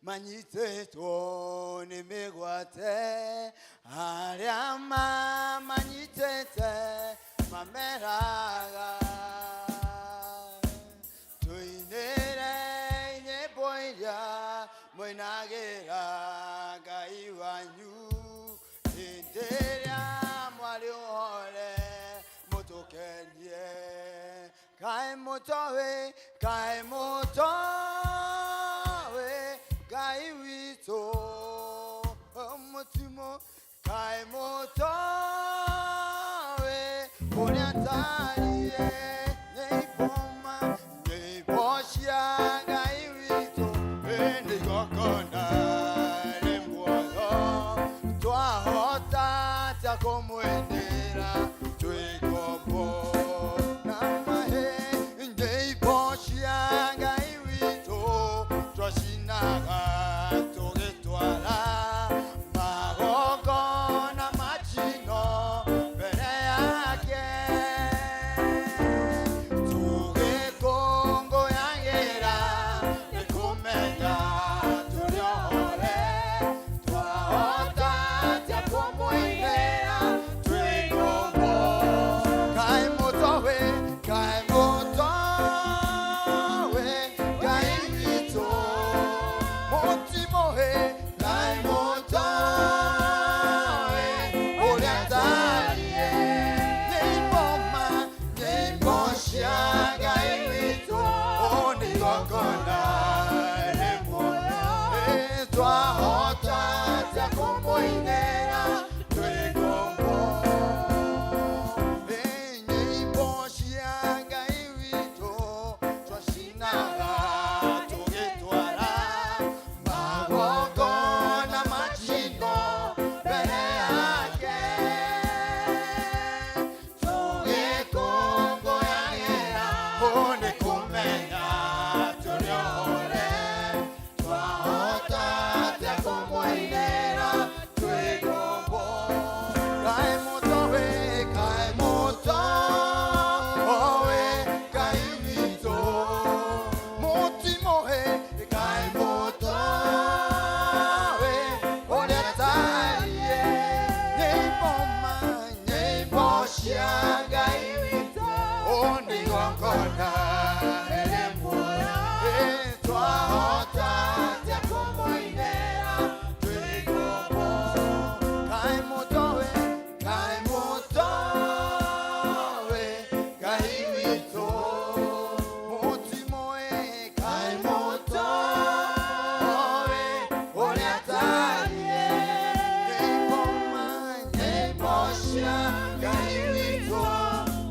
Manyitĩtwo nĩ mĩgwate arĩa mamanyitĩte mameraga tũinĩre nyĩmbo iria mũinagĩra Ngai wanyu hĩndĩ ĩrĩa mwarĩ ũhore mũtũkenie kaĩ mũtoĩ kaĩ mũtoĩ Ngai witũ mũtimo kaĩ mũtoĩ ũrĩa tariĩ nyĩmboma nyĩmbo cia Ngai witũ nĩ igongona rĩ muoyo twahota ta kũmwendera twĩ ngombo na mahe nyĩmbo cia Ngai witũ twacinaga tũgĩtwara magongona macino mbere yake tũgĩkũngũyagĩra nĩ kũmenya tũrĩ ohore twahota atĩa kũmũinĩra twĩ ngombo kaĩ mũtoĩ kaĩ mũtoĩ Ngai witũ mũtimoĩ kaĩ mũtoĩ ũrĩa tariĩ nyĩmboma nyĩmbo cia Ngai witũ nĩ igongona rĩ muoyo twahota atĩa kũmũinĩra twĩ ngombo nyĩmbo cia Ngai witũ twacinaga tũgĩtwara magongona macino mbere yake tũgĩkũngũyagĩra nĩ kũmenya tũrĩ ohore twahota atĩa kũmũinĩra twĩ ngombo kaĩ mũtoĩ kaĩ mũtoĩ Ngai witũ mũtimoĩ kaĩ mũtoĩ ũrĩa tariĩ nyĩmboma nyĩmbo cia Ngai witũ nĩ igongona rĩrĩ muoyo twahota atĩa kũmũinĩra twĩ ngombo kaĩ mũtoĩ kaĩ mũtoĩ Ngai witũ mũtimoĩ kaĩ mũtoĩ ũrĩa tariĩ nyĩmboma nyĩmbo cia Ngai witũ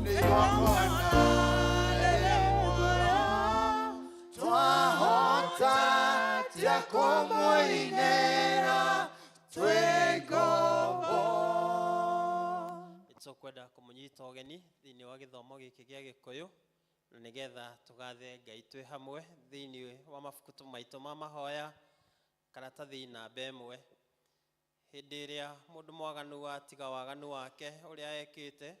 nĩ igongona rĩrĩ muoyo twahota atĩa kũmũinĩra twĩ ngombo. Nĩtũkwenda kũmũnyita ũgeni thĩinĩ wa gĩthomo gĩkĩ gĩa Gĩkũyũ na nĩgetha tũgathe Ngai twĩ hamwe thĩinĩ wa mabuku maitũ ma mahoya karatathi namba 1. Hĩndĩ ĩrĩa mũndũ mwaganu atiga waganu wake ũrĩa ekĩte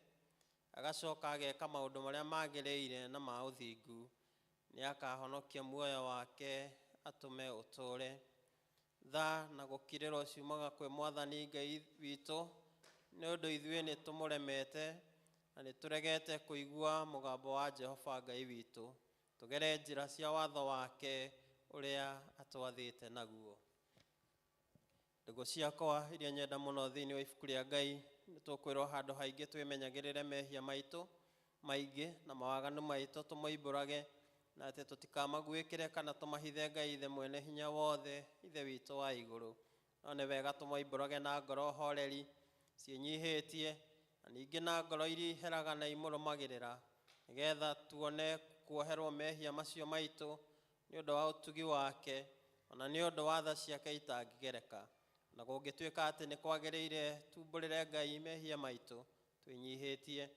agacoka ageka maũndũ marĩa magĩrĩire na ma ũthingu nĩ akahonokia muoyo wake atũme ũtũre. Tha na gũkirĩrwo ciumaga kwĩ Mwathani Ngai witũ nĩ ũndũ ithuĩ nĩ tũmũremete na nĩ tũregete kũigua mũgambo wa Jehova Ngai witũ tũgere njĩra cia watho wake ũrĩa atwathĩte naguo. Ndũgũ ciakwa iria nyenda mũno thĩinĩ wa ibuku rĩa Ngai nĩ tũkwĩrwo handũ haingĩ twĩmenyagĩrĩre mehia maitũ maingĩ na mawaganu maitũ tũmoimbũrage na atĩ tũtikamaguĩkĩre kana tũmahithe Ngai Ithe mwene hinya wothe Ithe witũ wa igũrũ. No nĩ wega tũmoimbũrage na ngoro horeri ciĩnyihĩtie na ningĩ na ngoro iria iheraga na imũrũmagĩrĩra nĩgetha tuone kuoherwo mehia macio maitũ nĩ ũndũ wa ũtugi wake ona nĩ ũndũ wa tha ciake itangĩgereka. Na kũngĩtuĩka atĩ nĩ kwagĩrĩire tumbũrĩre Ngai mehia maitũ twĩnyihĩtie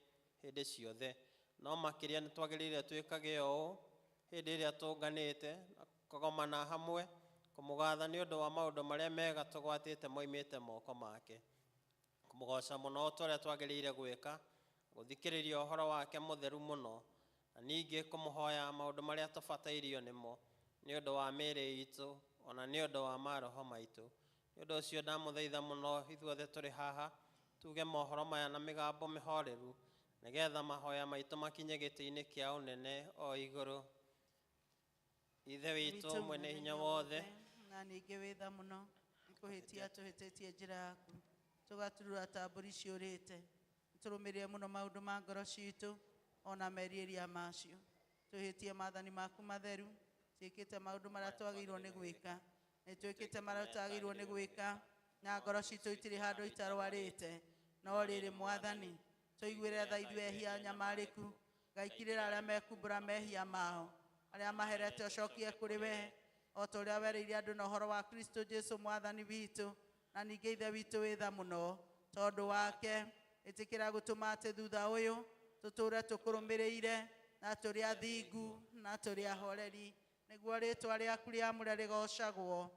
hĩndĩ ciothe no makĩria nĩ twagĩrĩire twĩkage ũũ hĩndĩ ĩrĩa tũnganĩte na kũgomana hamwe kũmũgatha nĩ ũndũ wa maũndũ marĩa mega tũgwatĩte moimĩte moko make kũmũgoca mũno ta ũrĩa twagĩrĩire gwĩka gũthikĩrĩria ũhoro wake mũtheru mũno na ningĩ kũmũhoya maũndũ marĩa tũbatairio nĩmo nĩ ũndũ wa mĩĩrĩ itũ Ona nĩ ũndũ wa maroho maitũ. Nĩ ũndũ ũcio ndamũthaitha mũno ithuothe tũrĩ haha tuge mohoro maya na mĩgambo mĩhoreru, nĩgetha mahoya maitũ makinye gĩtĩ-inĩ kĩa ũnene o igũrũ. Ithe witũ mwene hinya wothe, na ningĩ wĩ tha mũno, nĩ kũhĩtia tũhĩtĩtie njĩra yaku, tũgaturura ta mbũri ciũrĩte. Tũrũmĩrĩre mũno maũndũ ma ngoro citũ ona merirĩria macio. Tũhĩtie maathani maku matheru, twĩkĩte maũndũ marĩa twagĩrĩirwo nĩ gwĩka, nĩ twĩkĩte marĩa twagĩrĩirwo nĩ gwĩka, na ngoro citũ itirĩ handũ itarwarĩte. No rĩrĩ Mwathani, tũiguĩre tha ithuĩ ehia nyamarĩku, ngaikirĩra arĩa mekumbũra mehia mao, arĩa maherete ũcokie kũrĩ we, o ta ũrĩa werĩire andũ na ũhoro wa Kristo Jesu Mwathani witũ, na ningĩ Ithe witũ wĩ tha mũno. Tondũ wake ĩtĩkĩra gũtũma atĩ thutha ũyũ tũtũre tũkũrũmĩrĩire, na tũrĩ athingu na tũrĩ ahoreri, nĩguo rĩtwa rĩaku rĩamũre rĩgocagwo.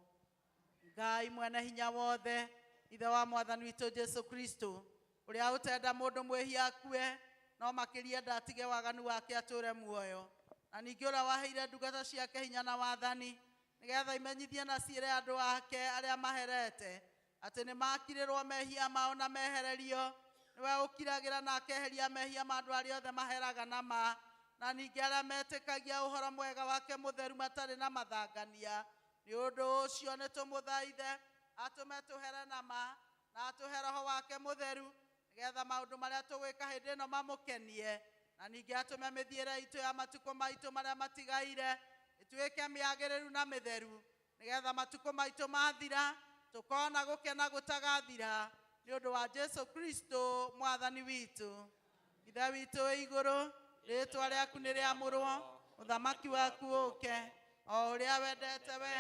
Ngai mwene hinya wothe, Ithe wa Mwathani witũ Jesu Kristo, ũrĩa ũtenda mũndũ mwĩhia akue, no makĩria ndatige waganu wake atũre muoyo, na ningĩ ũrĩa waheire ndungata ciake hinya na wathani, nĩgetha imenyithie na ciĩre andũ ake arĩa maherete atĩ nĩ makirĩrwo mehia mao na mehererio, nĩwe ũkiragĩra na akeheria mehia ma andũ arĩa othe maheraga na ma, na ningĩ arĩa metĩkagia ũhoro mwega wake mũtheru matarĩ na mathangania. Nĩ ũndũ ũcio nĩ tũmũthaithe atũme tũhere na ma, na atũhe roho wake mũtheru, nĩgetha maũndũ marĩa tũgwĩka hĩndĩ ĩno mamũkenie, na ningĩ atũme mĩthiĩre itũ ya matukũ maitũ marĩa matigaire ĩtuĩke mĩagĩrĩru na mĩtheru, nĩgetha matukũ maitũ mathira tũkona gũkena gũtagathira, nĩ ũndũ wa Jesu Kristo Mwathani witũ. Ithe witũ wĩ igũrũ, rĩtwa rĩaku nĩ rĩamũrwo, ũthamaki waku ũke, o ũrĩa wendete we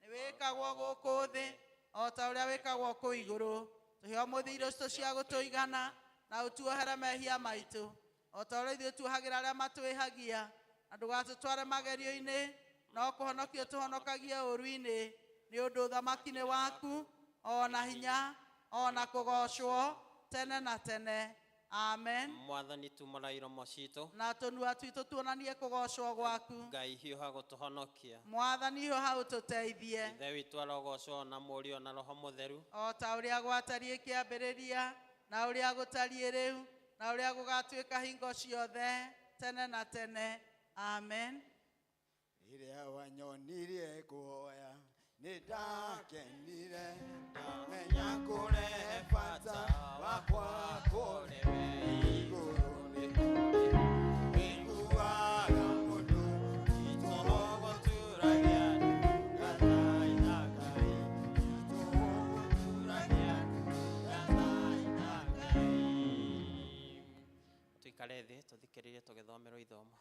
nĩ wĩkagwo gũkũ thĩ o ta ũrĩa wĩkagwo kũu igũrũ. Tũhe ũmũthĩ irio citũ cia gũtũigana, na ũtuohere mehia maitũ o ta ũrĩa ithuĩ tuohagĩra arĩa matwĩhagia, na ndũgatũtware magerio-inĩ, no kũhonokia tũhonokagie ũũru-inĩ, nĩ ũndũ ũthamaki nĩ waku, o na hinya, o na kũgocwo tene na tene. Amen. Mwathani tumũra iromo citũ, na tũnua twitũ tuonanie kũgocwo gwaku. Ngai hiũha gũtũhonokia. Mwathani hiũha ũtũteithie. Ithe witũ arogocwo na Mũriũ na Roho Mũtheru, o ta ũrĩa gwatariĩ kĩambĩrĩria, na ũrĩa gũtariĩ rĩu, na ũrĩa gũgatuĩka hingo ciothe tene na tene. Amen. Rĩrĩa wanyonirie kũhoya nĩ ndakenire, ndamenya kũrehe bata wakwa kũrĩ we igũrũ nĩ kũrĩ wĩiguaga mũndũ itũgũtũragia ndungata ya Ngai, itũgũtũragia ndungata ya Ngai. Tũikare thĩ tũthikĩrĩrie tũgĩthomerwo ithomo.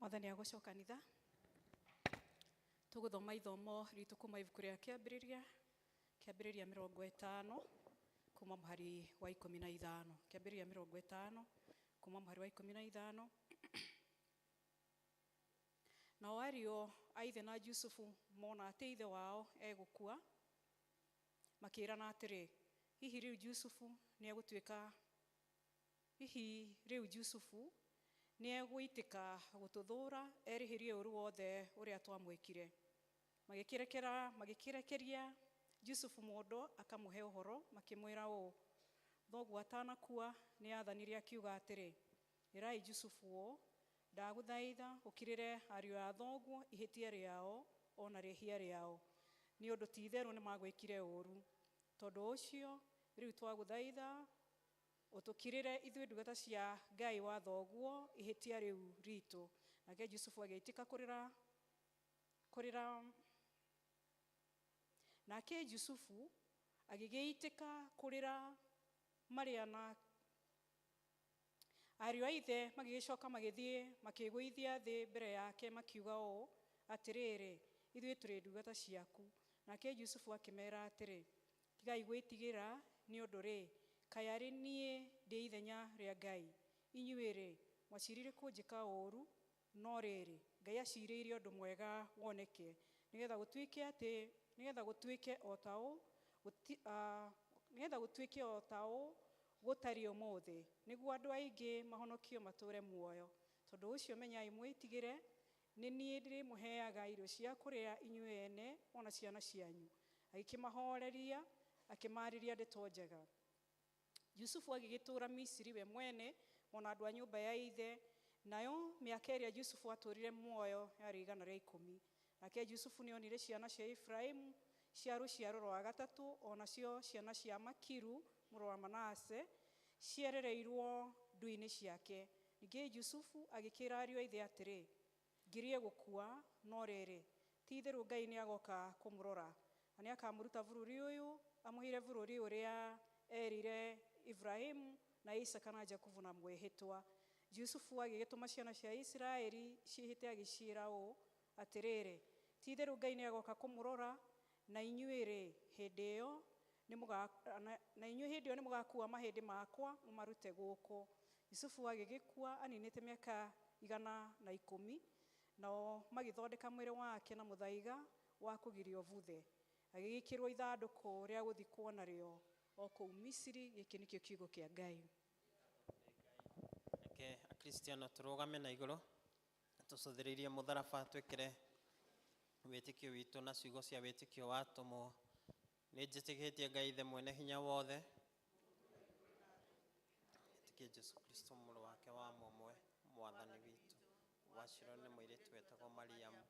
Mwathani agocwo kanitha. Tũgũthoma ithomo ritũ kuma ibuku rĩa kĩambĩrĩria, kĩambĩrĩria 50 kuma mũhari wa 15. Kĩambĩrĩria 50 kuma mũhari wa 15. Nao ariũ a ithe na Jusufu mona atĩ ithe wao egũkua, makĩĩrana atĩrĩ, hihi rĩu Jusufu nĩegũtuĩka, hihi rĩu Jusufu nĩegũitĩka gũtũthũra erĩhĩrie ũũru wothe ũrĩa twamwĩkire. Magĩkĩrekeria Jusufu mũndũ akamũhe ũhoro, makĩmwĩra ũũ, thoguo atanakua nĩathanire akiuga atĩrĩ, ĩrai Jusufu ũũ, ndagũthaitha ũkirĩre ariũ a thoguo ihĩtia rĩao ona rĩhia rĩao, nĩ ũndũ ti-itherũ nĩmagwĩkire ũũru. Tondũ ũcio rĩu twagũthaitha ũtũkirĩre ithuĩ ndungata cia Ngai wa thoguo ihĩtia rĩu ritũ. Nake Jusufu agĩitĩka kũrĩra, kũrĩra. Nake Jusufu agĩgĩitĩka kũrĩra marĩa na ariũ a ithe magĩgĩcoka magĩthiĩ makĩĩgũithia thĩ mbere yake makiuga ũũ, atĩrĩrĩ, ithuĩ tũrĩ ndungata ciaku. Nake Jusufu akĩmeera atĩrĩ, tigai gwĩtigĩra, nĩ ũndũ rĩ, Kaĩ arĩ niĩ ndĩ ithenya rĩa Ngai? Inyuĩ-rĩ, mwacirire kũnjĩka ũũru, no rĩrĩ, Ngai acirĩire ũndũ mwega woneke, nĩgetha gũtuĩke atĩ nĩgetha gũtuĩke o ta ũũ nĩgetha gũtuĩke o ta ũũ gũtariĩ ũmũthĩ, nĩguo andũ aingĩ mahonokio matũũre muoyo. Tondũ ũcio menyai mwĩtigĩre, nĩ niĩ ndĩrĩmũheaga irio cia kũrĩa inyuĩ ene ona ciana cianyu. Agĩkĩmahoreria, akĩmaarĩria ndeto njega. Jusufu agĩgĩtũũra Misiri we mwene ona andũ a nyũmba ya ithe, nayo mĩaka ĩrĩa Jusufu atũũrire muoyo yarĩ 110. Nake Jusufu nĩonire ciana cia Efraimu cia rũciaro rwa gatatũ, o nacio ciana cia Makiru mũrũ wa Manase cierereirwo ndũ-inĩ ciake. Ningĩ Jusufu agĩkĩra ariũ a ithe atĩrĩ, ngirie gũkua, no rĩrĩ, ti-itherũ Ngai nĩagoka kũmũrora, na nĩakamũruta bũrũri ũyũ amũheire bũrũri ũrĩa erire Ibrahimu na Isaaka na Jakubu na mwĩhĩtwa. Jusufu agĩgĩtũma ciana cia Isiraeli ciĩhĩte agĩciĩra ũũ, atĩrĩrĩ, ti-itherũ Ngai nĩagoka kũmũrora, na inyuĩ-rĩ, hĩndĩ ĩyo na inyuĩ hĩndĩ ĩyo nĩmũgakua mahĩndĩ makwa mũmarute gũkũ. Jusufu agĩgĩkua aninĩte mĩaka 110, nao magĩthondeka mwĩrĩ wake na mũthaiga wa kũgiria ũbuthe. Agĩgĩkĩrwo ithandũkũ rĩa gũthikwo narĩo o kũu Misiri. Gĩkĩ nĩkĩo kiugo kĩa Ngai. Reke akristiano tũrũgame na igũrũ tũcũthĩrĩirie mũtharaba, twĩkĩre wĩtĩkio witũ na ciugo cia wĩtĩkio wa atũmwo. Nĩ njĩtĩkĩtie Ngai Ithe mwene hinya wothe, njĩtĩkie Jesũ Kristo mũrũ wake wa mũmwe, mwathani witũ, waciarwo nĩ mũirĩtu wetagwo Mariamu,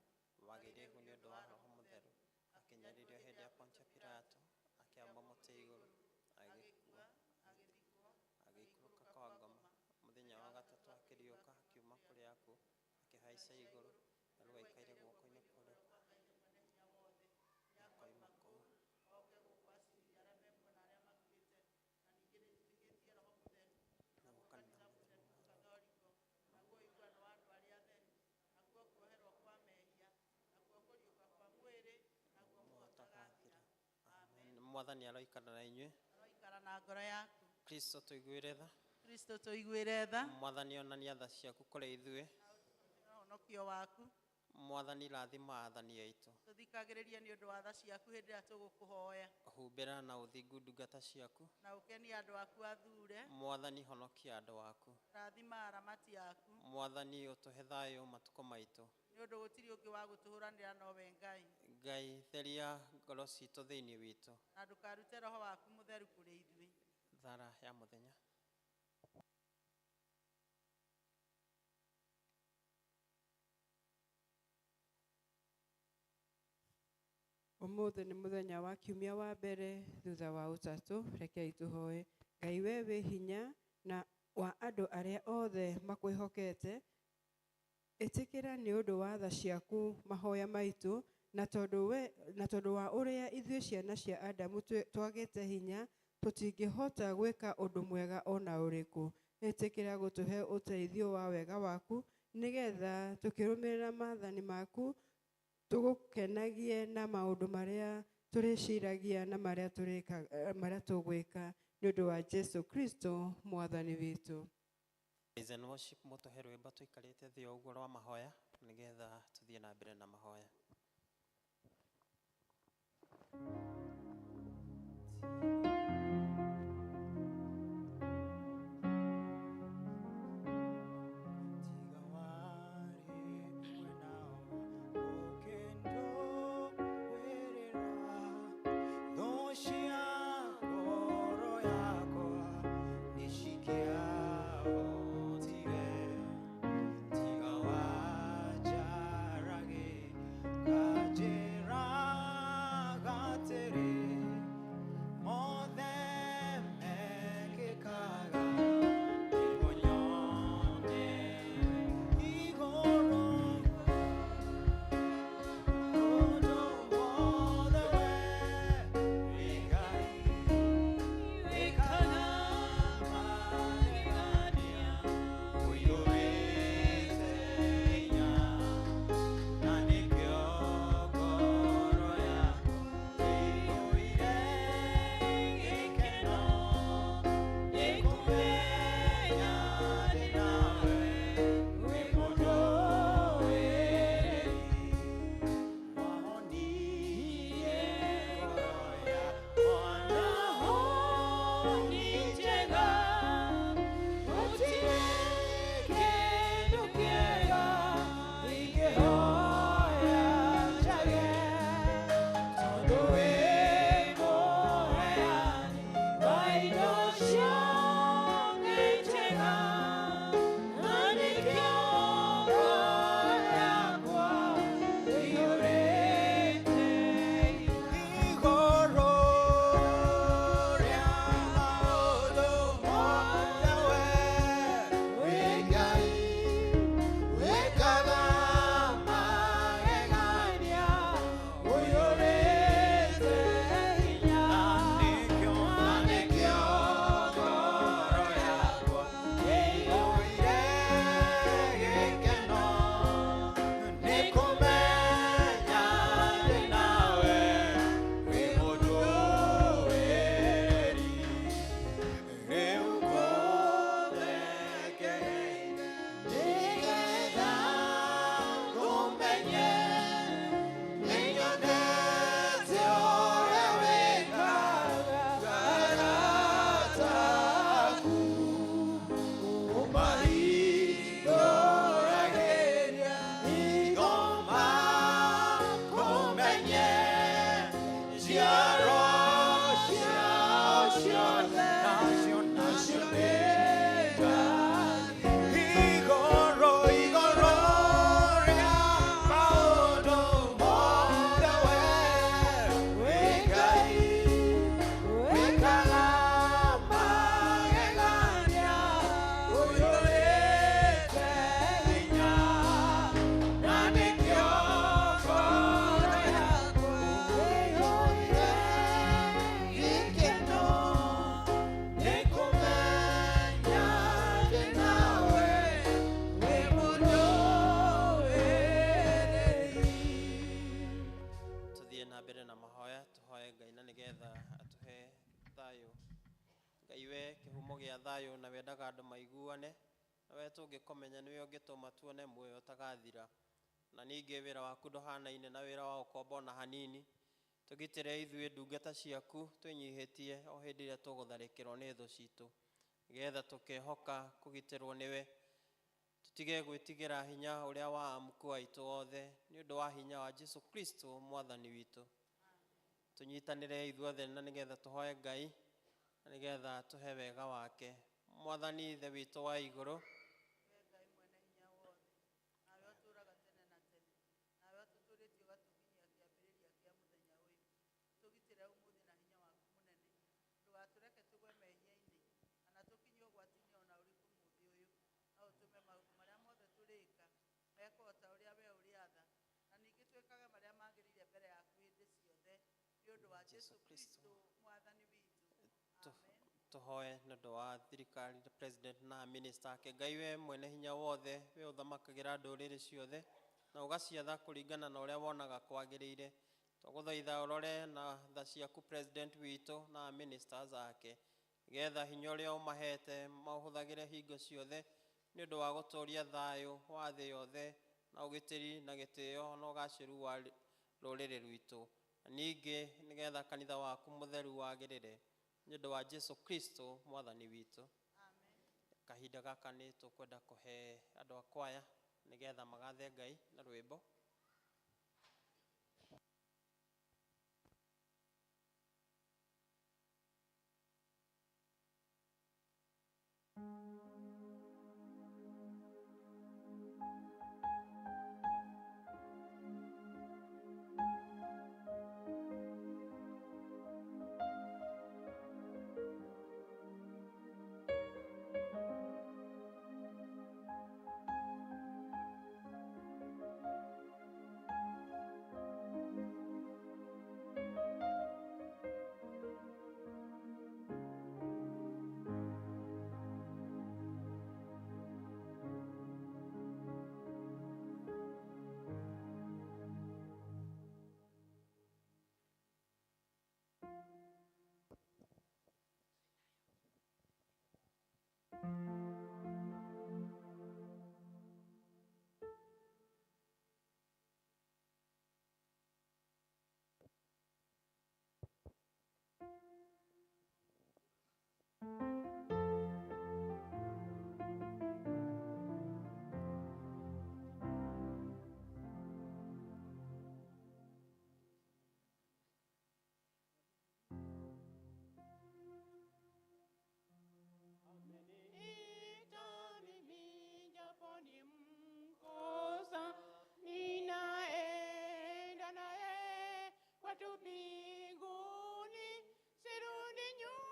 wagĩire ihu nĩ ũndũ wa Roho Mũtheru, akĩnyaririo hĩndĩ ya Pontio Pilato, akĩambwo mũtĩ igũrũ, agĩkua, agĩikũrũka kwa ngoma, mũthenya wa gatatũ akĩriũka akiuma kũrĩ akuũ, akĩhaica igũrũ, na rĩu aikaire guoko-inĩ kwa ũrĩo akoima kũu. Naguo kanitha mũtheru. Amen. Mwathani aroikara na inyuĩ. Aroikara na ngoro yaku. Kristo tũiguĩre tha. Kristo tũiguĩre tha. Mwathani onania tha ciaku kũrĩ ithuĩ. Ũhonokio waku. Mwathani rathima athani aitũ. Tũthikagĩrĩrie nĩ ũndũ wa tha ciaku hĩndĩ ĩrĩa tũgũkũhoya. Humbĩra na ũthingu ndungata ciaku. Na ũkenie andũ aku athure. Mwathani honokia andũ aku. Rathima aramati aku. Mwathani ũtũhe thayũ matukũ maitũ. Nĩ ũndũ gũtirĩ ũngĩ wa gũtũhũranĩra nowe Ngai. Ngai theria ngoro citũ thĩinĩ witũ. Na ndũkarute roho waku mũtheru kũrĩ ithuĩ. Thara ya mũthenya. Ũmũthĩ nĩ mũthenya wa kiumia wa mbere thutha wa ũtatũ. Rekei tũhoe. Ngai we wĩ hinya na wa andũ arĩa othe makwĩhokete, ĩtĩkĩra nĩ ũndũ wa tha ciaku mahoya maitũ, na tondũ wa ũrĩa ithuĩ ciana cia Adamu twagĩte hinya, tũtingĩhota gwĩka ũndũ mwega ona ũrĩkũ. Ĩtĩkĩra gũtũhe ũteithio wa wega waku, nĩgetha tũkĩrũmĩrĩra maathani maku tũgũkenagie na maũndũ marĩa tũrĩciragia na marĩa marĩa tũgwĩka, nĩ ũndũ wa Jesu Kristo mwathani witũ. Praise and worship mũtũhe rwĩmbo tũikarĩte thĩ o ũguo rwa mahoya, nĩgetha tũthiĩ na mbere na mahoya. Tiga Ngai we kĩhumo gĩa thayũ na wendaga andũ maiguane, na we tũngĩkũmenya nĩwe ũngĩtũma tuone muoyo ũtagathira. Na ningĩ wĩra waku ndũhanaine na wĩra wa ũkombo ona hanini. Tũgitĩre ithuĩ ndungata ciaku twĩnyihĩtie o hĩndĩ ĩrĩa tũgũtharĩkĩrwo nĩ thũ citũ, nĩgetha tũkehoka kũgitĩrwo nĩwe. Tũtige gwĩtigĩra hinya ũrĩa wa amuku aitũ othe, nĩ ũndũ wa hinya wa Jesu Kristo mwathani witũ. Tũnyitanĩre ithuothe na nĩgetha tũhoe Ngai na nĩgetha tũhe wega wake. Mwathani Ithe witũ wa igũrũ, We Ngai mwene hinya wothe, nawe ũtũũraga tene na tene, nawe ũtũtũũrĩtie ũgatũkinyia kĩambĩrĩria kĩa mũthenya ũyũ. Ũtũgitĩre ũmũthĩ na hinya waku mũnene. Ndũgatũreke tũgwe mehia-inĩ, kana tũkinyio ũgwati-inĩ ona ũrĩkũ mũthĩ ũyũ. No ũtũme maũndũ marĩa mothe tũrĩka mekwo o ta ũrĩa we ũrĩatha, na ningĩ twĩkage marĩa magĩrĩire mbere yaku hĩndĩ ciothe, nĩ ũndũ wa Jesu Kristo mwathani witũ. Amen. Tũhoe nĩ ũndũ wa thirikari, president na minister ake. Ngai we mwene hinya wothe, we ũthamakagĩra ndũrĩrĩ ciothe na ũgaciatha kũringana na ũrĩa wonaga kwagĩrĩire. Twagũthaitha ũrore na tha ciaku president witũ na ministers ake, nĩgetha hinya ũrĩa ũmahete maũhũthagĩre hingo ciothe nĩ ũndũ wa gũtũũria thayũ wa thĩ yothe na ũgitĩri na gĩtĩo na ũgacĩru wa rũrĩrĩ rwitũ, na ningĩ nĩgetha kanitha waku mũtheru wagĩrĩre, nĩ ũndũ wa Jesu Kristo mwathani witũ. Amen. Kahinda gaka nĩ tũkwenda kũhe andũ a kwaya nĩgetha magathe Ngai na rwĩmbo. Ameniita mimi japo ni mkosa, ninaenda naye kwetu mbinguni, sirudi nyuma.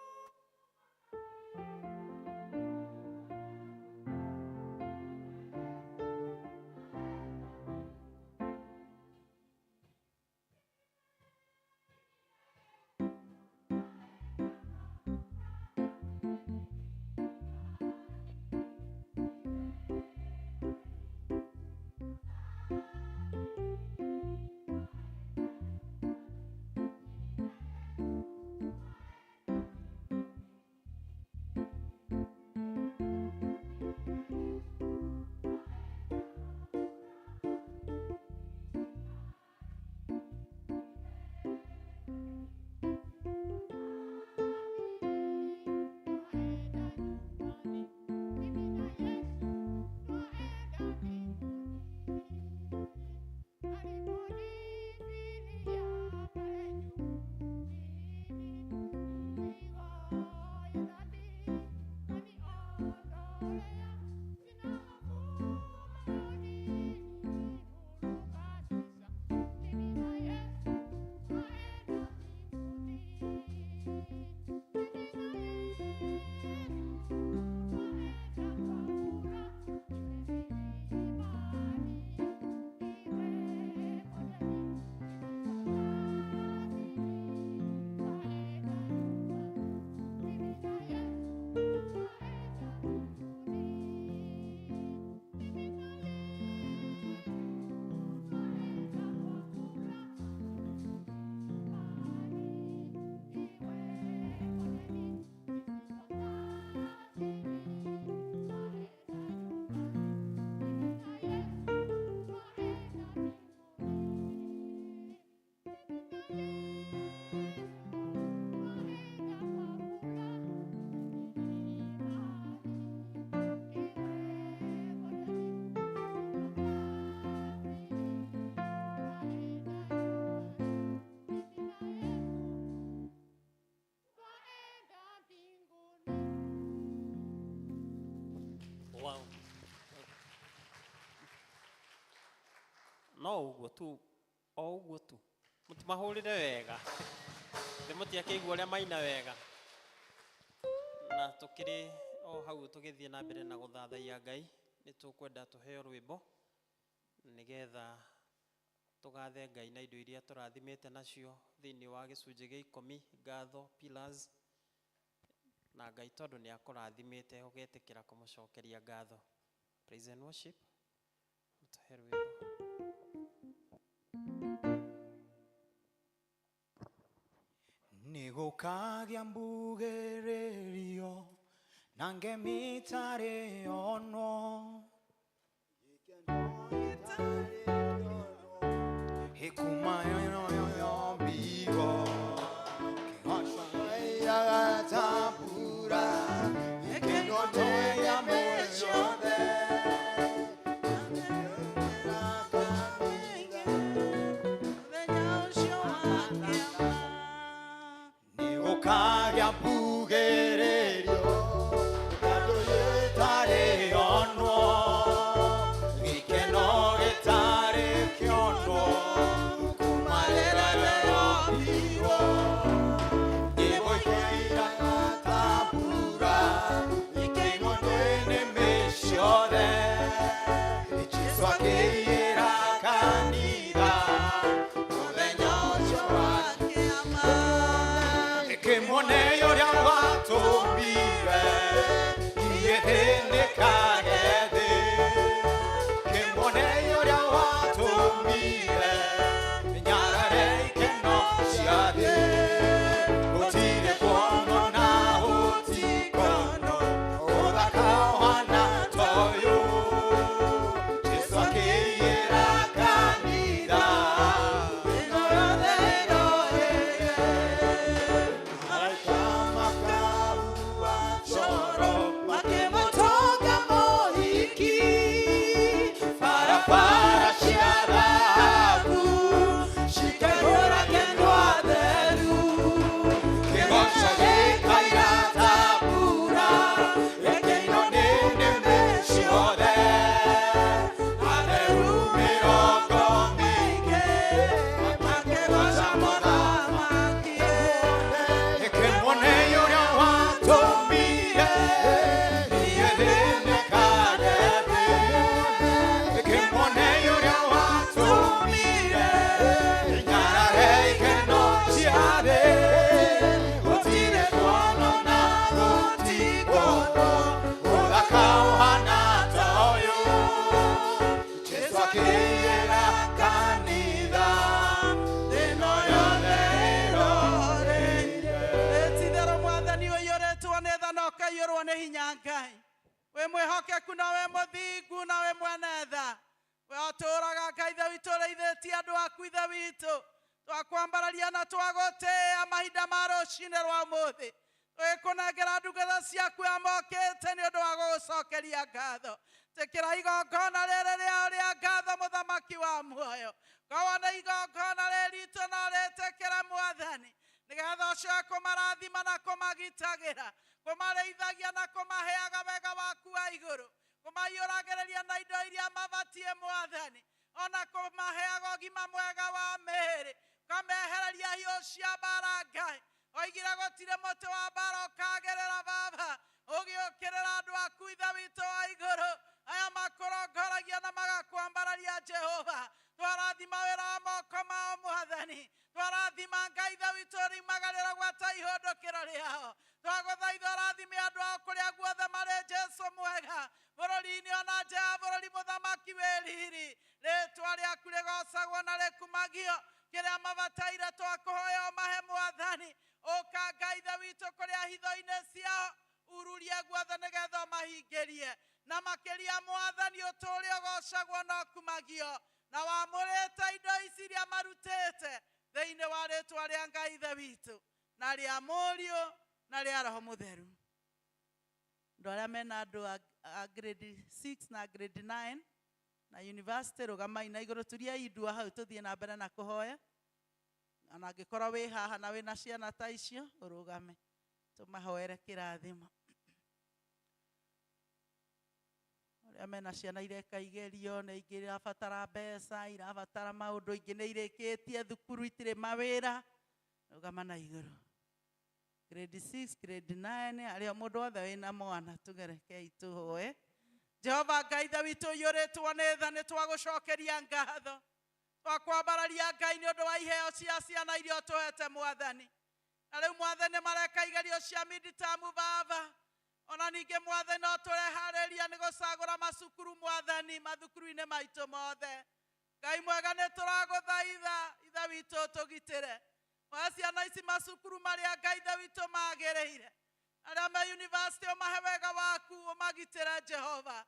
No ũguo tu, o ũguo tu. Mũtimahũrĩre wega. Ndĩmũtiakĩigua ũrĩa maina wega. Na tũkĩrĩ o hau tũgĩthiĩ na mbere na gũthathaiya Ngai, nĩ tũkwenda tũheo rwĩmbo nĩgetha tũgathe Ngai na indo iria tũrathimĩte nacio thĩinĩ wa gĩcunjĩ gĩa 10 ngatho pillars, na Ngai tondũ nĩ akũrathimĩte ũgetĩkĩra kũmũcokeria ngatho. Praise and worship, mũtũhe rwĩmbo. Nĩgũkagĩa mbugĩrĩrio na ngemi itarĩ onwo, ikuma yombirwo kĩgoco gĩkeno nĩ ciothe. Nĩgũkagĩa mbugĩrĩrio ngano ĩtarĩ onwo, gĩkeno gĩtarĩ kĩonwo kuma rĩrĩa yombirwo. Nyĩmbo ikainaga ta mbura ikĩinwo nĩ nĩmĩ ciothe, Jesũ akĩiyĩra kanitha mũthenya ũcio wa kĩama. Kĩmwone ũrĩa watũmbire inyuĩ thĩ nĩkage thĩ, kĩmwone ũrĩa watũmbire nyarare ikeno cia thĩ. Gũtirĩ kuonwo na gũtikonwo ũthaka ũhana ta ũyũ, Jesũ akĩiyĩra kanitha ĩno yothe ĩroreire. Araika makahuha coro makĩmũtũnga mũhiki, barabara cia thahabu cikaihũra kendwa theru, kĩgoco gĩkaira ta mbura gĩkĩinwo nĩ nĩmĩ ciothe, atheru mĩrongo mĩingĩ makĩgoca mũthamaki. Kĩmwone ũrĩa watũmbire inyuĩ thĩ nĩkage thĩ, kĩmwone ũrĩa watũmbire nyarare ikeno cia thĩ. Gũtirĩ kuonwo na gũtikonwo ũthaka ũhana ta ũyũ, Jesũ akĩiyĩra kanitha ĩno yothe ĩroreire. Itherũ mwathani ũiyũrĩtwo nĩ tha na ũkaiyũrwo nĩ hinya Ngai, wĩ mwĩhokeku na wĩ mũthingu na wĩ mwene tha. We ũtũũraga Ngai Ithe witũ ũrĩithĩtie andũ aku Ithe witũ, twakwambararia na twagũtĩĩa mahinda ma rũcinĩ rwa ũmũthĩ, tũgĩkũnengera ndungata ciaku ya mokĩte nĩ ũndũ wa gũgũcokeria ngatho. Tĩkĩra igongona rĩrĩ rĩao rĩa ngatho mũthamaki wa muoyo, korwo nĩ igongona rĩrĩ ritũ no rĩtĩkĩre mwathani, nĩgetha ũcoke kũmarathima na kũmagitagĩra, kũmarĩithagia na kũmaheaga wega waku wa igũrũ, kũmaiyũragĩrĩria na indo iria mabatiĩ mwathani, ona kũmaheaga ũgima mwega wa mĩĩrĩ, ũkamehereria hiũ cia mbara Ngai. Oigire gũtirĩ mũtĩ wa mbara ũkagĩrĩra Baba ũgĩũkĩrĩra andũ aku Ithe witũ wa igũrũ, aya makũrongoragia na magakwambararia Jehova. Twarathima wĩra wa moko mao mwathani, twarathima Ngai Ithe witũ riumagarĩra gwata ihũndũkĩro rĩao. Twagũthaitha ũrathime andũ ao kũrĩa guothe marĩ Jesũ mwega, bũrũri-inĩ ona nja ya bũrũri mũthamaki wĩ riri. Rĩtwa rĩaku rĩgocagwo na rĩkumagio, kĩrĩa mabataire twakũhoya ũmahe mwathani. Ũka Ngai Ithe witũ kũrĩa hitho-inĩ ciao, ururie guothe nĩgetha ũmahingĩrie, na makĩria mwathani ũtũũre ũgocagwo na ũkumagio, na wamũrĩte indo ici iria marutĩte thĩinĩ wa rĩtwa rĩa Ngai Ithe witũ na rĩa Mũriũ na rĩa Roho Mũtheru. Andũ arĩa mena andũ a grade 6 na grade 9 na university, rũgamai na igũrũ, turiai ndua hau tũthiĩ na mbere na kũhoya. Ona angĩkorwo wĩ haha na wĩna ciana ta icio, ũrũgame tũmahoere kĩrathimo. Arĩa mena ciana ireka igerio na ingĩ irabatara mbeca, irabatara maũndũ, ingĩ nĩ irĩkĩtie thukuru itirĩ mawĩra. Rũgama na igũrũ. Grade 6, grade 9, arĩa mũndũ wothe wĩna mwana tugerekei tũhoe. Jehova Ngai Ithe witũ ũiyũrĩtwo nĩ tha, nĩ twagũcokeria ngatho. Twakwambararia Ngai nĩ ũndũ wa iheo cia ciana iria ũtũhete Mwathani. Na rĩu Mwathani mareka igerio cia midterm Baba. Ona ningĩ Mwathani no tũreharĩria nĩ gũcagũra macukuru Mwathani mathukuru-inĩ maitũ mothe. Ngai mwega nĩ tũragũthaitha Ithe witũ tũgitĩre. Oya ciana ici macukuru marĩa Ngai Ithe witũ magĩrĩire. Arĩa me university ũmahe wega waku ũmagitĩre Jehova.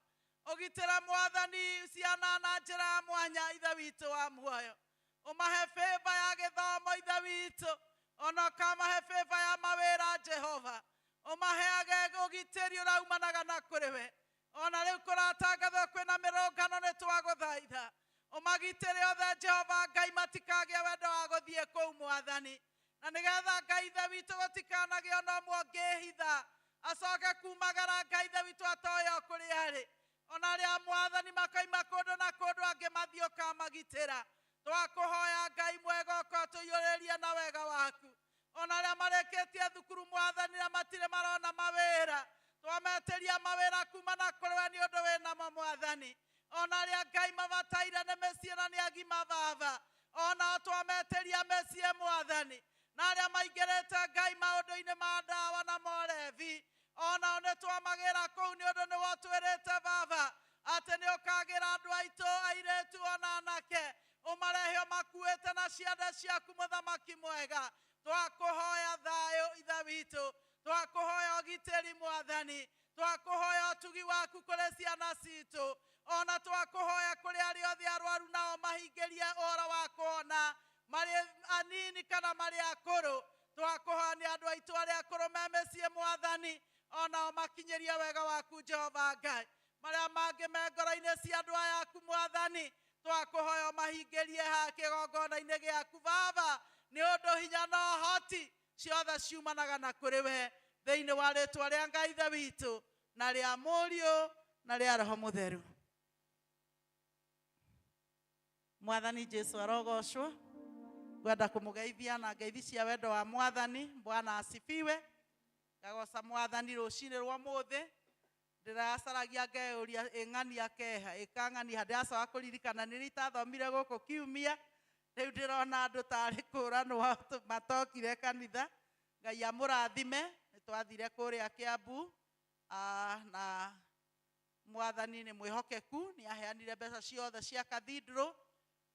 Ũgitĩre Mwathani ciana na njĩra ya mwanya Ithe witũ wa muoyo. Ũmahe favor ya gĩthomo Ithe witũ. Ona ũkamahe favor ya mawĩra Jehova. Ũmaheage ũgitĩri ũraumanaga na kũrĩ we. Ona rĩu kũratangathwo kwĩna mĩrũngano nĩ twagũthaitha. Ũmagitĩre othe Jehova Ngai matikagĩe wendo wa gũthiĩ kũu Mwathani. Na nĩgetha Ngai Ithe witũ gũtikanagĩe ona ũmwe ũngĩhitha acoke kumagara Ngai Ithe witũ atoĩ o kũrĩa arĩ. Ona arĩa Mwathani makoima kũndũ na kũndũ angĩ mathiĩ ũkamagitĩra. Twakũhoya Ngai mwega ũka ũtũiyũrĩrie na wega waku. Ona arĩa marĩkĩtie thukuru Mwathani na matirĩ marona mawĩra, twametĩria mawĩra kuma na kũrĩ we nĩ ũndũ wĩnamo Mwathani. Ona arĩa Ngai mabataire nĩ mĩciĩ na nĩ agima Baba, onao twametĩria mĩciĩ Mwathani. Na arĩa maingĩrĩte Ngai maũndũ-inĩ ma ndawa na morebi, onao nĩ twamagĩra kũu nĩ ũndũ nĩwe ũtwĩrĩte Baba atĩ nĩ ũkagĩra andũ aitũ airĩtu ona anake, ũmarehe ũmakuĩte na ciande ciaku Mũthamaki mwega. Twakũhoya thayũ Ithe witũ, twakũhoya ũgitĩri Mwathani, twakũhoya ũtugi waku kũrĩ ciana citũ, ona twakũhoya kũrĩ arĩa othe arwaru nao mahingĩrie ũhoro wa kũhona, marĩ anini kana marĩ akũrũ. Twakũhoya nĩ andũ aitũ arĩa akũrũ me mĩciĩ Mwathani, onao makinyĩrie wega waku Jehova Ngai. Marĩa mangĩ me ngoro-inĩ cia andũ aya aku Mwathani, twakũhoya ũmahingĩrie haha kĩgongona-inĩ gĩaku Baba, nĩ ũndũ hinya na ũhoti ciothe ciumanaga na kũrĩ we, thĩinĩ wa rĩtwa rĩa Ngai Ithe witũ na rĩa Mũriũ na rĩa Roho Mũtheru. Mwathani Jesu arogocwo. Ngwenda kũmũgeithia na ngeithi cia wendo wa Mwathani. Bwana asifiwe. Ngagoca Mwathani rũcinĩ rwa ũmũthĩ. Ndĩracaragia ngeyũria ĩng'ania keha ĩkang'ania, ndĩracoka kũririkana nĩ itathomire gũkũ kiumia. Rĩu ndĩrona andũ tarĩ kũranwo matokire kanitha. Ngai amũrathime. Nĩ twathire kũrĩa Kiambu, na Mwathani nĩ mwĩhokeku, nĩ aheanire mbeca ciothe cia cathedral,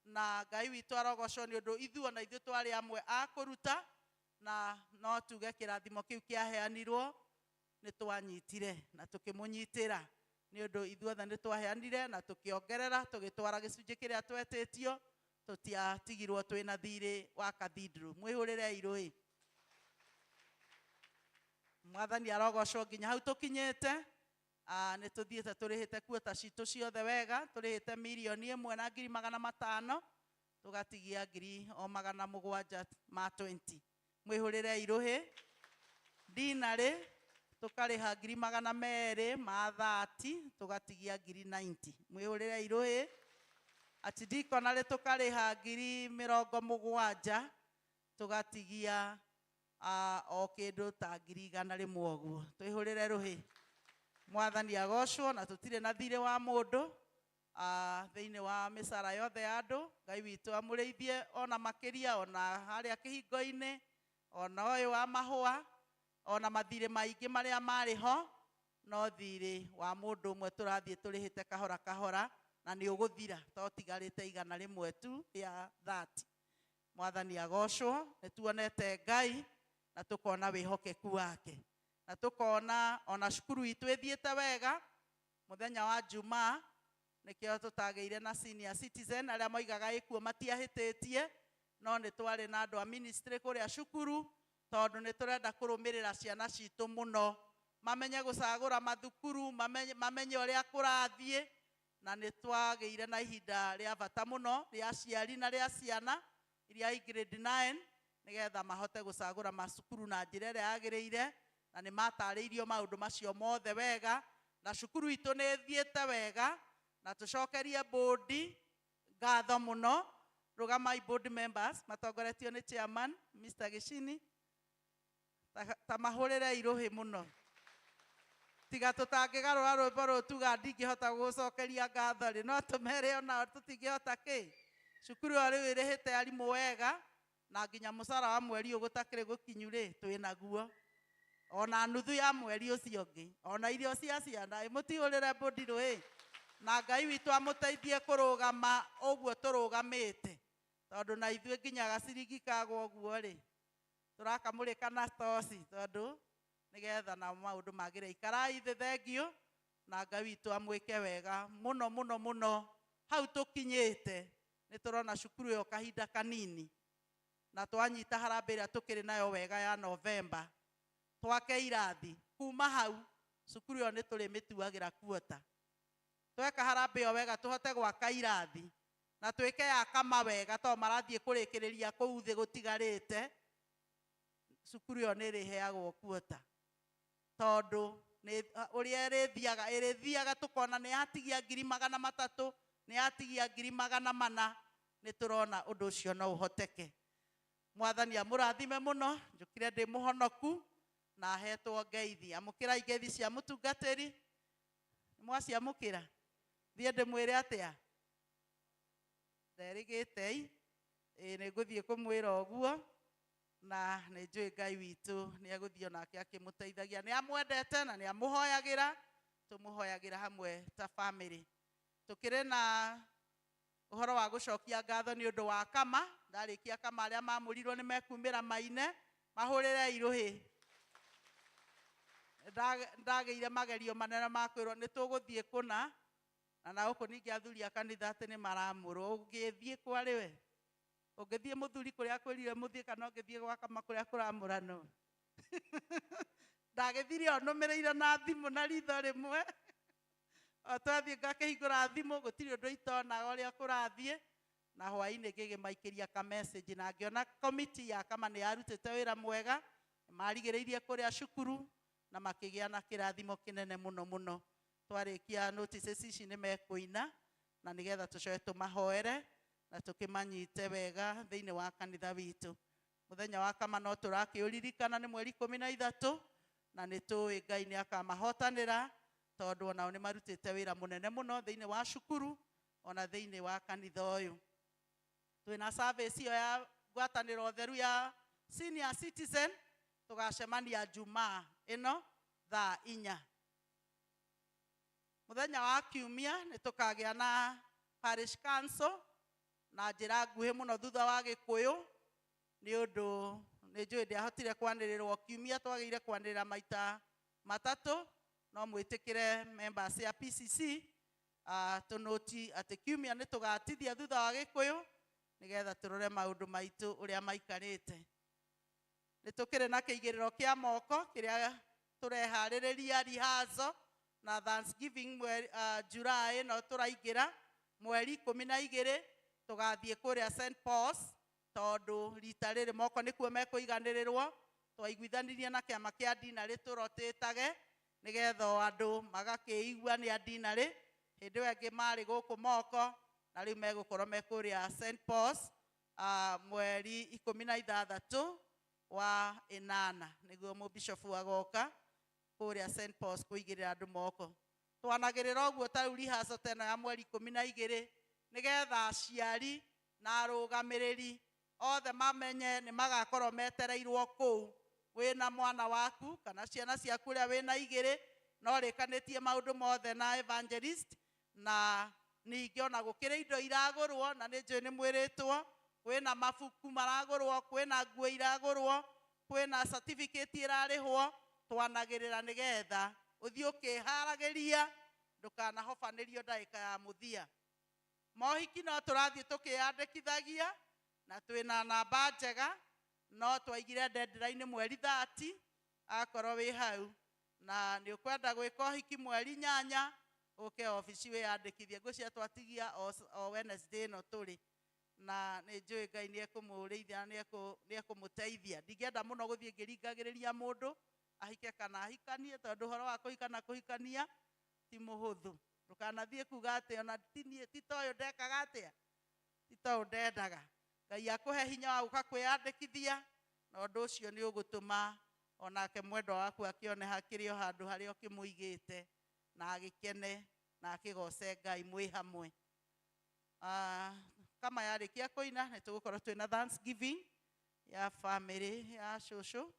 na Ngai witũ arogocwo nĩ ũndũ ithuĩ ona ithuĩ twarĩ amwe a kũruta, na no tuge kĩrathimo kĩu kĩaheanirwo nĩ twanyitire na tũkĩmũnyitĩra, nĩ ũndũ ithuothe nĩ twaheanire na tũkĩongerera tũgĩtwara gĩcunjĩ kĩrĩa twetĩtio, tũtiatigirwo twĩna thirĩ wa cathedral. Mwĩhũrĩrei rũĩ. Mwathani arogocwo nginya hau tũkinyĩte. Nĩ tũthiĩte tũrĩhĩte kuota citũ ciothe wega, tũrĩhĩte 1,500,000, tũgatigia 720,000. Mwĩhũrĩrei rũhĩ. Dinarĩ tũkarĩha 230,000, tũgatigia 90,000. Mwĩhũrĩrei rũhĩ. Atidikonarĩ tũkarĩha 70,000, tũgatigia o kĩndũ ta 100,000 ũguo. Twĩhũrĩre rũhĩ. Mwathani agocwo, na tũtirĩ na thirĩ wa mũndũ thĩinĩ wa mĩcara yothe ya andũ. Ngai witũ amũrĩithie ona makĩria, ona harĩa kĩhingo-inĩ, ona ũyũ wa mahũa, ona mathirĩ maingĩ marĩa marĩ ho, no thirĩ wa mũndũ ũmwe tũrathiĩ tũrĩhĩte kahora kahora, na nĩ ũgũthira to tigarĩte 100 tu ya 30. Mwathani agocwo. Nĩ tuonete Ngai na tũkona wĩhokeku wake, na tũkona ona cukuru itũ ĩthiĩte wega. Mũthenya wa Jumaa nĩkĩo tũtagĩire na senior citizen arĩa moigaga ĩkuo matiahĩtĩtie, no nĩ twarĩ na andũ a ministry kũrĩa cukuru, tondũ nĩ tũrenda kũrũmĩrĩra ciana citũ mũno, mamenye gũcagũra mathukuru, mamenye ũrĩa kũrathiĩ. Na nĩ twagĩire na ihinda rĩa bata mũno rĩa aciari na rĩa ciana iria i grade 9, nĩgetha mahote gũcagũra macukuru na njĩra ĩrĩa yagĩrĩire, na nĩ matarĩirio maũndũ macio mothe wega, Na cukuru itũ nĩ ĩthiĩte wega na tũcokerie bodi ngatho mũno. Rũgamai board members matongoretio nĩ chairman Mr. Gicini, ta mahũrĩre irũhĩ mũno. Tiga tũtangĩgarũra rwĩmbo rũu tuga ndingĩhota gũgũcokeria ngatho rĩ, no tũmere onao tũtingĩhota kĩ. Cukuru ĩyo rĩu ĩrĩhĩte arimũ wega na nginya mũcara wa mweri ũyũ gũtakĩrĩ gũkinyu rĩ, twĩ naguo ona nuthu ya mweri ũcio ũngĩ, ona irio cia ciana. Mũtihũrĩre bodi rũĩ, na Ngai witũ amũteithie kũrũgama ũguo tũrũgamĩte, tondũ na ithuĩ nginya gaciringi kagwo ũguo rĩ, tũrakamũrĩka na toci tondũ nĩgetha na maũndũ magĩre. Ikarai thĩ, thengiũ, na Ngai witũ amwĩke wega mũno mũno mũno. Hau tũkinyĩte nĩ tũrona cukuru ĩyo kahinda kanini, na twanyita harambĩ ĩrĩa tũkĩrĩ nayo wega ya Novemba, twake irathi. Kuma hau cukuru ĩyo nĩ tũrĩmĩtuagĩra kuota. Tweka harambĩ ĩyo wega tũhote gwaka irathi na twĩke ya kama wega, tondũ marathiĩ kũrĩkĩrĩria kũu thĩ gũtigarĩte. Cukuru ĩyo nĩ ĩrĩheagwo kuota, tondũ nĩ ũrĩa ĩrĩthiaga tũkona nĩ yatigia 300,000, nĩ yatigia 400,000. Nĩ tũrona ũndũ ũcio no ũhoteke. Mwathani amũrathime mũno. Njũkire ndĩ mũhonoku na hetwo ngeithi. Amũkĩrai ngeithi cia mũtungatĩri. Mwaciamũkĩra? Thiĩ ndĩmwĩre atĩa? Nderĩgĩte ĩ, nĩ ngũthiĩ kũmwĩra ũguo, na nĩ njũĩ Ngai witũ nĩ egũthiĩ onake akĩmũteithagia. Nĩ amwendete na nĩ amũhoyagĩra, tũmũhoyagĩra hamwe ta family. Tũkĩrĩ na ũhoro wa gũcokia ngatho nĩ ũndũ wa kama. Ndarĩkia kama arĩa mamũrirwo nĩ mekumĩra maine, mahũrĩre irũhĩ. Ndagĩire magerio manene ma kwĩrwo nĩ tũgũthiĩ kũna, na gũkũ ningĩ athuri a kanitha atĩ nĩ maramũrwo. Ũngĩthiĩ kwarĩ we, ũngĩthiĩ mũthuri kũrĩa kwĩrire mũthiĩ, kana ũngĩthiĩ gwa kama kũrĩa kũramũranwo. Ndagĩthire o nũmĩrĩire na thimũ na ritho rĩmwe. O twathiĩ ngakĩhingũra thimũ, gũtirĩ ũndũ itonaga ũrĩa kũrathiĩ. Na hwaĩ-inĩ ngĩgĩmaikĩria ka message, na ngĩona komiti ya kama nĩ yarutĩte wĩra mwega, marigĩrĩirie kũrĩa cukuru na makĩgĩa na kĩrathimo kĩnene mũno mũno. Twarĩkia notices ici nĩ mekũina, na nĩgetha tũcoke tũmahoere na tũkĩmanyite wega thĩinĩ wa kanitha witũ. Mũthenya wa kama no tũrakĩũririkana nĩ mweri 13, na nĩ tũĩ Ngai nĩ akamahotanĩra, tondũ onao nĩ marutĩte wĩra mũnene mũno thĩinĩ wa cukuru ona thĩinĩ wa kanitha ũyũ. Twĩna service ĩyo ya ngwatanĩro theru ya senior citizen, tũgacemania Jumaa ĩno thaa 4. Mũthenya wa kiumia nĩ tũkagĩa na parish council na njĩra nguhĩ mũno thutha wa Gĩkũyũ, nĩ ũndũ nĩ njũĩ ndiahotire kwanĩrĩrwo kiumia, twagĩire kwanĩrĩra maita 3. No mwĩtĩkĩre members ya PCC tũnũti atĩ kiumia nĩ tũgatithia thutha wa Gĩkũyũ nĩgetha tũrore maũndũ maitũ ũrĩa maikarĩte. Nĩ tũkĩrĩ na kĩigĩrĩro kĩa moko kĩrĩa tũreharĩrĩria rehearsal na Thanksgiving mweri July ĩno tũraingĩra mweri 12, tũgathiĩ kũrĩa St Paul's, tondũ rita rĩrĩ moko nĩkuo mekũiganĩrĩrwo. Twaiguithanirie na kĩama kĩa dinarĩ tũrotĩtage nĩgetha o andũ magakĩigua nĩ a dinarĩ. Hĩndĩ ĩyo ĩngĩ marĩ gũkũ moko, na rĩu megũkorwo me kũrĩa St Paul's mweri 16 wa 8, nĩguo mũbishofu agoka kũrĩa St Paul's kũigĩrĩra andũ moko. Twanagĩrĩra ũguo ta rĩu rehearsal ta ĩno ya mweri 12, nĩgetha aciari na arũgamĩrĩri othe mamenye nĩ magakorwo metereirwo kũu. Wĩna mwana waku kana ciana ciaku ũrĩa wĩna 2, no rĩkanĩtie maũndũ mothe na evangelist, na ningĩ ona gũkĩrĩ indo iragũrwo, na nĩ njũĩ nĩ mwĩrĩtwo kwĩna mabuku maragũrwo, kwĩna nguo iragũrwo, kwĩna certificate ĩrarĩhwo. Twanagĩrĩra nĩgetha ũthiĩ ũkĩharagĩria ndũkanahobanĩrio ndagĩka ya mũthia. Mohiki no tũrathiĩ tũkĩyandĩkithagia na twĩna namba njega, no twaigire deadline mweri 30, akorwo wĩ hau na nĩ ũkwenda gwĩka ũhiki mweri 8, ũke obici wĩyandĩkithie. Ngwĩciria twatigia o Wednesday ĩno tũrĩ, na nĩ njũĩ Ngai nĩ ekũmũrĩithia na nĩ ekũmũteithia. Ndingĩenda mũno gũthiĩ ngĩringagĩrĩria mũndũ ahike kana ahikanie, tondũ ũhoro wa kũhika na kũhikania Ti mũhũthũ. Ndũkanathiĩ kuga atĩ ona ti niĩ, ti ta ũyũ ndekaga atĩa, ti ta ũyũ ndendaga. Ngai akũhe hinya wa gũka kwĩyandĩkithia, na ũndũ ũcio nĩ ũgũtũma onake mwendwa waku akĩone hakĩrĩ o handũ harĩa ũkĩmũigĩte, na agĩkene na akĩgoce Ngai mwĩ hamwe. Kama yarĩkia kũina nĩ tũgũkorwo twĩna Thanksgiving ya family ya cũcũ,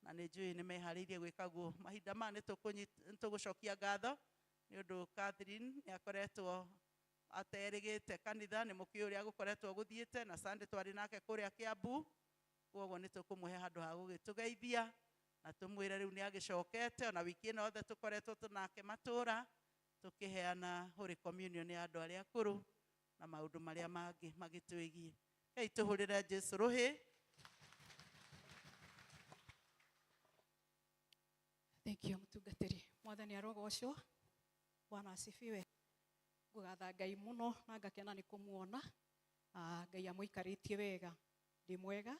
na nĩ njũĩ nĩ meharĩirie gwĩka guo. Mahinda maya nĩ tũgũcokia ngatho nĩ ũndũ Catherine nĩ akoretwo aterĩgĩte kanitha, nĩ mũkĩũĩ ũrĩa gũkoretwo gũthiĩte, na Sunday twarĩ nake kũrĩa Kiambu, koguo nĩ tũkũmũhe handũ ha gũgĩtũgeithia na tũmwĩre rĩu nĩ agĩcokete. Ona wiki ĩno yothe tũkoretwo tũnake matũra tũkĩheana Holy Communion ya andũ arĩa akũrũ na maũndũ marĩa mangĩ magĩtwĩgiĩ. Hei, tũhũrĩre Jesũ rũhĩ. Thank you, mũtungatĩri. Mwathani arogocwo. Bwana asifiwe. Ngũgatha Ngai mũno na ngakena nĩ kũmuona. Ngai amũikarĩtie wega. Ndĩ mwega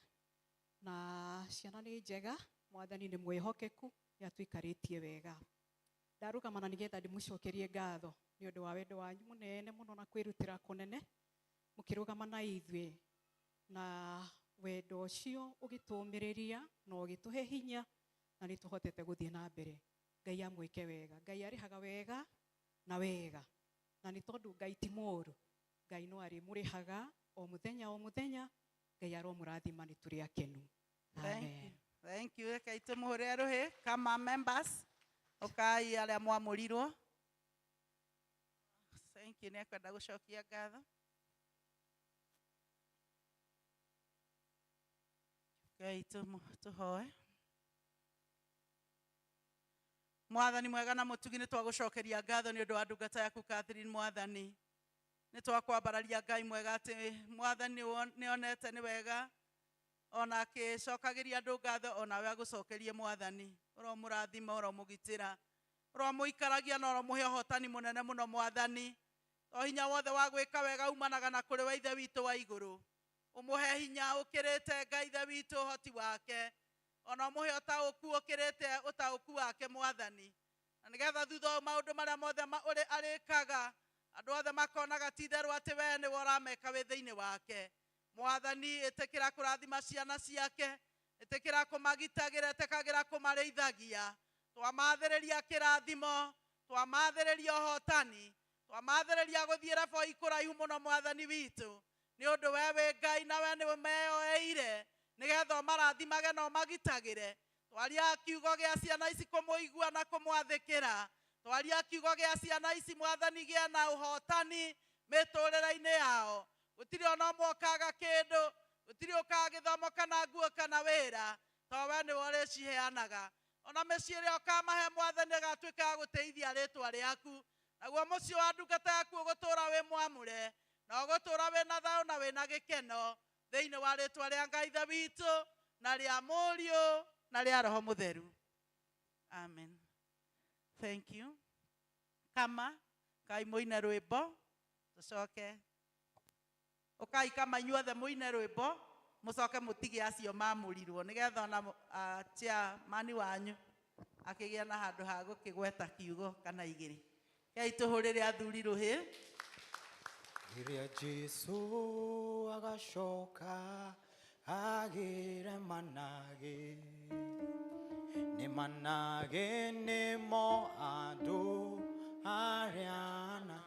na ciana nĩ njega. Mwathani nĩ mwĩhokeku, nĩ atũikarĩtie wega. Ndarũgama na nĩgetha ndĩmũcokerie ngatho nĩ ũndũ wa wendo wanyu mũnene mũno na kwĩrutĩra kũnene mũkĩrũgama na ithuĩ, na wendo ũcio ũgĩtũũmĩrĩria na ũgĩtũhe hinya na nĩ tũhotete gũthiĩ na mbere. Ngai amwĩke wega. Ngai arĩhaga wega na wega, na nĩ tondũ Ngai ti mũũru, Ngai no arĩmũrĩhaga o mũthenya o mũthenya. Ngai aromũrathima, nĩ tũrĩ akenu. Thank you. Amen. Thank you. Rekei tũmũhũrĩre rũhĩ. Kama members, ũkai arĩa mwamũrirwo. Thank you. Nĩ ekwenda gũcokia ngatho. Ngai tũhoe. Mwathani mwega na mũtugi, nĩ twagũcokeria ngatho nĩ ũndũ wa ndungata yaku Catherine. Mwathani, nĩ twakwambararia Ngai mwega atĩ Mwathani nĩ onete nĩ wega ona akĩcokagĩria andũ ngatho, onawe agũcokerie. Mwathani, ũromũrathima, ũromũgitĩra, ũromũikaragia na ũromũhe ũhotani mũnene mũno. Mwathani, o hinya wothe wa gwĩka wega umanaga na kũrĩ we Ithe witũ wa igũrũ. Ũmũhe hinya ũkĩrĩte Ngai Ithe witũ ũhoti wake, ona ũmũhe ũtaũku ũkĩrĩte ũtaũku wake. Mwathani, na nĩgetha thutha wa maũndũ marĩa mothe ũrĩ arĩkaga, andũ othe makonaga ti itherũ atĩ we nĩwe ũrameka wĩ thĩinĩ wake. Mwathani, ĩtĩkĩra kũrathima ciana ciake, ĩtĩkĩra kũmagitagĩra, ĩtĩkagĩra kũmarĩithagia. Twamathĩrĩria kĩrathimo, twamathĩrĩria ũhotani, twamathĩrĩria gũthiĩ reboi kũraihu mũno. Mwathani witũ, nĩ ũndũ we wĩ Ngai na we nĩwe meyoeire nĩgetha ũmarathimage na ũmagitagĩre. Twaria kiugo gĩa ciana ici kũmũigua na kũmwathĩkĩra. Twaria kiugo gĩa ciana ici, Mwathani, gĩa na ũhotani mĩtũrĩre-inĩ yao. Gũtirĩ ona ũmwe ũkaga kĩndũ, gũtirĩ ũkaga gĩthomo kana nguo kana wĩra, to we nĩwe ũrĩciheanaga. Ona mĩciĩ ĩrĩa ũkamahe, Mwathani, ĩgatuĩka ya gũtĩithia rĩtwa rĩaku, naguo mũciĩ wa ndungata yaku ũgũtũũra wĩ mwamũre na ũgũtũũra wĩna thayũ na wĩna gĩkeno, thĩinĩ wa rĩtwa rĩa Ngai Ithe witũ na rĩa Mũriũ na rĩa Roho Mũtheru. Amen. Thank you. Kama kai mũine rwĩmbo tũcoke. Ũkai kama inyuothe mũine rwĩmbo, mũcoke mũtige acio mamũrirwo, nĩgetha ona chairman wanyu akĩgĩa na handũ ha gũkĩgweta kiugo kana igĩrĩ. Kei tũhũrĩre athuri rũhĩ. Rĩrĩa Jesũ agacoka agĩre manage, nĩ manage nĩmo andũ arĩa na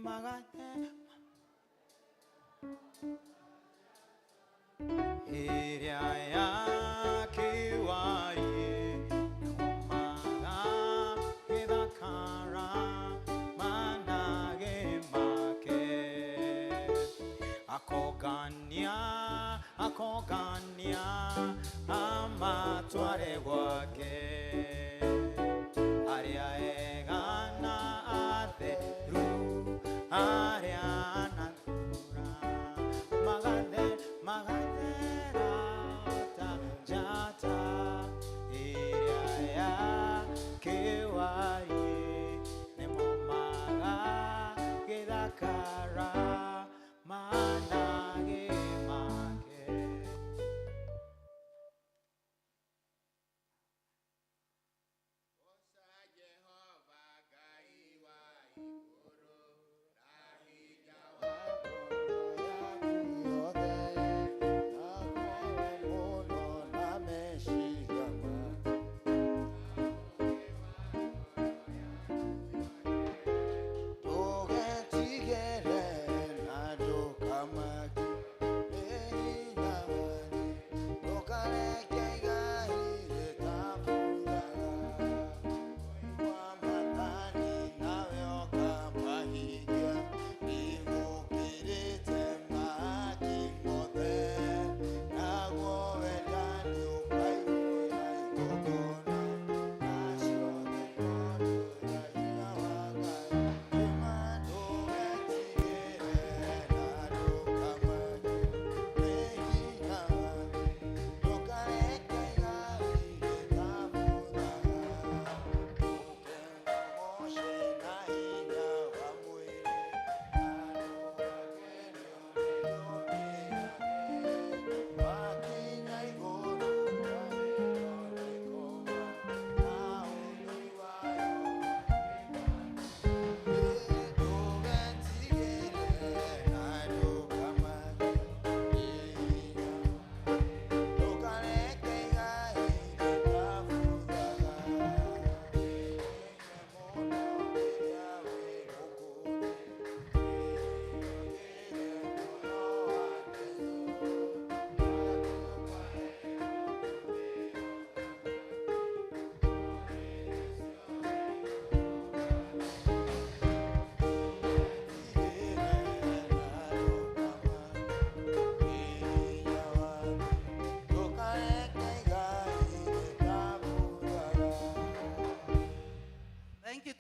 magathe ĩrĩa yakĩwarie magagĩthakara manage make akogania akogania amatware gwake arĩa ega na atheru arĩa nathura magathe magathera ta njata ĩrĩa yakĩwarie nĩmo magagĩthakara manage make. Jehova.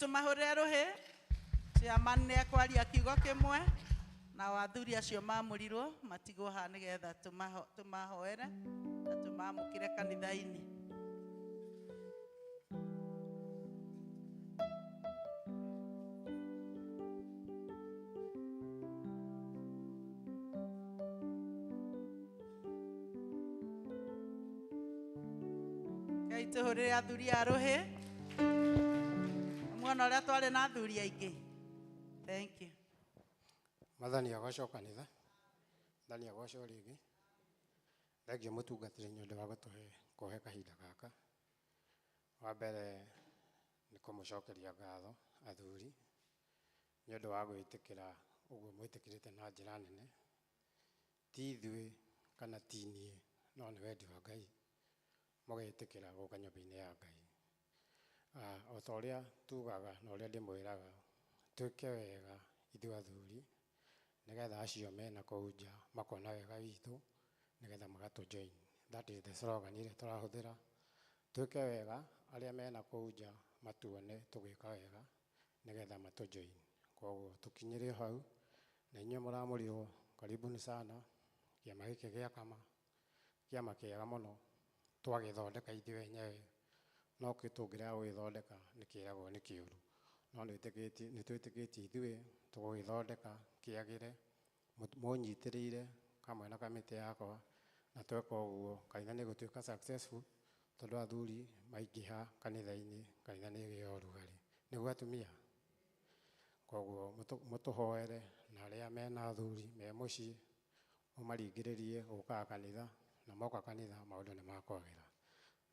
Tũmahũrĩre rũhĩ. Chairman nĩ ekwaria kiugo kĩmwe na athuri acio mamũrirwo matigwo haha nĩgetha tũmahoere na tũmamũkĩre kanitha-inĩ. Ngai tũhũrĩre athuri a rũhĩ. Muona ũrĩa twarĩ na athuri aingĩ. Thank you. Mwathani agocwo kanitha. Mwathani agocwo rĩngĩ. Thengiũ mũtungatĩri nĩ ũndũ wa gũtũhe kũhe kahinda gaka. Wa mbere nĩ kũmũcokeria ngatho athuri nĩ ũndũ wa gwĩtĩkĩra ũguo mwĩtĩkĩrĩte na njĩra nene. Ti ithuĩ kana ti niĩ, no nĩ wendi wa Ngai mũgetĩkĩra gũka nyũmba-inĩ ya Ngai. O ta ũrĩa tugaga na ũrĩa ndĩmwĩraga, twĩke wega ithuĩ athuri nĩgetha acio mena kũu nja makona wega witũ nĩgetha magatũ join. That is the slogan ĩrĩa tũrahũthĩra. Twĩke wega arĩa mena kũu nja matuone tũgĩka wega nĩgetha matũ join. Koguo tũkinyĩre hau na inyuĩ mũramũrirwo karibuni sana. Kĩama gĩkĩ gĩa Kama kĩama kĩega mũno twagĩthondeka ithuĩ enyewe, no tũngĩrega gũgĩthondeka nĩ kĩragwo nĩ kĩũru, no nĩ twĩtĩkĩtie ithuĩ tũgũgĩthondeka kĩagĩre mũnyitĩrĩire kamwe na kamĩtĩ yakwa, na tweka ũguo kanitha nĩ ĩgũtuĩka successful tondũ athuri maingĩha kanitha-inĩ, kanitha nĩ ĩgĩaga ũrugarĩ. Nĩguo atumia? Koguo mũtũhoere na arĩa mena athuri me mũciĩ mũmaringĩrĩrie gũkaga kanitha, na moka kanitha maũndũ nĩ makwagĩra.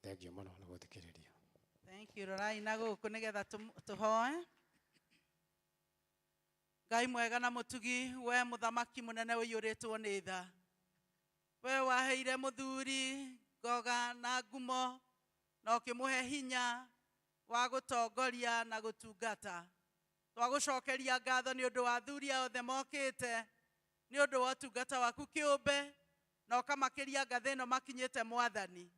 Thengiũ mũno nĩ gũthikĩrĩria. Thank you. Rorai na gũkũ nĩgetha tũhoe. Ngai mwega na mũtugi, we mũthamaki mũnene ũiyũrĩtwo nĩ tha. We waheire mũthuri ngoga na ngumo na ũkĩmũhe hinya wa gũtongoria na gũtungata. Twagũcokeria ngatho nĩ ũndũ wa athuri othe mokĩte nĩ ũndũ wa ũtungata waku kĩũmbe, na ũkamakĩria ngathĩ ĩno makinyĩte Mwathani.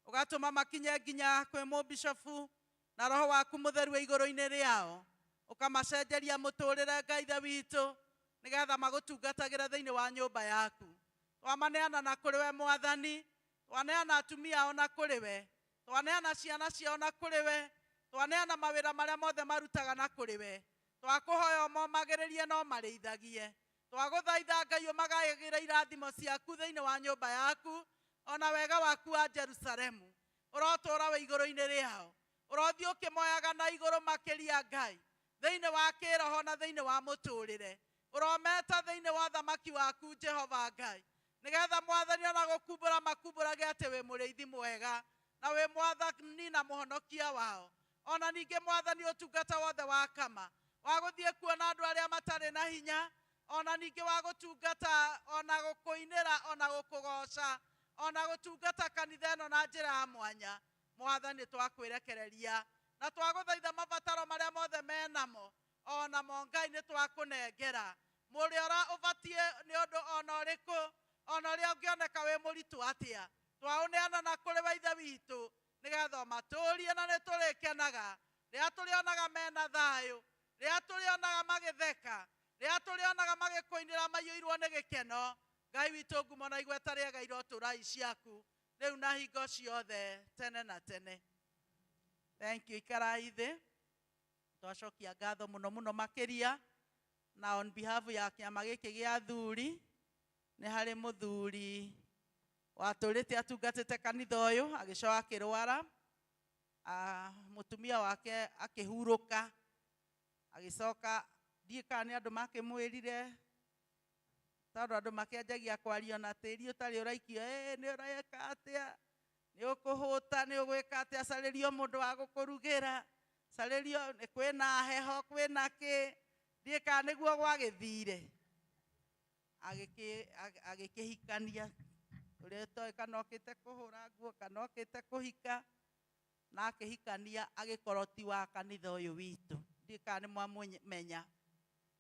Ũgatũma makinye nginya kwĩ mũbishofu na roho waku mũtheru wĩ igũrũ-inĩ rĩao. Ũkamacenjeria mũtũrĩre Ngai Ithe witũ nĩgetha magũtungatagĩre thĩinĩ wa nyũmba yaku. Twamaneana na kũrĩ we Mwathani, twaneana atumia ao na kũrĩ we, twaneana ciana ciao na kũrĩ we, twaneana mawĩra marĩa mothe marutaga na kũrĩ we. Twakũhoya ũmomagĩrĩrie na ũmarĩithagie. Twagũthaitha Ngai ũmagayagĩre irathimo ciaku thĩinĩ wa nyũmba yaku ona wega waku wa Jerusalemu. Ũrotũũra wĩ igũrũ-inĩ rĩao, ũrothiĩ ũkĩmoyaga na igũrũ makĩria Ngai thĩinĩ wa kĩroho na thĩinĩ wa mũtũrĩre. Ũrometa thĩinĩ wa thamaki waku Jehova Ngai nĩgetha Mwathani ona gũkumbũra makumbũrage atĩ wĩ mũrĩithi mwega na wĩ Mwathani na mũhonokia wao. Ona ningĩ Mwathani ũtungata wothe wa Kama wa gũthiĩ kuona andũ arĩa matarĩ na hinya, ona ningĩ wa gũtungata ona gũkũinĩra ona gũkũgoca ona gũtungata kanitha ĩno na njĩra ya mwanya. Mwathani twakwĩrekereria na twagũthaitha mabataro marĩa mothe menamo ona mo Ngai nĩ twakũnengera. Mũrĩ ũrĩa ũbatiĩ nĩ ũndũ ona ũrĩkũ ona ũrĩa ũngĩoneka wĩ mũritũ atĩa, twaũneana na kũrĩ we Ithe witũ nĩgetha ũmatũrie, na nĩ tũrĩkenaga rĩrĩa tũrĩonaga mena thayũ, rĩrĩa tũrĩonaga magĩtheka, rĩrĩa tũrĩonaga magĩkũinĩra maiyũirwo nĩ gĩkeno. Ngai witũ ngumo na igweta rĩega irotũra ciaku rĩu na hingo ciothe tene na tene. Thank you. Ikarai thĩ. Twacokia ngatho mũno mũno makĩria, na on behalf ya kĩama gĩkĩ gĩa athuri nĩ harĩ mũthuri watũrĩte atungatĩte kanitha ũyũ agĩcoka akĩrwara, mũtumia wake akĩhurũka, agĩcoka ndiĩ kana nĩ andũ makĩmwĩrire tondũ andũ makĩanjagia kwaria na tĩri ũtarĩ ũraikio, nĩ ũreka atĩa, nĩ ũkũhũta, nĩ ũgwĩka atĩa, carĩrio mũndũ wa gũkũrugĩra, carĩrio kwĩna heho, kwĩna kĩ, ndiĩ kana nĩguo gwagĩthire. Agĩkĩhikania ũrĩa ũtoĩ kana okĩte kũhũra nguo kana okĩte kũhika, na akĩhikania agĩkorwo ti wa kanitha ũyũ witũ. Ndiĩ kana nĩ mwamũmenya.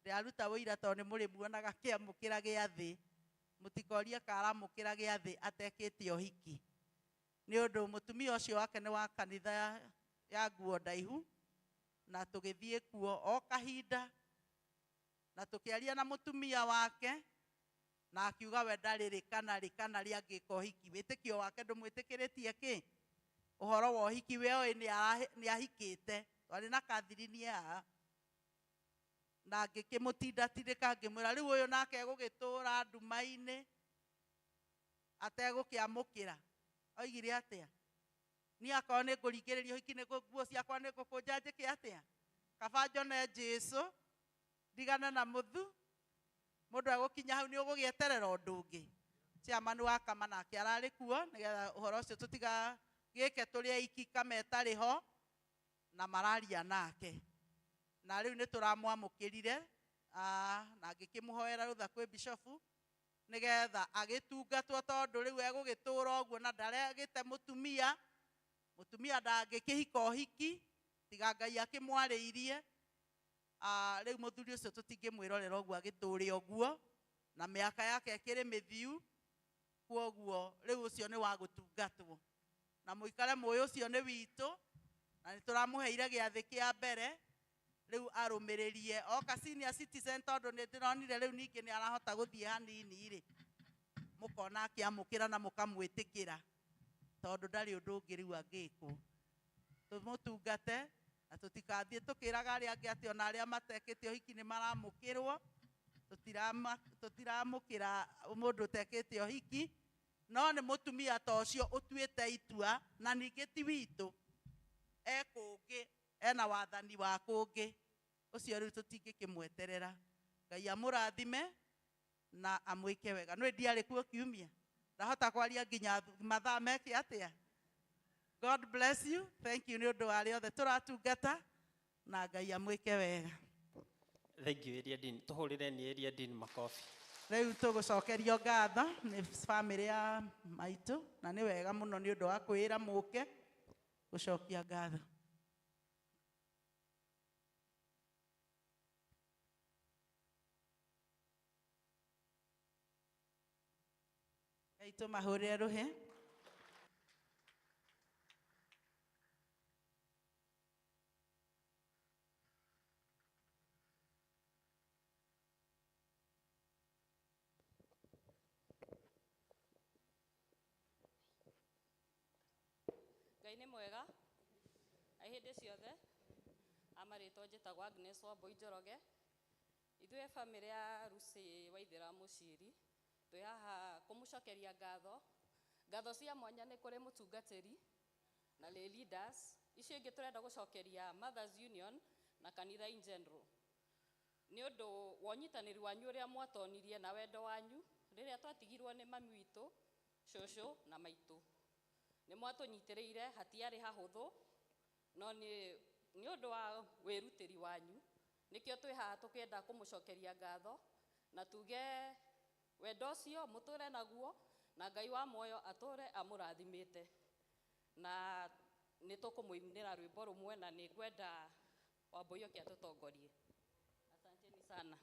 Ndĩraruta ũira tondũ nĩ mũrĩmuonaga kĩamũkĩra gĩathĩ, mũtikorie karamũkĩra gĩathĩ atekĩte ũhiki, nĩ ũndũ mũtumia ũcio wake nĩ wa kanitha ya nguo ndaihu, Na tũgĩthiĩ kuo o kahinda na tũkĩaria na mũtumia wake na akiuga we ndarĩ rĩ kana rĩ kana rĩ angĩka ũhiki. Wĩtĩkio wake ndũmwĩtĩkĩrĩtie kĩ ũhoro wa ũhiki, we oĩ nĩ ahikĩte. Twarĩ na Catherine haha na ngĩkĩmũtindatindĩka ngĩmwĩra rĩu ũyũ nake egũgĩtũra nduma-inĩ ategũkĩamũkĩra. Oigire atĩa? Niĩ akorwo nĩ ngũringĩrĩria ũhiki nĩ nguo ciakwa nĩ ngũkũnja njĩke atĩa? Kaba njone Jesũ ndigane na mũthu. Mũndũ egũkinya hau nĩ ũgũgĩeterera ũndũ ũngĩ. Chairman wa kama nake ararĩ kuo nĩgetha ũhoro ũcio tũtigagĩke tũrĩ aiki kama ĩtarĩ ho na mararia nake. Na rĩu nĩ tũramwamũkĩrire na ngĩkĩmũhoera rũtha kwĩ bishofu nĩgetha agĩtungatwo tondũ rĩu egũgĩtũra ũguo na ndaregĩte mũtumia. Mũtumia ndangĩkĩhika ũhiki tiga Ngai akĩmwarĩirie. Rĩu mũthuri ũcio tũtingĩmwĩrorera ũguo agĩtũre ũguo na mĩaka yake ĩkĩrĩ mĩthiu, kwoguo rĩu ũcio nĩ wa gũtungatwo. Na mũikare mũĩ ũcio nĩ witũ na nĩ tũramũheire gĩathĩ kĩa mbere rĩu arũmĩrĩrie oka senior citizen tondũ nĩ ndĩronire rĩu ningĩ nĩ arahota gũthiĩ hanini rĩ, mũkona akĩamũkĩra na mũkamwĩtĩkĩra tondũ ndarĩ ũndũ ũngĩ rĩu angĩkwo. Tũmũtungate na tũtikathiĩ tũkĩraga arĩa angĩ atĩ ona arĩa matekĩte ũhiki nĩ maramũkĩrwo. Tũtiramũkĩra mũndũ ũtekĩte ũhiki, no nĩ mũtumia ta ũcio ũtuĩte itua na ningĩ ti witũ, e kũngĩ, ena wathani wa kũngĩ, ũcio rĩu tũtingĩkĩmweterera. Ngai amũrathime na amwĩke wega. Nĩ ndiarĩ kuo kiumia, ndahota kwaria nginya mathaa meke atĩa. God bless you. Thank you nĩ ũndũ wa arĩa othe tũratungata na Ngai amwĩke wega. Thank you Area Dean. Tũhũrĩre ni Area Dean makobi. Rĩu tũgũcokerio ngatho nĩ famĩlĩ ya maitũ na nĩ wega mũno nĩ ũndũ wa kwĩra mũke gũcokia ngatho. Ngai tũmahũrĩre rũhĩ. Ngai nĩ mwega ai hĩndĩ ciothe. Amarĩtwo njĩtagwo Agnes Wambui Njoroge. Ithuĩ bamĩrĩ ya Lucy Waithera Mũciri twĩ haha kũmũcokeria ngatho. Ngatho cia mwanya nĩ kũrĩ mũtungatĩri na lay leaders. Icio ingĩ tũrenda gũcokeria Mothers Union na kanitha in general nĩ ũndũ wa ũnyitanĩri wanyu ũrĩa mwatonirie na wendo wanyu rĩrĩa twatigirwo nĩ mami witũ, cũcũ na maitũ. Nĩ mwatũnyitĩrĩire, hatiarĩ hahũthũ, no nĩ ũndũ wa wĩrutĩri wanyu nĩkĩo twĩ haha tũkĩenda kũmũcokeria ngatho na tuge wendo ũcio mũtũre naguo na Ngai wa muoyo atũre amũrathimĩte. Na nĩ tũkũmũinĩra rwĩmbo rũmwe na nĩ ngwenda Wambui oke atũtongorie. Asanteni sana.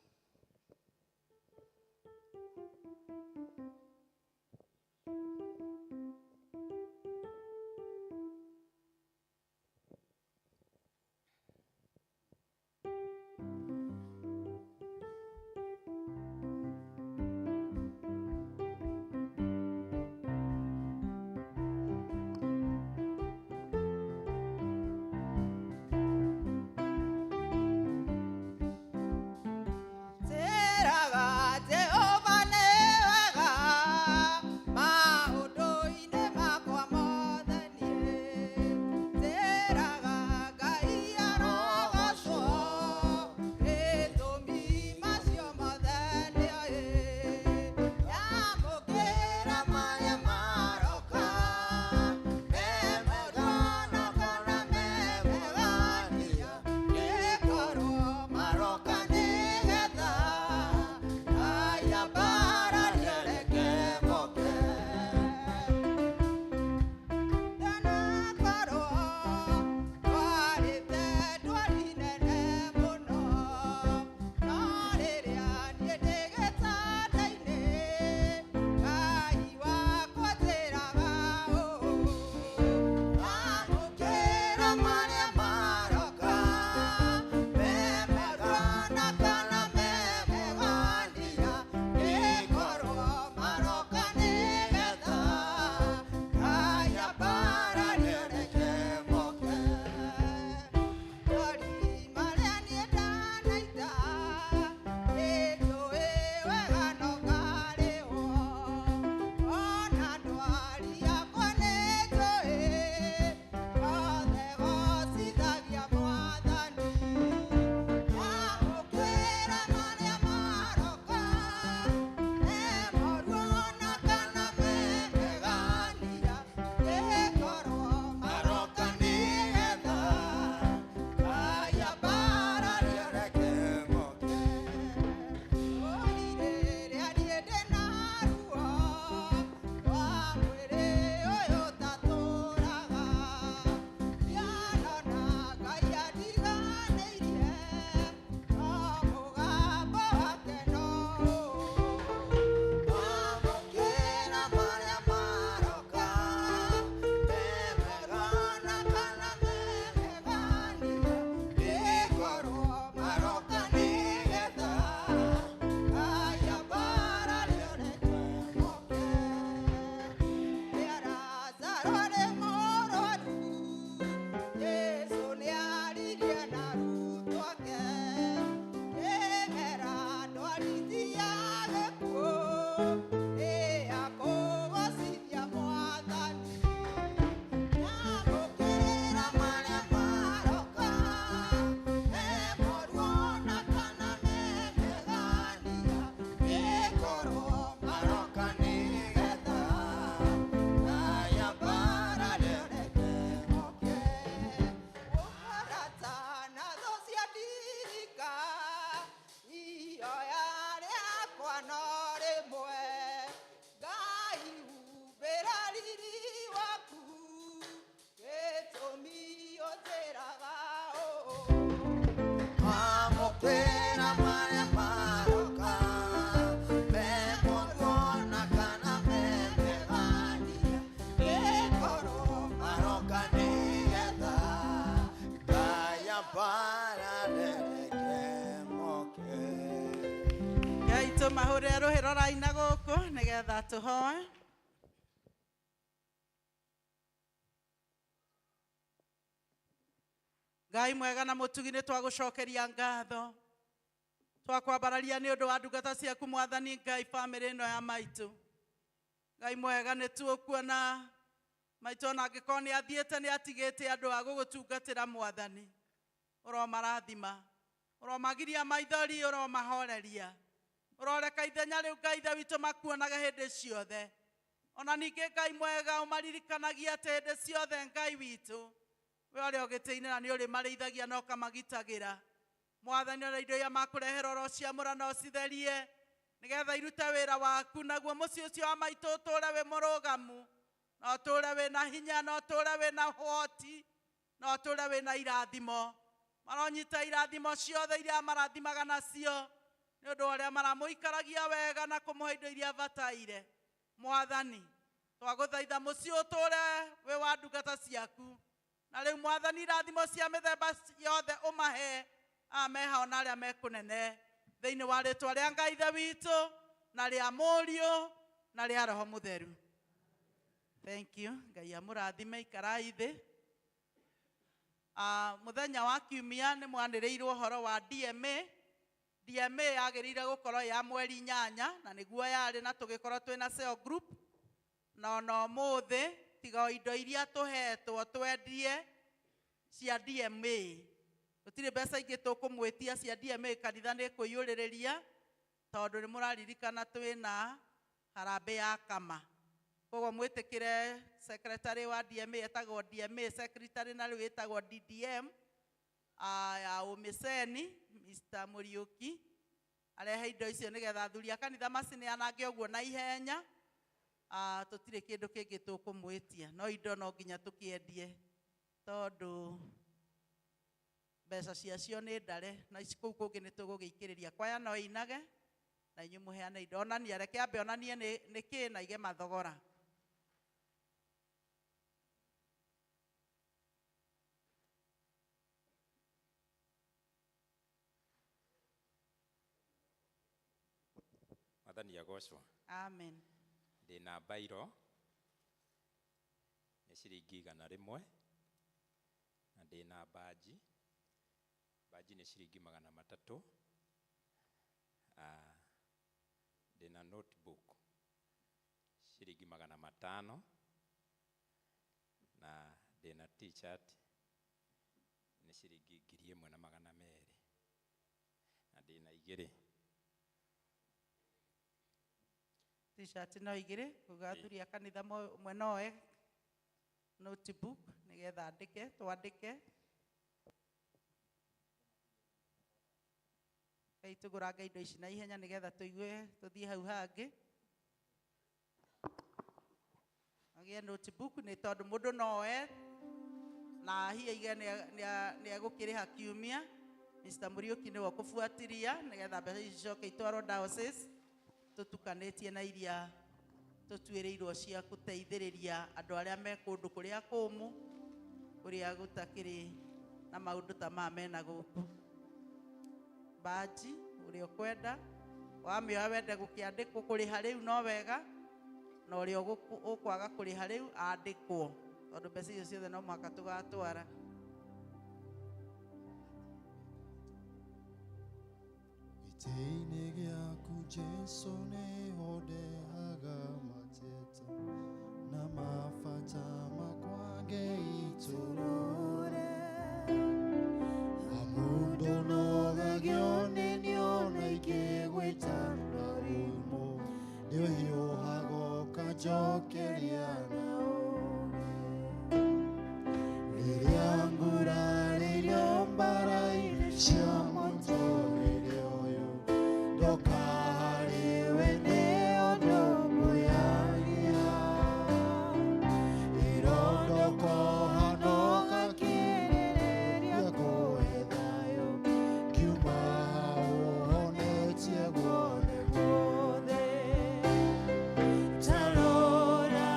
Jehova nĩ wega. Nyambarare reke moke. Ngai tũmahũrĩre rũhĩ roraina gũkũ nĩgetha tũhoe. Ngai mwega na mũtugi nĩ twagũcokeria ngatho, twakwambararia nĩ ũndũ wa ndungata ciaku mwathani Ngai, bamĩrĩ ĩno ya maitũ. Ngai mwega nĩ tũkuona maitũ ona angĩkorwo nĩ athiĩte nĩ atigĩte andũ a gũgũtungatĩra mwathani, ũromarathima, ũromagiria maithori, ũromahoreria, ũroreka ithenya rĩu Ngai ithe witũ makuonaga hĩndĩ ciothe. Ona ningĩ Ngai mwega ũmaririkanagia atĩ hĩndĩ ciothe Ngai witũ we ũrĩa ũgĩtĩ-inĩ na nĩ ũrĩmarĩithagia na ũkamagitagĩra. Mwathani ona indo iria makũrehera ũrociamũra na ũcitherie nĩgetha irute wĩra waku, naguo mũciĩ ũcio wa maitũ ũtũũre wĩ mũrũgamu, na ũtũũre wĩna hinya, na ũtũũre wĩna ũhoti, na ũtũũre wĩna irathimo. Maronyita irathimo ciothe iria marathimaga nacio nĩ ũndũ wa ũrĩa maramũikaragia wega na kũmũhe indo iria bataire. Mwathani twagũthaitha mũciĩ ũtũũre wĩ wa ndungata ciaku, na rĩu mwathani irathimo cia mĩthemba yothe ũmahe aya meha ona arĩa mekũnene, thĩinĩ wa rĩtwa rĩa Ngai ithe witũ na rĩa Mũriũ na rĩa Roho Mũtheru. Thank you. Ngai amũrathime, ikarai thĩ. Mũthenya wa kiumia nĩ mwanĩrĩirwo ũhoro wa DMA. DMA yagĩrĩire gũkorwo ya mweri 8 na nĩguo yarĩ, na tũgĩkorwo twĩna cell group, na ona ũmũthĩ tiga o indo iria tũhetwo twendie cia DMA, gũtirĩ mbeca ingĩ tũkũmwĩtia cia DMA. Kanitha nĩ kũiyũrĩrĩria tondũ nĩ mũraririkana twĩna harambĩ ya kama, koguo mwĩtĩkĩre secretary wa DMA etagwo DMA secretary, na rĩu ĩtagwo DDM ya Ũmĩceni Mr. Mũriũki arehe indo icio nĩgetha athuri a kanitha macineanange ũguo na ihenya. Tũtirĩ kĩndũ kĩngĩ tũkũmwĩtia, no indo no nginya tũkĩendie tondũ mbeca ciacio nĩ ndare, na ici kũu kũngĩ nĩ tũgũgĩikĩrĩria. Kwaya no inage na inyuĩ mũheane indo. Onania, reke ambe onanie nĩ kĩ na ige mathogora. Mwathani agocwo. Amen. Ndĩna mbairo nĩ ciringi 100, na ndĩna mbanji, mbanji nĩ ciringi 300. Ndĩna notebook ciringi 500, na ndĩna t-shirt nĩ ciringi 1200, na ndĩna igĩrĩ. T-shirt no igĩrĩ kuga athuri a kanitha ũmwe noe notebook nĩgetha andĩke, twandĩke. Ngai tũgũrange indo ici na ihenya nĩgetha tũigue tũthiĩ hau hangĩ. Agĩe notebook nĩ tondũ mũndũ no oe na hihi aige nĩ egũkĩrĩha kiumia. Mr. Mũriũki nĩwe ũkũbuatĩria nĩgetha mbeca ici cicoke itwarwo diocese tũtukanĩtie na iria tũtuĩrĩirwo cia gũteithĩrĩria andũ arĩa me kũndũ kũrĩa kũmũ, kũrĩa gũtakĩrĩ na maũndũ ta maya mena gũkũ. Mbanji ũrĩa ũkwenda wamĩoya wende gũkĩandĩkwo kũrĩha rĩu no wega, na ũrĩa ũkwaga kũrĩha rĩu andĩkwo, tondũ mbeca icio ciothe no mũhaka tũgatwara. Gĩtĩ-inĩ gĩaku Jesũ nĩho ndehaga mateta na mabata makwa ngeitũrũre, amu ndũnogagio nĩ niĩ ona ingĩgwĩta na rumo, nĩũhiũhaga ũkanjokeria na ũũgĩ. Rĩrĩa ngurarĩrio mbara-inĩ cia mũtũrĩre ũyũ, ndoka harĩwe nĩ ũndũ ngwĩhagia. Irondoko hanoka kĩrĩrĩria kũhe thayũ, ngiuma hau ũhonetie guothe guothe. Ta rora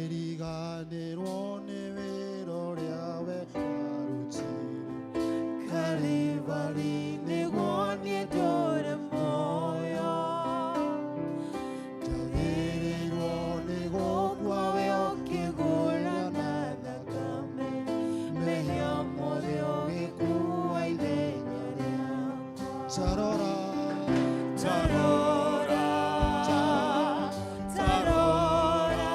Ngĩriganĩrwo nĩ wĩra ũrĩa we warutire Kalivali nĩguo niĩ ndũre muoyo. Njagĩrĩirwo nĩ gũkua we ũkĩgũra na thakame, mehia mothe ũgĩkua ithenya rĩakwa. Tarora, tarora, tarora,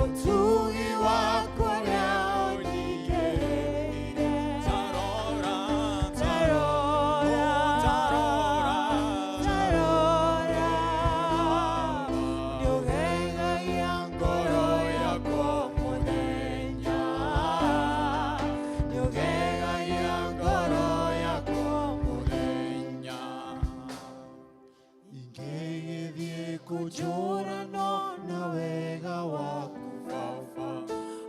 ũtugi waku ũrĩa ũnyingĩrĩire. Tarora, tarora, tarora, nĩũgegagia ngoro yakwa mũthenya, nĩũgegagia ngoro yakwa mũthenya. Ingĩgĩthiĩ kũnjũrano na wega waku Baba,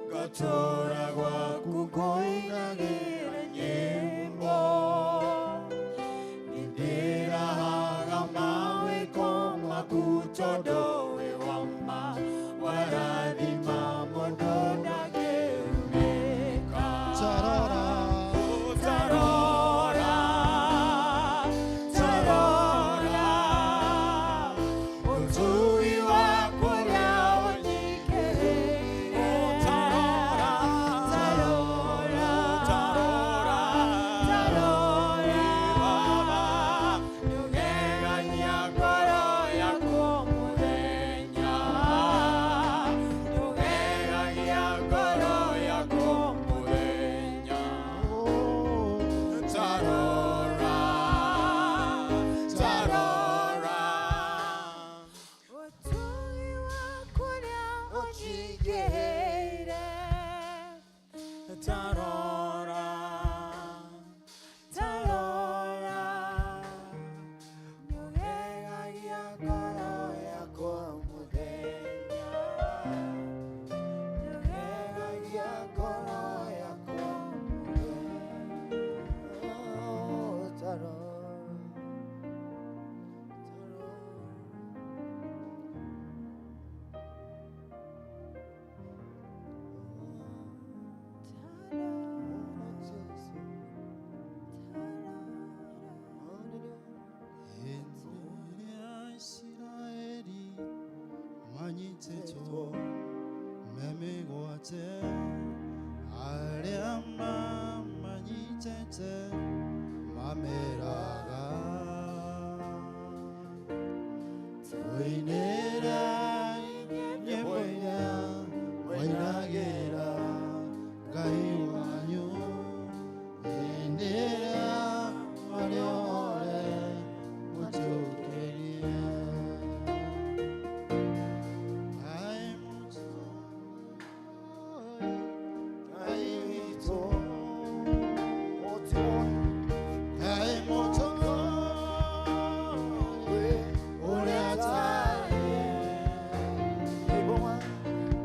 ngatũũra gwaku ngũinagĩra nyĩmbo. Nĩndĩrahaga mawĩko maku tondũ wĩ wa ma, warathima mũndũ ndangĩrumĩka. Tarora, tarora, tarora, ũtugi waku ũrĩa ũnyingĩrĩire. Tarora, tarora, tarora, nĩũgegagia ngoro yakwa mũthenya, nĩũgegagia ngoro yakwa mũthenya. Tarora, tarora, ũtugi waku ũrĩa ũnyingĩrĩire. Tarora, tarora, nĩũgegagia ngoro yakwa mũthenya, nĩũgegagia ngoro yakwa mũthenya. Tarora, Hĩndĩ ĩrĩa Isiraeli manyitĩtwo me mĩgwate, arĩa mamanyitĩte mameraga, tũinĩre nyĩmbo iria mwainagĩra Ngai wanyu, hĩndĩ ĩrĩa marĩ othe mũtũkĩrie. Ai Ngai witũ, Ngai mũtũkũĩ, ũrĩa atarĩ.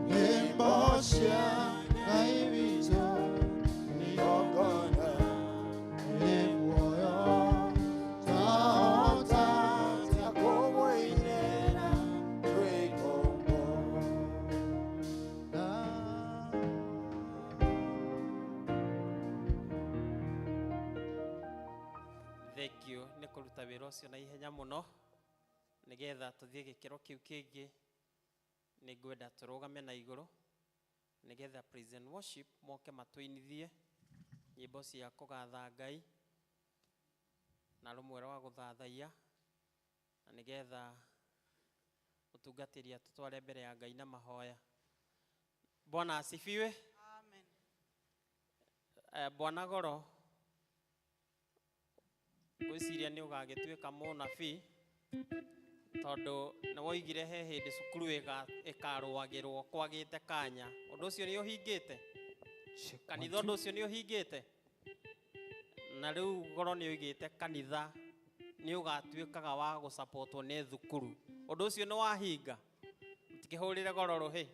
Nyĩmbo cia Ngai witũ nĩigongona rĩ muoyo, twahota atĩa kũmũinĩra twĩ ngombo? Thank you nĩ kũruta wĩra ũcio na ihenya mũno nĩgetha tũthiĩ gĩkĩro kĩu kĩngĩ. Nĩ ngwenda tũrũgame na igũrũ nĩgetha praise and worship moke matũinithie nyĩmbo cia kũgatha Ngai na rũmwe rwa gũthathaiya, na nĩgetha mũtungatĩri atũtware mbere ya Ngai na mahoya. Bwana asifiwe. Amen. Bwana Goro, ngwĩciria nĩ ũgagĩtuĩka mũnabii tondũ nĩ woigire he hĩndĩ cukuru ĩkarũagĩrwo kwagĩte kanya. Ũndũ ũcio nĩ ũhingĩte? Kanitha ũndũ ũcio nĩ ũhingĩte? Na rĩu Goro nĩ oigĩte kanitha nĩ ũgatuĩkaga wa gũcapotwo nĩ thukuru. Ũndũ ũcio nĩ wahinga? Mũtikĩhũrĩre Goro rũhĩ.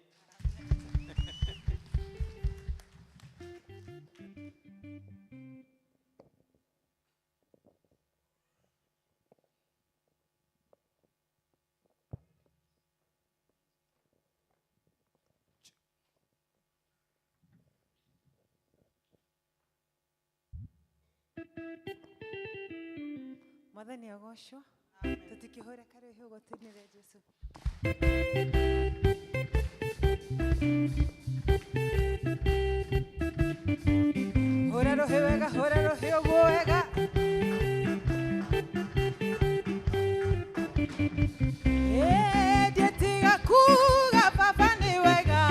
Mwathani agocwo. Tũtikĩhũre karũhĩ ũguo tũinĩre Jesũ. Hũra rũhĩ wega, hũra rũhĩ ũguo wega. Ĩ, ndiĩtiga kuga baba nĩ wega.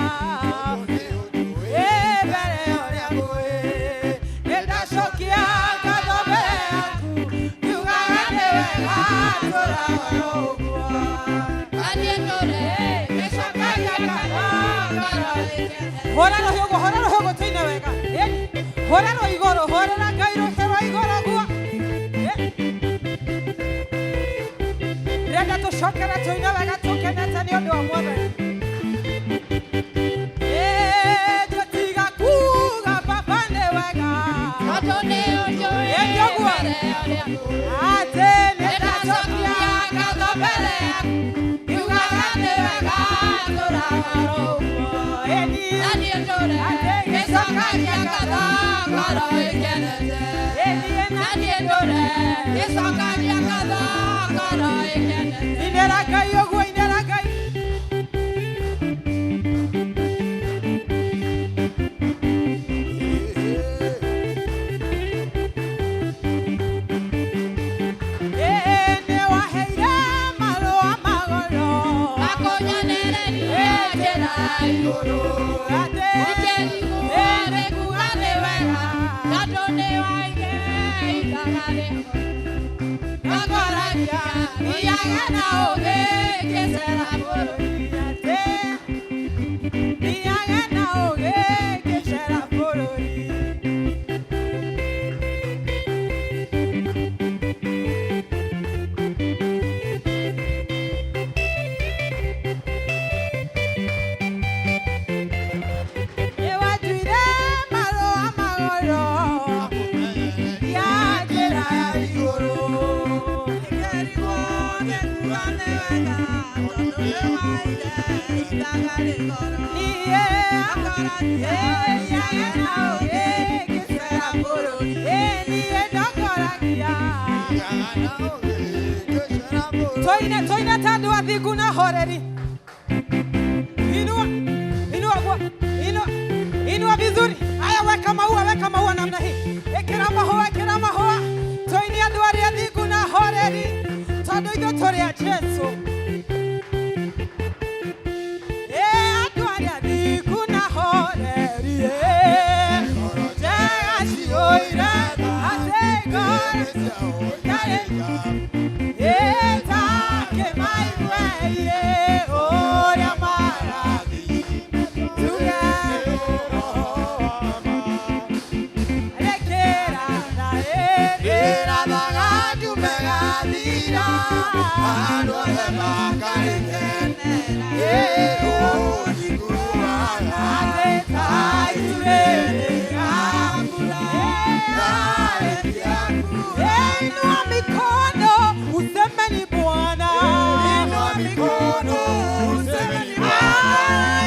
Ĩ, mbere ya ũrĩa ngũĩ, nĩndacokia ngatho mbere yaku, ngiugaga nĩ wega tũraga ũguo. Hũra rũhĩ ũguo, hũra rũhĩ ũguo tũine wega. Ĩ, hũra rwa igũrũ, hũrĩra Ngai rũhĩ rwa igũrũ ũguo. Ĩ. Ndĩrenda tũcokere tũine wega tũkenete nĩ ũndũ wa Mwathani. Ĩ, ndiĩtiga kuga baba nĩ wega. Ĩ, nĩ ũguo. Atĩ nĩndacokia ngatho mbere yaku, ngiugaga nĩ wega tũraga ũguo. Ĩ, niĩ atĩ ngĩcokagia ngatho ngoro ĩkenete. Ĩ, niĩ na niĩ ndũre ngĩcokagia ngatho ngoro ĩkenete. Inĩra Ngai ũguo, inĩra Ngai. Ĩ, nĩwaheire marũa magoro. Atĩ ĩ, nĩkuga nĩ wega. Ngakoragia thiaga na ũũgĩ ngĩcera bũrũri. Atĩ thiaga na ũũgĩ ngĩcera bũrũri. Nĩwanduire marũa magoro ya njĩra ya igũrũ. Niĩ thiaga na ũũgĩ ngĩcera bũrũri. Ĩ, niĩ ndongoragia. Tũine, tũine ta andũ athingu na ahoreri. Inua, inua gua, inua, inua vizuri. Haya, weka maua, weka maua namna hii. Ĩkĩra mahũa, ĩkĩra mahũa. Tũine andũ arĩa athingu na ahoreri, tondũ ithuĩ tũrĩ a Jesũ. Ĩ, andũ arĩa athingu na ahoreri, ĩ, njega ciyũire, atĩ ngoro itarĩ Inua mikono useme ni Bwana. Inua mikono useme ni Bwana.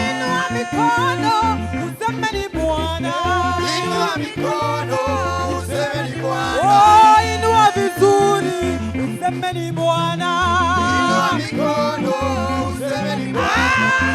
Inua mikono useme ni Bwana. Inua mikono useme ni Bwana. Oh, inua vizuri useme ni Bwana. Inua mikono useme ni Bwana.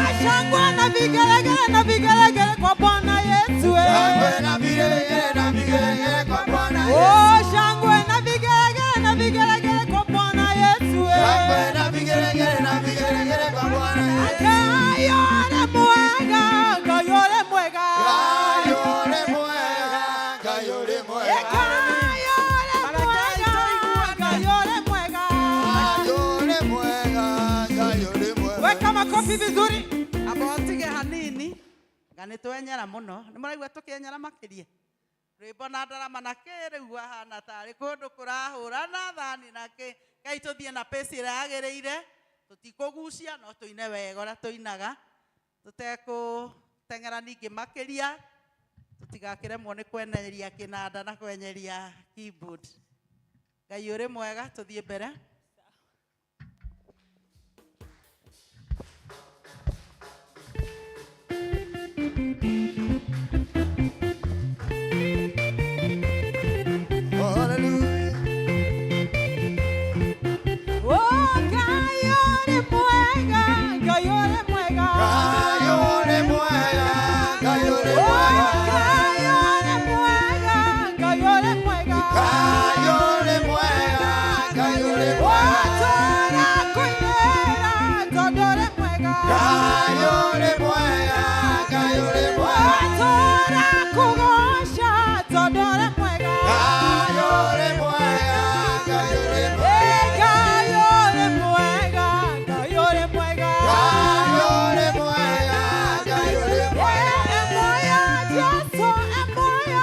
Ah, shangwe na vigelegele na vigelegele kwa Bwana Yesu. eh. Shangwe na vigelegele na vigelegele kwa Bwana Yesu. Oh, shangwe na vigelegele na vigelegele kwa Bwana Yesu. eh. Shangwe na vigelegele na vigelegele kwa Bwana Yesu. Ngai ũrĩ mwega, Ngai ũrĩ mwega. Ngai ũrĩ mwega, Ngai ũrĩ mwega. Ngai ũrĩ mwega, Ngai ũrĩ mwega. Ngai ũrĩ mwega, Ngai ũrĩ mwega. Weka makofi vizuri. Amba ũtige hanini nga nĩ twenyera mũno nĩ mũraigua tũkĩenyera makĩria rwĩmbo na ndarama na kĩ rĩu ahana tarĩ kũndũ kũrahũra na thani na kĩ. Ngai tũthiĩ na pace ĩrĩa yagĩrĩire, tũtikũgucia no tũine wega ũrĩa tũinaga, tũtekũteng'era ningĩ makĩria, tũtigakĩremwo nĩ kwenyeria kĩnanda na kwenyeria keyboard. Ngai ũrĩ mwega, tũthiĩ mbere. Ora Ngai ũrĩ mwega, Ngai ũrĩ mwega. Ngai ũrĩ mwega, Ngai ũrĩ mwega. Ngai ũrĩ mwega, Ngai ũrĩ mwega. Tũrakũinĩra tondũ ũrĩ mwega. Ngai ũrĩ mwega, Ngai ũrĩ mwega. Tũrakũgoca tondũ ũrĩ mwega. Ngai ũrĩ mwega, Ngai ũrĩ mwega. Ngai ũrĩ mwega, Ngai ũrĩ mwega. Ngai ũrĩ mwega, Ngai ũrĩ mwega. Emoya Jesu, emoya.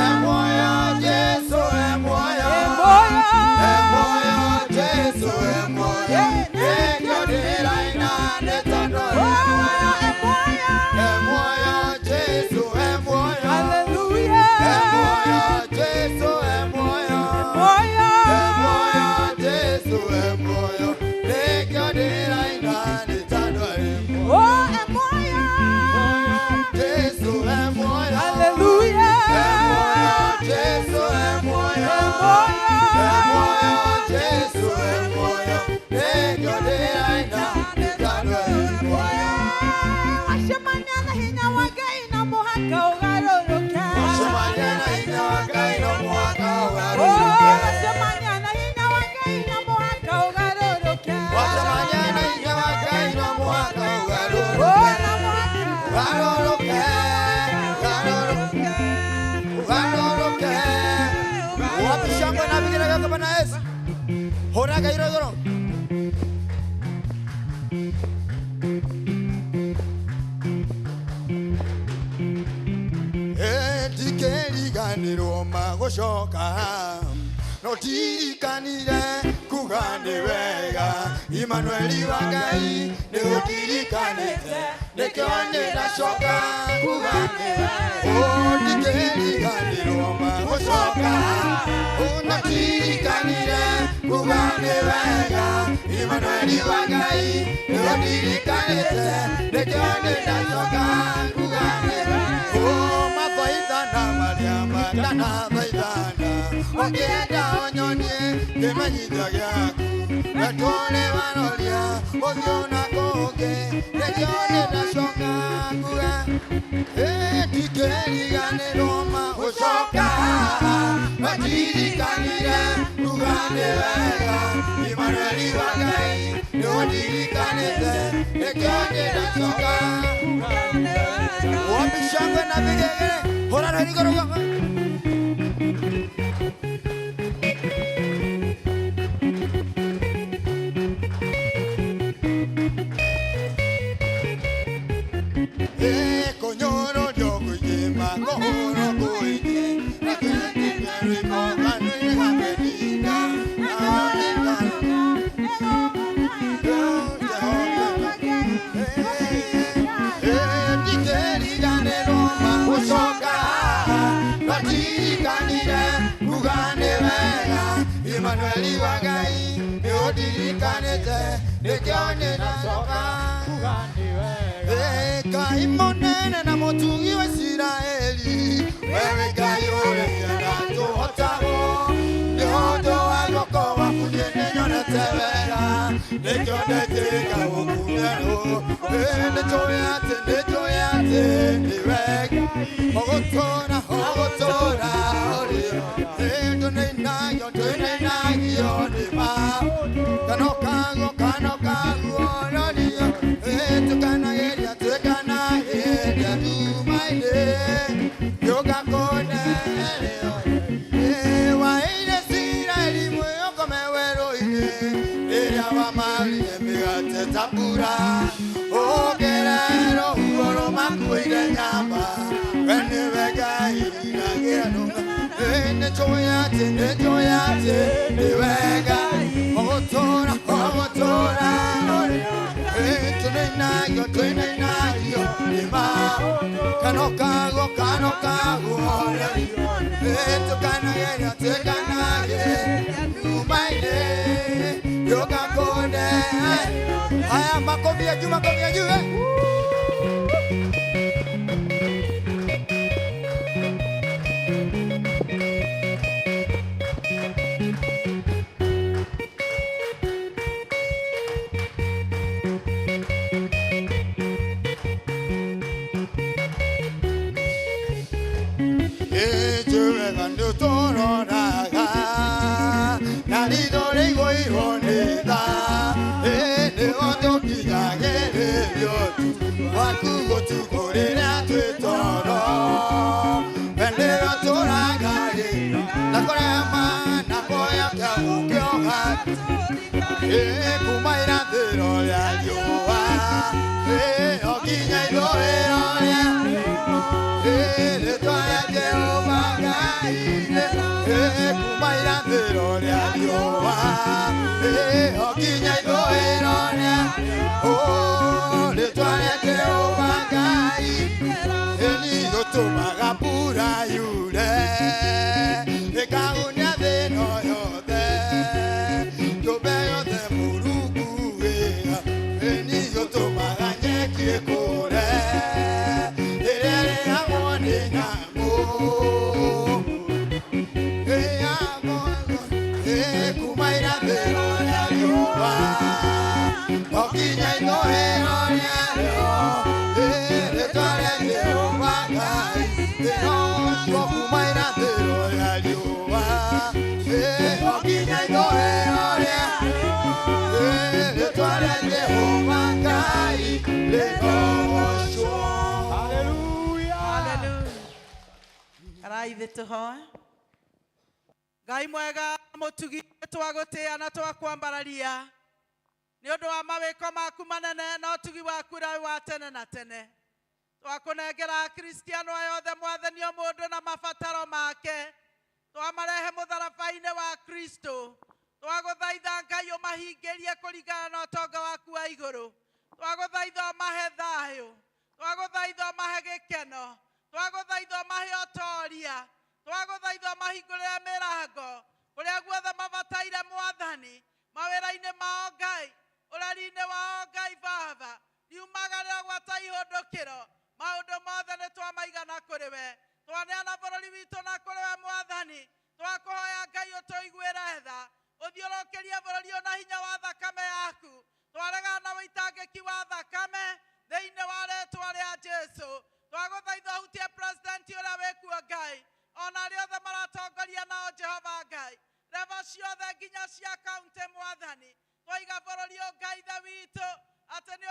Emoya Jesu, emoya. Emoya. Emoya Jesu, emoya. Nĩkĩo ndĩraina nĩ tondũ ũrĩ mwega. Emoya. Emoya Jesu, emoya. Hallelujah. Emoya Jesu, emoya. Emoya. Emoya Jesu, emoya. Nĩkĩo ndĩraina nĩ tondũ ũrĩ mwega. Oh, emoya. Jesu, emoya. Hallelujah. Emoya Jesu, emoya. Emoya Jesu, emoya. Nĩkĩo ndĩraina nĩ tondũ ũrĩ mwega. Wacemania na hinya wa Ngai no mũhaka ũgarũrũke. Wacemania na hinya wa Ngai no mũhaka Oh, ũgarũrũke. wacemania na hinya wa Ngai no mũhaka ũgarũrũke. Wacemania na hinya wa Ngai no mũhaka ũgarũrũke. Oh, no mũhaka. Ũgarũrũke, ũgarũrũke, ũgarũrũke. Wapi shangwe na vigelegele kwa Bwana Yesu? Hũra Ngai igũrũ. Ndikĩriganĩrwo magũcoka no ndirikanire kuga nĩ wega Imanueli wa Ngai nĩ ũndirikanĩte nĩkĩo ndĩracoka kuga nĩ wega. Oh, ndikĩriganĩrwo magũcoka Oh, no ndirikanire kuga nĩ wega Imanueli wa Ngai nĩ ũndirikanĩte nĩkĩo ndĩracoka kuga nĩ wega. Oh, mathaithana marĩa matanathaithana ũkĩenda ũnyonie kĩmenyithia gĩaku wetũrĩ waroria ũthiũ na kũngĩ nĩkĩo ndĩracoka kuga ndikĩriganĩrwo magũcoka matirikanire kuga nĩ wega Imanueli wa Ngai nĩ ũndirikanĩte nĩkĩo ndĩracoka Wapi shangwe na vigelegele? Hũra rũhĩ igũrũ guoko. Kũnyũrũrio kũingĩ, makũhũrwo kũingĩ, na kũingĩ rwĩmbo kanua-inĩ ga Penina, na ndikĩriganĩrwo magũcoka matirikanire kuga nĩ wega Imanueli wa Ngai nĩ ũndirikanĩte nĩkĩo ndĩracoka Ngai mũnene na mũtugi wa Isiraeli wewe Ngai ũrĩa ndatũhotagwo nĩ ũndũ wa guoko gwaku niĩ nĩnyonete wega nĩkĩo ndetĩka gũkumia rũũ nĩnjũĩ atĩ nĩnjũĩ atĩ nĩ wega ũgũtũũra ũgũtũũra ũrĩ ndũnĩinagio ndũnĩinagio nĩ ma kano kaguo kano kaguo rorio tũkanageria tũkanageria ndumainĩ yũgakũnereyo waire Isiraeli mwĩokome werũ-inĩ rĩrĩa wamarire mĩgate ta mbura ũgerero ruo rũmakuĩire nyama we nĩwe Ngai inagĩra nũma nĩnjũĩ atĩ nĩnjũĩ atĩ nĩwe Ngai ũgũtũũra ũgũtũũra tũnĩinagio tũnĩinagio nĩ ma kano kaguo kano kaguo tũkanageria tũkanageria ndumainĩ yũgakũne haya makofi ya juu makofi ya juu eh. Waku ũtukũ rĩrĩa twĩ toro bendera tũrangarĩ na kũrema na kuoya kĩagũkĩoha kuma irathĩro rĩa riũa o nginya ithũĩro rĩa rĩtwa rĩa Jehova Ngai kuma irathĩro rĩa riũa o nginya ithũĩro rĩa rĩtwa rĩa Jehova Ngai nĩgũtũmaga mbura yure ĩkahunia thĩ ĩno yothe kĩũmbe gĩothe Mũrungu wĩra nĩgũtũmaga nyeki ĩkũre ĩrĩa ĩrĩagwo nĩ nyamũ kuma irathĩro rĩa riũa o nginya ithũĩro rĩarĩo rĩtwa rĩa Jehova Ngai rĩroocwo kuma irathĩro rĩa riũa o nginya ithũĩro rĩarĩo rĩtwa rĩa Jehova Ngai rĩroocwo. Hallelujah. Karai tũhoe. Ngai mwega mũtugi twagũtĩĩa na twakwambararia nĩ ũndũ wa mawĩko maku manene na ũtugi waku ũrĩa wĩ wa tene na tene. Twakũnengera Akristiano aya othe mwathani o mũndũ na mabataro make, twamarehe mũtharaba-inĩ wa Kristo. Twagũthaitha Ngai ũmahingĩrie kũringana na ũtonga waku wa igũrũ. Twagũthaitha ũmahe thayũ, twagũthaitha ũmahe gĩkeno, twagũthaitha ũmahe ũtoria, twagũthaitha ũmahingũrĩre mĩrango kũrĩa guothe mabataire mwathani, mawĩra-inĩ mao Ngai, ũreri-inĩ wao Ngai Baba, riumagarĩra gwata ihũndũkĩro, maũndũ mothe nĩ twamaigana kũrĩ we. Twaneana bũrũri witũ na kũrĩ we mwathani, twakũhoya Ngai ũtũiguĩre tha, ũthiũrũrũkĩrie bũrũri ũyũ na hinya wa thakame yaku. Twaregana na ũitangĩki wa thakame thĩinĩ wa rĩtwa rĩa Jesũ. Twagũthaitha ũhutie president ũrĩa wĩkuo Ngai, ona arĩa othe maratongoria nao Jehova Ngai, reba ciothe nginya cia kaunti mwathani. Twaiga bũrũri ũyũ Ngai Ithe witũ atĩ nĩ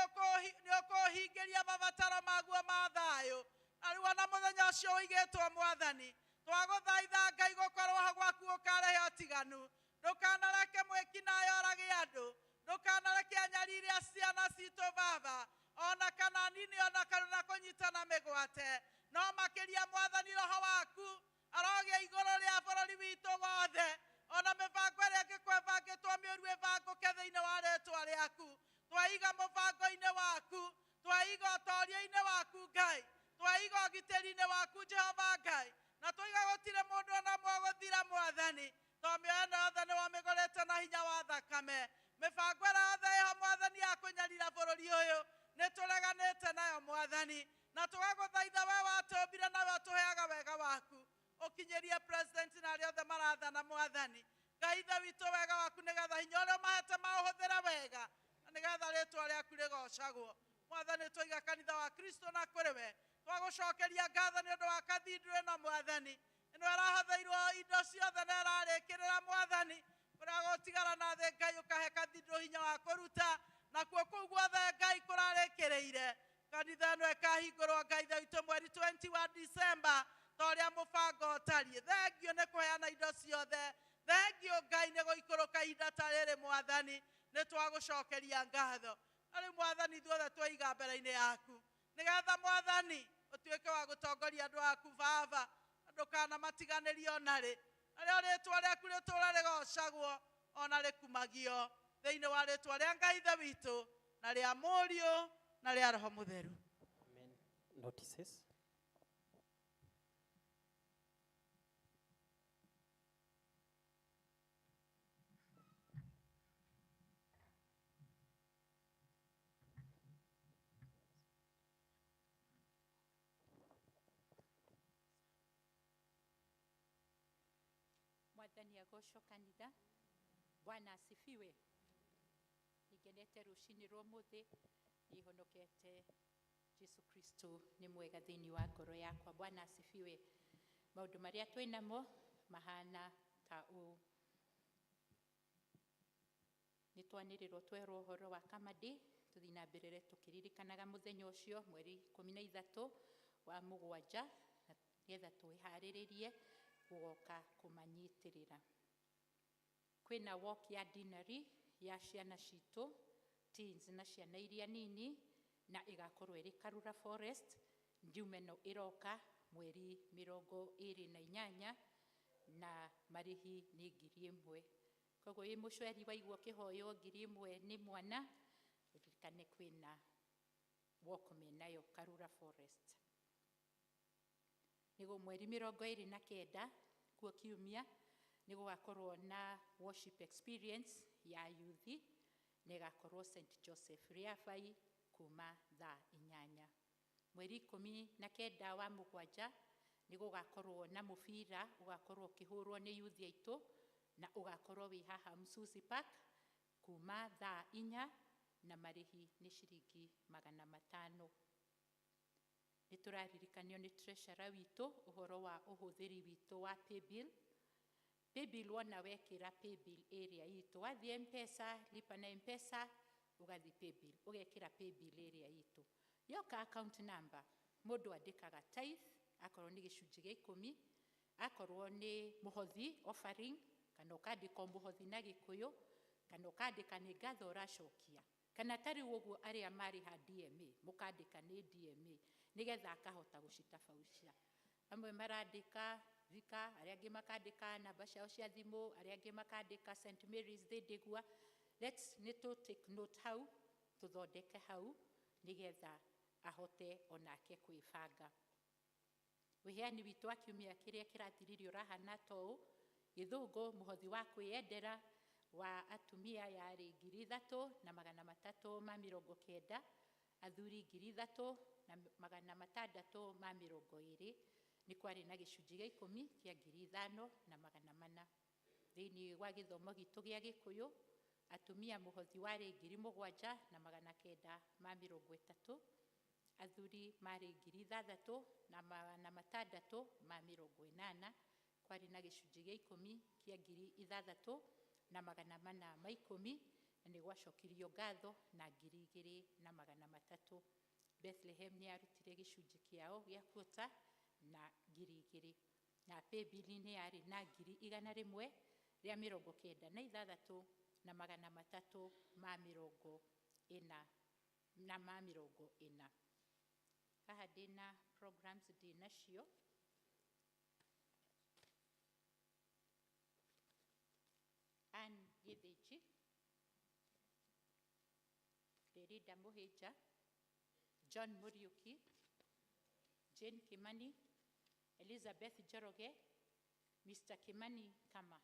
ũkũhingĩria mabataro maguo ma thayũ, na rĩu ona mũthenya ũcio ũigĩtwo mwathani, twagũthaitha Ngai gũkorwo ho gwaku gũkarehe ũtiganu. Ndũkanareke mwĩkinaĩ orage andũ, ndũkanareke anyarire ciana citũ Baba, ona kana nini ona kana kũnyitana mĩgwate, no makĩria mwathani roho waku arogĩa igũrũ rĩa bũrũri witũ wothe, ona mĩbango ĩrĩa ĩngĩkorwo ĩbangĩtwo mĩũru ĩbangũke thĩinĩ wa rĩtwa rĩaku. Twaiga mũbango-inĩ waku, twaiga ũtoria-inĩ waku Ngai, twaiga ũgitĩri-inĩ waku Jehova Ngai, na twaiga gũtirĩ mũndũ ona ũmwe ũgũthira mwathani, tondũ mĩoyo ĩno yothe nĩwamĩgũrĩte na hinya wa thakame. Mĩbango ĩrĩa yothe ĩho mwathani ya kũnyarira bũrũri ũyũ nĩtũreganĩte nayo mwathani, na tũgagũthaitha we watũmbire na we ũtũheaga wega waku, ũkinyĩrie president na arĩa othe marathana mwathani. Ngai Ithe witũ wega waku nĩgetha hinya ũrĩa ũmahete maũhũthĩre wega, na nĩgetha rĩtwa rĩaku rĩgocagwo. Mwathani twaiga kanitha wa Kristo na kũrĩ we, twagũcokeria ngatho nĩ ũndũ wa cathedral ĩno mwathani, ĩno ĩrahũthĩirwo indo ciothe na ĩrarĩkĩrĩra mwathani, kũrĩa gũtigara na thĩ Ngai ũkahe cathedral hinya wa kũruta, nakuo kũu guothe Ngai kũrarĩkĩrĩire. Kanitha ĩno ĩkahingũrwo Ngai Ithe witũ mweri 20 wa December ta ũrĩa mũbango ũtariĩ. Thengio nĩ kũheana indo ciothe, thengio Ngai nĩ gũikũrũka ihinda ta rĩrĩ mwathani, nĩ twagũcokeria ngatho. Na rĩu mwathani ithuothe twaiga mbere-inĩ yaku, nĩgetha mwathani ũtuĩke wa gũtongoria andũ aku Baba, na ndũkanamatiganĩrie ona rĩ, narĩo rĩtwa rĩaku rĩtũũre rĩgocagwo ona rĩkumagio thĩinĩ wa rĩtwa rĩa Ngai Ithe witũ na rĩa Mũriũ na rĩa Roho Mũtheru. Amen. Notices. Mwathani agocwo kanitha. Bwana asifiwe. Ngenete rucini rwa umuthi nihonokete Jesu Kristo ni mwega thiini wa ngoro yakwa. Bwana asifiwe. Maundu maria twinamo mahana ta uu. Nitwanirirwo twerwo uhoro wa Kamadi. Tũthiĩ na mbere tũkĩririkanaga mũthenya ũcio mweri 13 wa mũgwanja, na nĩgetha twĩharĩrĩrie gũgoka kũmanyitĩrĩra. Kwĩna walk ya dinari ya ciana citũ, teens na ciana iria nini, na ĩgakorwo ĩrĩ Karura Forest njume ĩno ĩroka mweri 28, na marĩhi nĩ 1000. Koguo wĩ mũcweri waigua ũkĩhoywo 1000 nĩ mwana, ũririkane kwĩna walk menayo Karura Forest. Nĩguo mweri 29 kuo kiumia nĩ gũgakorwo na worship experience ya youth, na ĩgakorwo St Joseph Riabai kuma thaa 8. Mweri 19 wa mũgwanja nĩ gũgakorwo na mũbira ũgakorwo ũkĩhũrwo nĩ youth aitũ, na ũgakorwo wĩ haha Msusi Park kuma thaa 4, na marĩhi nĩ ciringi 500. Nĩ tũraririkanio nĩ treasurer witũ ũhoro wa ũhũthĩri witũ wa paybill. Paybill wona wekĩra paybill ĩrĩa itũ, wathiĩ M-Pesa, lipa na M-Pesa, ũgathiĩ paybill, ũgekĩra paybill ĩrĩa itũ. Yoka account number, mũndũ andĩkaga tithe, akorwo nĩ gĩcunjĩ gĩa 10, akorwo nĩ mũhothi offering, kana ũkandĩka mũhothi na Gĩkũyũ, kana ũkandĩka nĩ ngatho ũracokia, kana ta rĩu ũguo arĩa marĩha DMA, mũkandĩka nĩ DMA, nĩgetha akahota gũcitabaucia. Amwe marandĩka Vika, arĩa angĩ makandĩka namba ciao cia thimũ, arĩa angĩ makandĩka St Mary's Thĩndĩgua. Let's nĩ tũ take note hau, tũthondeke hau, nĩgetha ahote onake kwĩbanga. Wĩheani witũ wa kiumia kĩrĩa kĩrathirire ũrahana ta ũũ: Gĩthũngũ mũhothi wa kwĩyendera wa atumia yarĩ 3390, athuri 3620. Nĩ kwarĩ na gĩcunjĩ gĩa 10 kĩa 5400. Thĩinĩ wa gĩthomo gitũ gĩa Gĩkũyũ, atumia mũhothi warĩ 7930, athuri marĩ 6680, kwarĩ na gĩcunjĩ gĩa 10 kĩa 6410, na nĩ gwacokirio ngatho na 2300. Bethlehem nĩ yarutire gĩcunjĩ kĩao gĩa kuota na 2000, na paybill nĩ yarĩ na 196 na 340 na ma 40. Haha ndĩna programs ndĩnacio. Ann Gĩthĩnji, Derida Mũhĩnja, John Muriuki, Jane Kimani, Elizabeth Njoroge, Mr. Kimani Kama.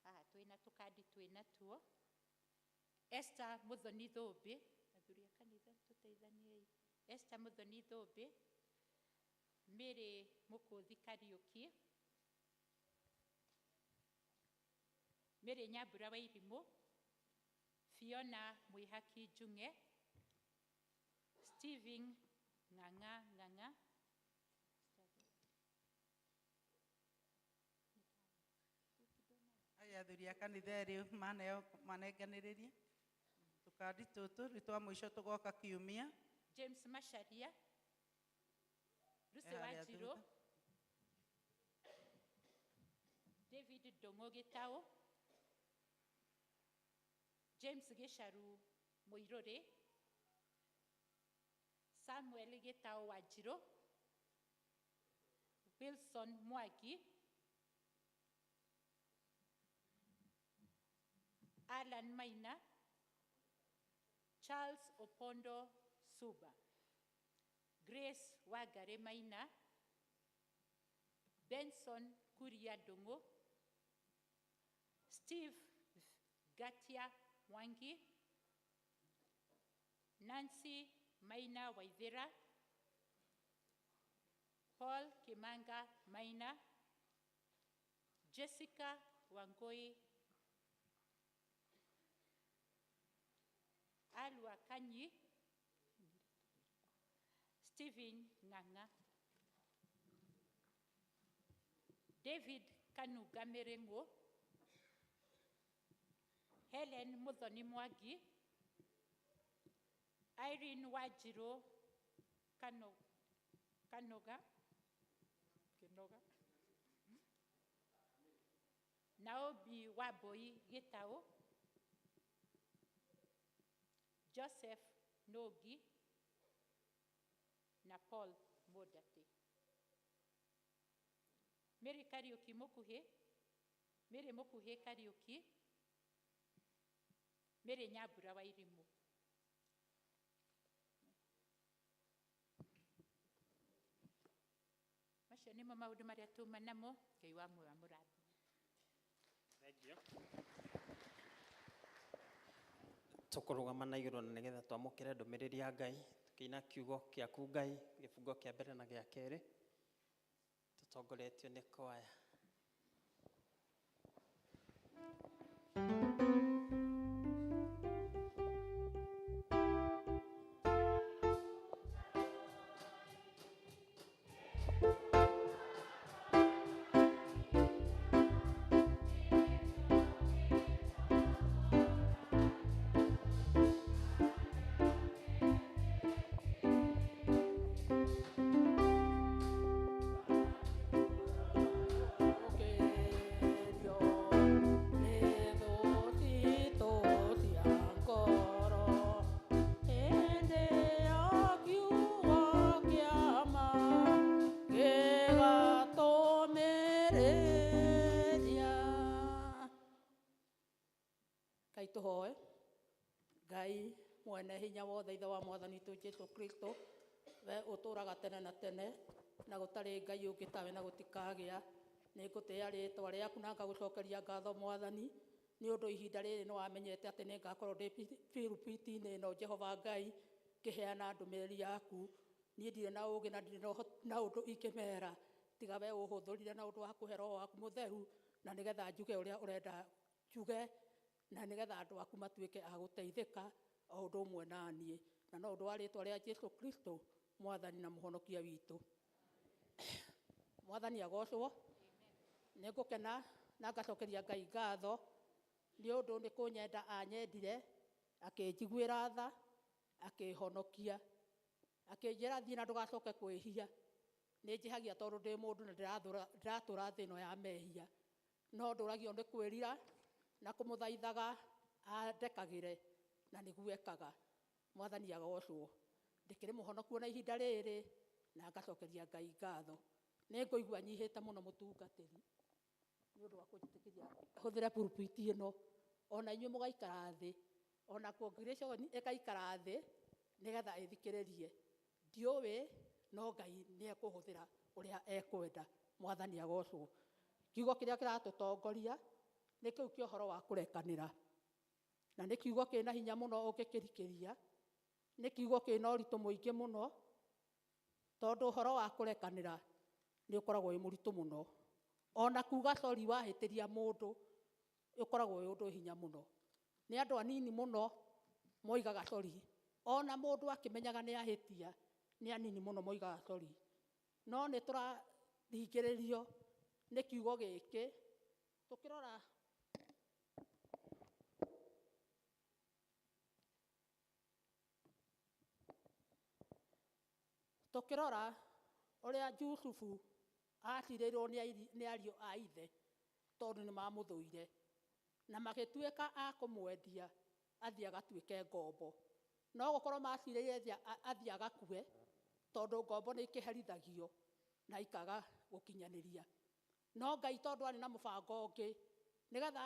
Haha twĩna tũkandi twĩna tuo. Esther Muthoni Thũmbĩ, athuri a kanitha tũteithaniei. Esther Muthoni Thũmbĩ, Mary Mũkũthi Kariũki, Mary Nyambura Wairimũ, Fiona Mwihaki Njung'e, Steven Ng'ang'a Ng'ang'a, Aya athuri a kanitha erĩ maneo manenganĩrĩrie tũkandi tũtũ rĩu twa mũico tũgoka kiumia. James Macharia, Lucy Harĩa Wanjirũ, thutha. David Ndũng'ũ Gĩtaũ, James Gĩcaru Mũirũrĩ, Samuel Gĩtaũ Wanjirũ, Wilson Mwangi, Alan Maina, Charles Opondo Suba, Grace Wangari Maina, Benson Kuria Ndũng'ũ, Steve Gatia Mwangi, Nancy Maina Waithera, Paul Kimanga Maina, Jessica Wangoi, Alwa Kanyi, Stephen Ng'ang'a. David Kanunga Mĩrĩng'ũ, Helen Muthoni Mwangi, Irene Wanjirũ Kanoga, Kinoga, Naomi Wambui Gĩtaũ, Joseph Nogi na Paul Mũndatĩ. Mary Kariũki Mũkuhĩ, Mary Mũkuhĩ Kariũki, Mary Nyambura Wairimũ. Macio nĩmo maũndũ marĩa tuma namo. Ngai wa muoyo amũrathime. Thank you. Tũkũrũgama na igũrũ na nĩgetha twamũkĩre ndũmĩrĩri ya Ngai tũkĩina kiugo kĩaku Ngai, gĩbungo kĩa mbere na gĩa kerĩ, tũtongoretio nĩ kwaya. Ngai tũhoe. Ngai mwene hinya wothe, ithe wa mwathani witũ Jesu Kristo, we ũtũraga tene na tene na gũtarĩ Ngai ũngĩ tawe na gũtikagĩa. Nĩ ngũtĩĩa rĩtwa rĩaku na ngagũcokeria ngatho mwathani, nĩ ũndũ ihinda rĩrĩ nĩ wamenyete atĩ nĩ ngakorwo ndĩ pulpit-inĩ ĩno Jehova Ngai ngĩheana ndũmĩrĩri yaku. Niĩ ndirĩ na ũũgĩ na ndirĩ na ũndũ ingĩmera, tiga we ũhũthũrire na ũndũ wa kũhe Roho waku mũtheru, na nĩgetha njuge ũrĩa ũrenda njuge, na nĩgetha andũ aku matuĩke a gũteithĩka o ũndũ ũmwe na niĩ, na no ũndũ wa rĩtwa rĩa Jesu Kristo mwathani na mũhonokia witũ. Mwathani agocwo. Nĩ ngũkena na ngacokeria Ngai ngatho nĩ ũndũ nĩ kũnyenda anyendire, akĩnjiguĩra tha, akĩhonokia, akĩnjĩra thiĩ na ndũgacoke kwĩhia. Nĩ njĩhagia tondũ ndĩ mũndũ na ndĩratũra thĩ ĩno ya mehia, no ndũragio nĩ kwĩrira na kũmũthaithaga andekagĩre, na nĩguo ekaga. Mwathani agocwo. Ndĩkĩrĩ mũhonoku na ihinda rĩrĩ na ngacokeria Ngai ngatho. Nĩ ngũigua nyihĩte mũno mũtungatĩri nĩ ũndũ wa kũnjĩtĩkĩria hũthĩre pulpit ĩno, ona inyuĩ mũgaikara thĩ, ona congregation ĩgaikara thĩ nĩgetha ĩthikĩrĩrie. Ndiũĩ, no Ngai nĩ ekũhũthĩra ũrĩa ekwenda. Mwathani agocwo. Kiugo kĩrĩa kĩratũtongoria nĩ kĩu kĩa ũhoro wa kũrekanĩra, na nĩ kiugo kĩna hinya mũno ũngĩkĩrikĩria, nĩ kiugo kĩna ũritũ mũingĩ mũno, tondũ ũhoro wa kũrekanĩra nĩ ũkoragwo wĩ mũritũ mũno. Ona kuga sorry wahĩtĩria mũndũ ũkoragwo wĩ ũndũ hinya mũno. Nĩ andũ anini mũno moigaga sorry, ona mũndũ akĩmenyaga nĩ ahĩtia, nĩ anini mũno moigaga sorry. No nĩ tũraringĩrĩrio nĩ kiugo gĩkĩ tũkĩrora ũrĩa Jusufu acirĩirwo nĩ ariũ a ithe tondũ nĩ mamũthũire, na magĩtuĩka a kũmwendia athiĩ agatuĩke ngombo. No gũkorwo macirĩire athiĩ agakue, tondũ ngombo nĩ ikĩherithagio na ikaga gũkinyanĩria. No Ngai tondũ arĩ na mũbango ũngĩ, nĩgetha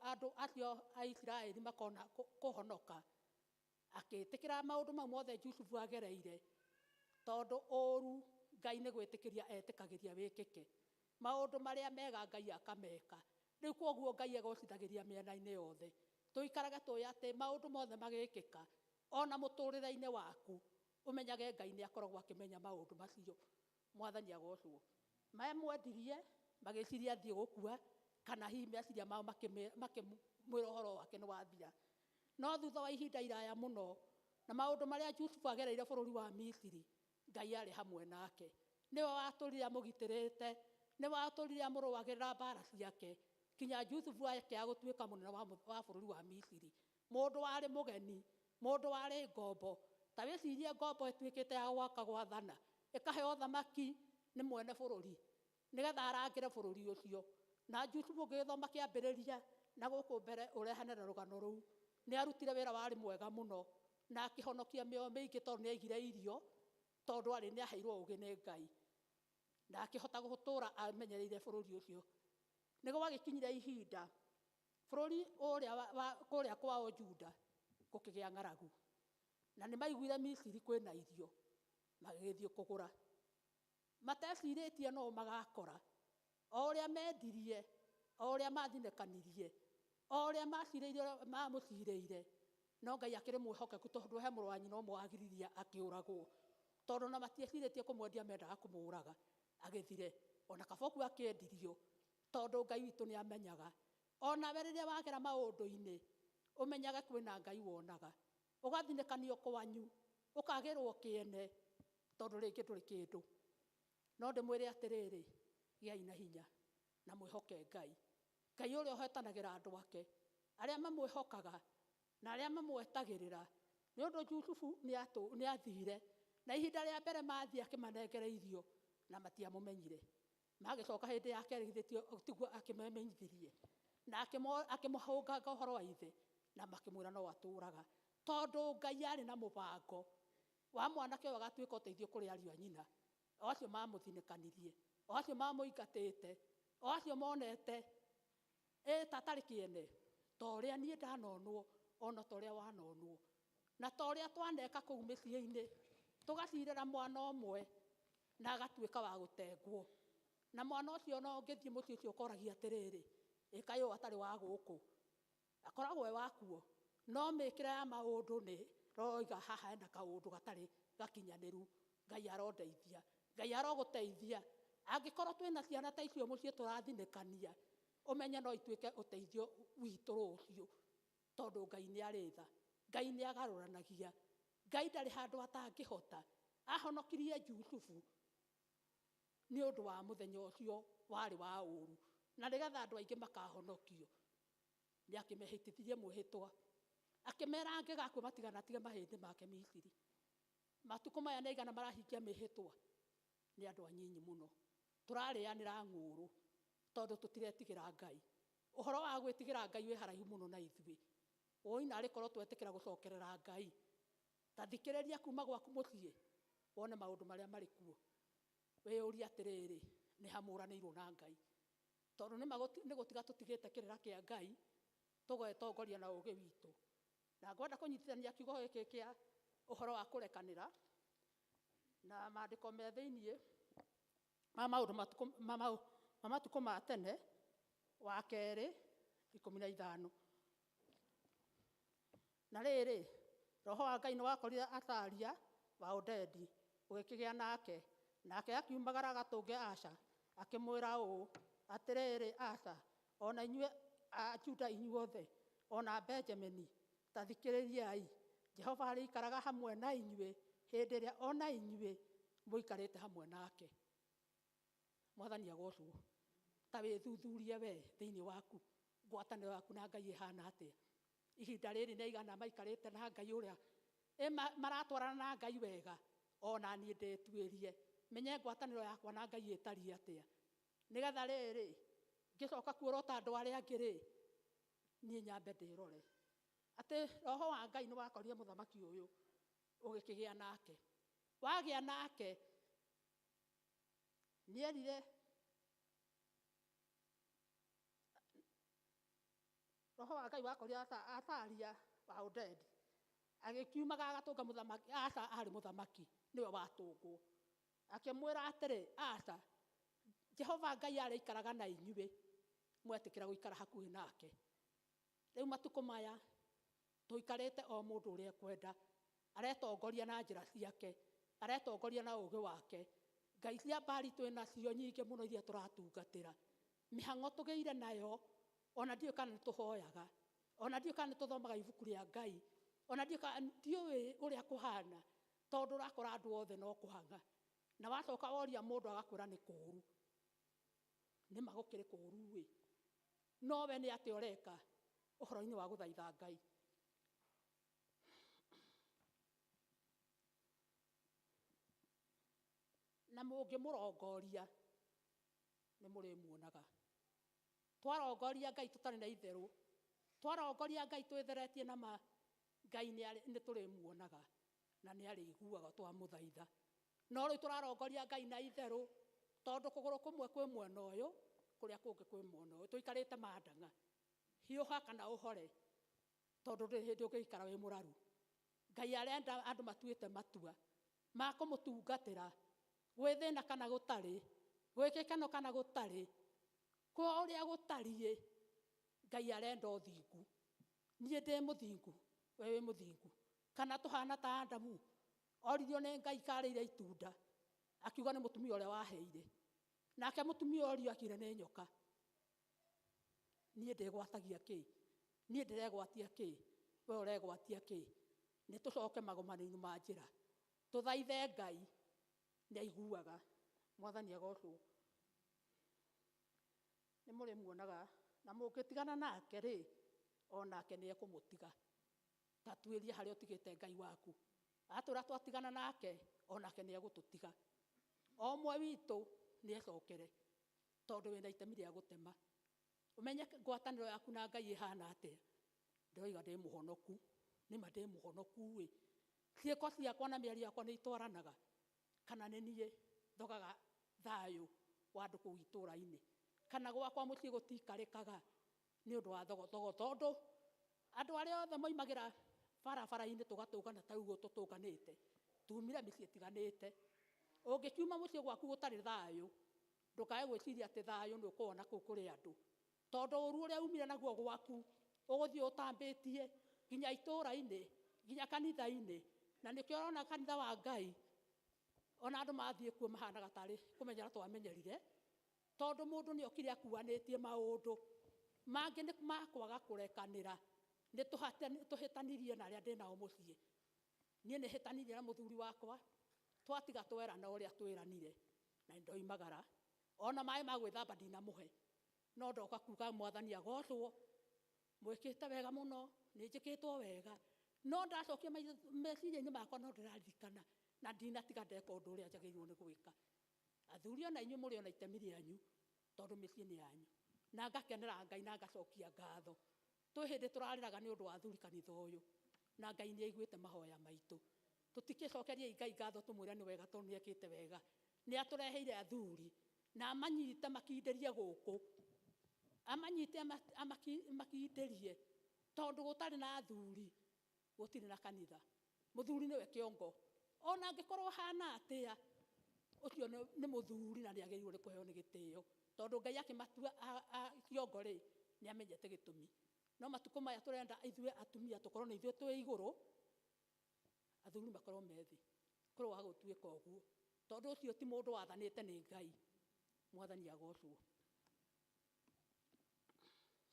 andũ acio a Isiraeli makona kũhonoka, akĩĩtĩkĩra maũndũ mau mothe Jusufu agereire, tondũ ũũru Ngai nĩ gwĩtĩkĩria etĩkagĩria wĩkĩke, maũndũ marĩa mega Ngai akameka. Rĩu koguo Ngai egocithagĩria mĩena-inĩ yothe. Tũikarage tũĩ atĩ maũndũ mothe magĩkĩka, ona mũtũrĩre-inĩ waku ũmenyage Ngai nĩ akoragwo akĩmenya maũndũ macio. Mwathani agocwo. Mamwendirie magĩciria athiĩ gũkua, kana hihi meciria mao makĩmwĩra ũhoro wake nĩ wathira. No thutha wa ihinda iraya mũno na maũndũ marĩa Jusufu agereire bũrũri wa Misiri, Ngai arĩ hamwe nake. Nĩwe watũrire amũgitĩrĩte Nĩ watũrire amũrũagĩrĩra mbara ciake kinya Jusufu akĩaga gũtuĩka mũnene wa bũrũri wa Misiri. Mũndũ warĩ mũgeni, mũndũ warĩ ngombo. Ta wĩcirie ngombo ĩtuĩkĩte ya gwaka gwathana, ĩkaheo thamaki nĩ mwene bũrũri nĩgetha arangĩre bũrũri ũcio. Na Jusufu ũngĩgĩthoma kĩambĩrĩria na gũkũ mbere ũrehane na rũgano rũu, nĩ arutire wĩra warĩ mwega mũno na akĩhonokia mĩoyo mĩingĩ tondũ nĩ aigire irio, tondũ arĩ nĩ aheirwo ũũgĩ nĩ Ngai na akĩhota gũtũũra amenyereire bũrũri ũcio. Nĩ gwagĩkinyire ihinda bũrũri ũrĩa kũrĩa kwao Juda gũkĩgĩa ng'aragu, na nĩ maiguire Misiri kwĩna irio, magĩgĩthiĩ kũgũra. Matecirĩtie no magakora, o ũrĩa mendirie, o ũrĩa mathinĩkanirie, o ũrĩa macirĩire, mamũcirĩire, no Ngai akĩrĩ mwĩhokeku tondũ he mũrũ wa nyina ũmwe wagiririe akĩũragwo, tondũ na matiecirĩtie kũmwendia, mendaga kũmũraga, agĩthire. Ona kaba ũguo akĩendirio, tondũ Ngai witũ nĩ amenyaga. Onawe rĩrĩa wagera maũndũ-inĩ, ũmenyage kwĩna Ngai wonaga. Ũgathinĩkanio kwanyu, ũkagĩrwo kĩene, tondũ rĩngĩ ndũrĩ kĩndũ. No ndĩmwĩre atĩrĩrĩ, gĩai na hinya na mwĩhoke Ngai. Ngai ũrĩa ũhetanagĩra andũ ake, arĩa mamwĩhokaga na arĩa mamwetagĩrĩra. Nĩ ũndũ Jusufu nĩ athire, na ihinda rĩa mbere mathiĩ akĩmanengera irio na matiamũmenyire. Magĩcoka hĩndĩ ya kerĩ githĩ tiguo akĩmemenyithirie, na akĩmũhũnganga ũhoro wa ithe, na makĩmwĩra no atũraga, tondũ Ngai arĩ na mũbango wa mwanake ũyũ agatuĩka ũteithio kũrĩ ariũ a nyina, o acio mamũthinĩkanirie, o acio mamũingatĩte, o acio monete ta atarĩ kĩene, ta ũrĩa niĩ ndanonwo, ona ta ũrĩa wanonwo, na ta ũrĩa twaneka kũu mĩciĩ-inĩ, tũgacirĩra mwana ũmwe na agatuĩka wa gũtengwo. Na mwana ũcio no ũngĩthiĩ mũciĩ ũcio ũkoragia atĩrĩrĩ, ĩka ũyũ atarĩ wa gũkũ, akoragwo e wakuo, no mĩkĩre ya maũndũ nĩ roiga haha hena kaũndũ gatarĩ gakinyanĩru. Ngai arondeithia, Ngai arogũteithia. Angĩkorwo twĩna ciana ta icio mũciĩ tũrathinĩkania, ũmenye no ituĩke ũteithio witũ rũciũ, tondũ Ngai nĩ arĩ tha, Ngai nĩ agarũranagia, Ngai ndarĩ handũ atangĩhota. Ahonokirie Jusufu nĩ ũndũ wa mũthenya ũcio warĩ wa ũũru, na nĩgetha andũ aingĩ makahonokio. Nĩ akĩmehĩtithirie mwĩhĩtwa, akĩmera angĩgakua matiganatige mahĩndĩ make Misiri. Matukũ maya nĩ aigana marahingia mĩhĩtwa? Nĩ andũ anyinyi mũno. Tũrarĩanĩra ng'ũũrũ tondũ tũtiretigĩra Ngai. Ũhoro wa gwĩtigĩra Ngai wĩ haraihu mũno na ithuĩ. Woi narĩ korwo twetĩkĩra gũcokerera Ngai, ta thikĩrĩria kuma gwaku mũciĩ wone maũndũ marĩa marĩ kuo. Wĩyũrie atĩrĩrĩ, nĩ hamũranĩirwo na Ngai, tondũ nĩ gũtiga tũtigĩte kĩrĩra kĩa Ngai, tũgetongoria na ũũgĩ witũ. Na ngwenda kũnyitithania kiugo gĩkĩ kĩa ũhoro wa kũrekanĩra na maandĩko me thĩiniĩ ma maũndũ ma matukũ ma tene, wa kerĩ 15. Na rĩrĩ, roho wa Ngai nĩ wakorire Azaria wa Odedi, ũgĩkĩgĩa nake, nake akiumagara agatũnge Asa, akĩmwĩra ũũ, atĩrĩrĩ Asa, ona inyuĩ a Juda inyuothe, ona Benjamini, ta thikĩrĩriai, Jehova arĩikaraga hamwe na inyuĩ hĩndĩ ĩrĩa ona inyuĩ mũikarĩte hamwe nake. Mwathani agocwo. Ta wĩthuthurie we thĩinĩ waku, ngwatanĩro yaku na Ngai ĩhana atĩa. Ihinda rĩrĩ nĩ aigana maikarĩte na Ngai ũrĩa maratwarana na Ngai wega, ona niĩ ndĩtuĩrie menye ngwatanĩro yakwa na Ngai ĩtariĩ atĩa, nĩgetha rĩrĩ ngĩcoka kuorota andũ arĩa angĩ rĩ, niĩ nyambe ndĩrore atĩ roho wa Ngai nĩ wakorire mũthamaki ũyũ ũgĩkĩgĩa nake. Wagĩa nake nĩerire roho wa Ngai wakorire Azaria wa Odedi, agĩkiumaga agatũnga mũthamaki. Asa arĩ mũthamaki, nĩwe watũngwo. Akĩmwĩra atĩrĩ, Asa, Jehova Ngai arĩikaraga na inyuĩ mwetĩkĩra gũikara hakuhĩ nake. Rĩu matukũ maya tũikarĩte o mũndũ ũrĩa ekwenda, aretongoria na njĩra ciake, aretongoria na ũũgĩ wake. Ngai cia mbari twĩ nacio nyingĩ mũno iria tũratungatĩra. Mĩhang'o tũgĩire nayo, ona ndiũĩ kana nĩ tũhoyaga, ona ndiũĩ kana nĩ tũthomaga ibuku rĩa Ngai, ona ndiũĩ kana ndiũĩ ũrĩa kũhana, tondũ ũrakora andũ othe no kũhang'a. Na wacoka woria mũndũ agakwĩra nĩ kũũru. Nĩ ma gũkĩrĩ kũũru ĩ, no we nĩ atĩa ũreka ũhoro-inĩ wa gũthaitha Ngai? Na mũngĩmũrongoria nĩ mũrĩmuonaga. Twarongoria Ngai tũtarĩ na itherũ, twarongoria Ngai twĩtheretie na ma, Ngai nĩ tũrĩmuonaga na nĩ arĩiguaga twamũthaitha. No rĩu tũrarongoria Ngai na itherũ, tondũ kũgũrũ kũmwe kwĩ mwena ũyũ, kũrĩa kũngĩ kwĩ mwena ũyũ, tũikarĩte mandang'a. Hiũha kana ũhore, tondũ ndũrĩ hĩndĩ ũngĩikara wĩ mũraru. Ngai arenda andũ matuĩte matua ma kũmũtungatĩra, gwĩ thĩna kana gũtarĩ, gwĩ gĩkeno kana gũtarĩ, kwa ũrĩa gũtariĩ, Ngai arenda ũthingu. Niĩ ndĩ mũthingu, we wĩ mũthingu. Kana tũhana ta Adamu, oririo nĩ Ngai karĩire itunda, akiuga nĩ mũtumia ũrĩa waheire. Nake mũtumia ũrĩa akiuga nĩ nyoka. Niĩ ndĩgwatagia kĩ? Niĩ ndĩregwatia kĩ? We ũregwatia kĩ? Nĩ tũcoke magomano-inĩ ma njĩra, tũthaithe Ngai, nĩ aiguaga. Mwathani agocwo. Nĩ mũrĩmuonaga, na mũngĩtigana nake rĩ, o nake nĩ ekũmũtiga. Ta tuĩrie harĩa ũtigĩte Ngai waku. Atũra twatigana nake, o nake nĩ egũtũtiga. O ũmwe witũ nĩ ecokere, tondũ wĩna itemi rĩa gũtema. Ũmenye ngwatanĩro yaku na Ngai ĩhana atĩa. Ndĩroiga ndĩ mũhonoku, nĩma ndĩ mũhonoku ĩ. Ciĩko ciakwa na mĩario yakwa nĩ itwaranaga, kana nĩ niĩ thogaga thayũ wa andũ kũu itũũra-inĩ, kana gwakwa mũciĩ gũtiikarĩkaga nĩ ũndũ wa thogothogo, tondũ andũ arĩa othe moimagĩra barabara-inĩ tũgatũngana ta ũguo tũtũnganĩte, tumire mĩciĩ ĩtiganĩte. Ũngĩkiuma mũciĩ gwaku gũtarĩ thayũ, ndũkae gwĩciria atĩ thayũ nĩ ũkũwona kũu kũrĩ andũ, tondũ ũru ũrĩa umire naguo gwaku ũgũthiĩ ũtambĩtie nginya itũũra-inĩ, nginya kanitha-inĩ. Na nĩkĩo ũrona kanitha wa Ngai ona andũ mathiĩ kuo mahanaga tarĩ kũmenyera twamenyerire, tondũ mũndũ nĩ okire akuanĩtie maũndũ mangĩ nĩ ma kwaga kũrekanĩra. Nĩ tũhĩtanirie na arĩa ndĩ nao mũciĩ. Niĩ nĩ hĩtanirie na mũthuri wakwa, twatiga twerana ũrĩa twĩranire, na nĩ ndoimagara. Ona maĩ ma gwĩthamba ndinamũhe, no ndoka kuga Mwathani agocwo, mwĩkĩte wega mũno, nĩ njĩkĩtwo wega. No ndacokia meciria-inĩ makwa no ndĩraririkana, na ndinatiga ndeka ũndũ ũrĩa njagĩrĩirwo nĩ gwĩka. Athuri ona inyuĩ mũrĩ ona itemi rĩanyu, tondũ mĩciĩ nĩ yanyu. Na ngakenera Ngai na ngacokia ngatho. Twĩ hĩndĩ tũrarĩraga nĩ ũndũ wa athuri kanitha ũyũ, na Ngai nĩ aiguĩte mahoya maitũ. Tũtikĩcokeriei Ngai ngatho tũmwĩre nĩ wega tondũ nĩ ekĩte wega. Nĩ atũreheire athuri, na amanyite makindĩrie gũkũ. Amanyite makindĩrie, tondũ gũtarĩ na athuri, gũtirĩ na kanitha. Mũthuri nĩwe kĩongo. Ona angĩkorwo hana atĩa, ũcio nĩ mũthuri na nĩ agĩrĩirwo nĩ kũheo nĩ gĩtĩo. Tondũ Ngai akĩmatua kĩongo rĩ, nĩ amenyete gĩtũmi. No matukũ maya tũrenda ithuĩ atumia tũkorwo nĩ ithuĩ twĩ igũrũ, athuri makorwo me thĩ. Kũroaga gũtuĩka ũguo, tondũ ũcio ti mũndũ wathanĩte nĩ Ngai. Mwathani agocwo.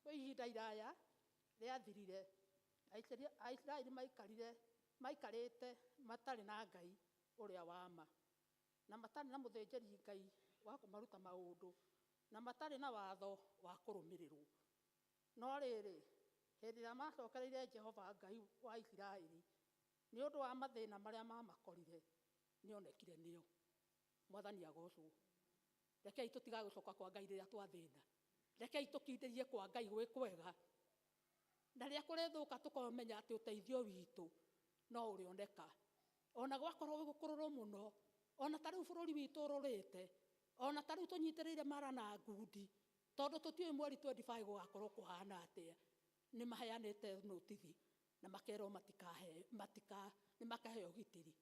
Kwĩ ihinda iraya rĩathirire, Aisiraeli maikarĩte matarĩ na Ngai ũrĩa wa ma, na matarĩ na mũthĩnjĩri Ngai wa kũmaruta maũndũ, na matarĩ na watho wa kũrũmĩrĩrwo. No rĩrĩ, hĩndĩ ĩrĩa macokereire Jehova Ngai wa Isiraeli, nĩ ũndũ wa mathĩna marĩa mamakorire, nĩonekire nĩo. Mwathani agocwo. Rekei tũtigage gũcoka kwa Ngai rĩrĩa twathĩna. Rekei tũkindĩrie kwa Ngai gwĩ kwega. Na rĩrĩa kũrĩthũka tũkamenya atĩ ũteithio witũ no ũrĩoneka. Ona gwakorwo gwĩ gũkũrũrũ mũno, ona ta rĩu bũrũri witũ ũrũrĩte, ona ta rĩu tũnyitĩrĩire mara na ngundi, tondũ tũtiũĩ mweri 25 gũgakorwo kũhana atĩa. Nĩ maheanĩte notithi na makerwo nĩ makaheo ũgitĩri.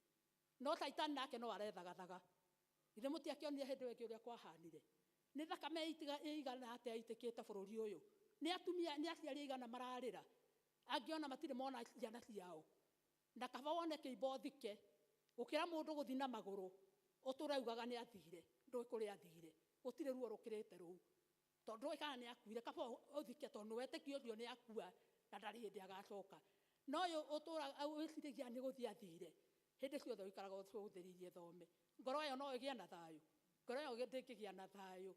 No Caitani nake no arethagathaga. Ithe mũtiakĩonire hĩndĩ ĩyo ĩngĩ ũrĩa kwahanire. Nĩ thakame ĩigana atĩa ĩitĩkĩte bũrũri ũyũ. Nĩ atumia, nĩ aciari aigana mararĩra. Angĩ ona matirĩ mona ciana ciao. Na kaba wone kĩimbo ũthike, gũkĩra mũndũ gũthiĩ na magũrũ, ũtũre ugaga nĩ athire, ndũĩ kũrĩa athire. Gũtirĩ ruo rũkĩrĩte rũu. Tondũ ndũĩ kana nĩ akuire, kaba ũthike tondũ wetĩkio ũcio nĩ akua na ndarĩ hĩndĩ agacoka. No ũyũ ũtũraga wĩciragia nĩ gũthiĩ athire, hĩndĩ ciothe ũikaraga ũcũthĩrĩirie thome. Ngoro ĩyo no ĩgĩe na thayũ. Ngoro ĩyo ndĩngĩgĩa na thayũ.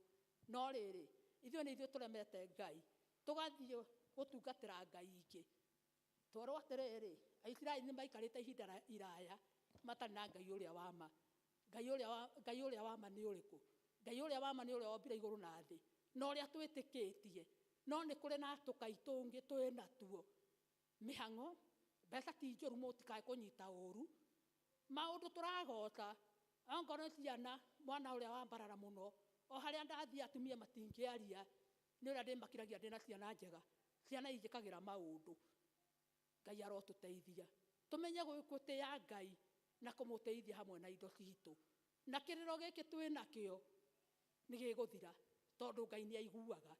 No rĩrĩ, ithuĩ nĩ ithuĩ tũremete Ngai, tũgathiĩ gũtungatĩra ngai ingĩ. Twerwo atĩrĩrĩ, Aisiraeli nĩ maikarĩte ihinda iraya matarĩ na Ngai ũrĩa wa ma. Ngai ũrĩa wa, Ngai ũrĩa wa ma nĩ ũrĩkũ? Ngai ũrĩa wa ma nĩ ũrĩa wombire igũrũ na thĩ, na ũrĩa twĩtĩkĩtie. No nĩ kũrĩ na tũkai tũngĩ twĩ natuo. Mĩhang'o, mbeca ti njũru, mũtikae kũnyita ũru. Maũndũ tũragoca, ongorwo nĩ ciana, mwana ũrĩa wambarara mũno, o harĩa ndathiĩ atumia matingĩaria, nĩ ũrĩa ndĩmakiragia ndĩna ciana njega, ciana injĩkagĩra maũndũ. Ngai arotũteithia. Tũmenye gũtĩĩa Ngai na kũmũtĩithia hamwe na indo citũ. Na kĩrĩro gĩkĩ twĩ nakĩo nĩ gĩgũthira, tondũ Ngai nĩ aiguaga.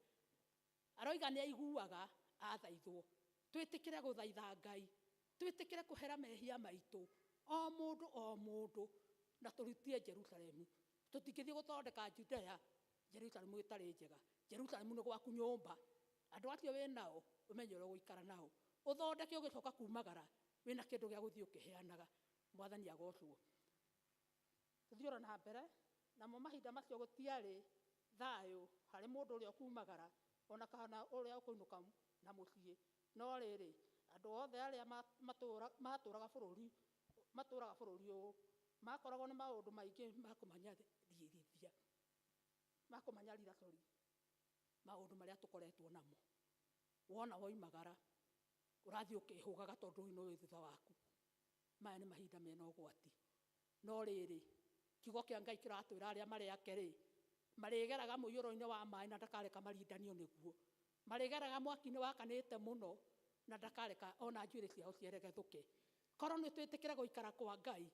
Aroiga nĩ aiguaga athaithwo. Twĩtĩkĩre gũthaitha Ngai, twĩtĩkĩre kũhera mehia maitũ, o mũndũ o mũndũ, na tũrutie Jerusalemu. Tũtingĩthiĩ gũthondeka Judea, Jerusalemu ĩtarĩ njega. Jerusalemu nĩ gwaku nyũmba. Andũ acio wĩ nao, ũmenye ũrĩa ũgũikara nao. Ũthondeke ũgĩcoka kumagara, wĩna kĩndũ gĩa gũthiĩ ũkĩheanaga. Mwathani agocwo. Tũthiĩ oro na mbere, namo mahinda macio gũtiarĩ thayũ harĩ mũndũ ũrĩa ũkumagara, ona kana ũrĩa ũkũinũka na mũciĩ. No rĩrĩ, andũ othe arĩa matũraga bũrũri, matũraga bũrũri ũyũ, makoragwo nĩ maũndũ maingĩ ma kũmanyaririthia, ma kũmanyarira, sorry, maũndũ marĩa tũkoretwo namo. Wona woimagara, ũrathiĩ ũkĩhũgaga tondũ ũyũ nĩ thutha waku. Maya nĩ mahinda mena ũgwati. No rĩrĩ, kiugo kĩa Ngai kĩratwĩra arĩa marĩ ake rĩ, marĩgeraga mũiyũro-inĩ wa maĩ na ndakareka marindanio nĩguo. Marĩgeraga mwaki-inĩ wakanĩte mũno na ndakareka ona njuĩrĩ ciao cieregethũke. Korwo nĩ twĩtĩkĩre gũikara kwa Ngai,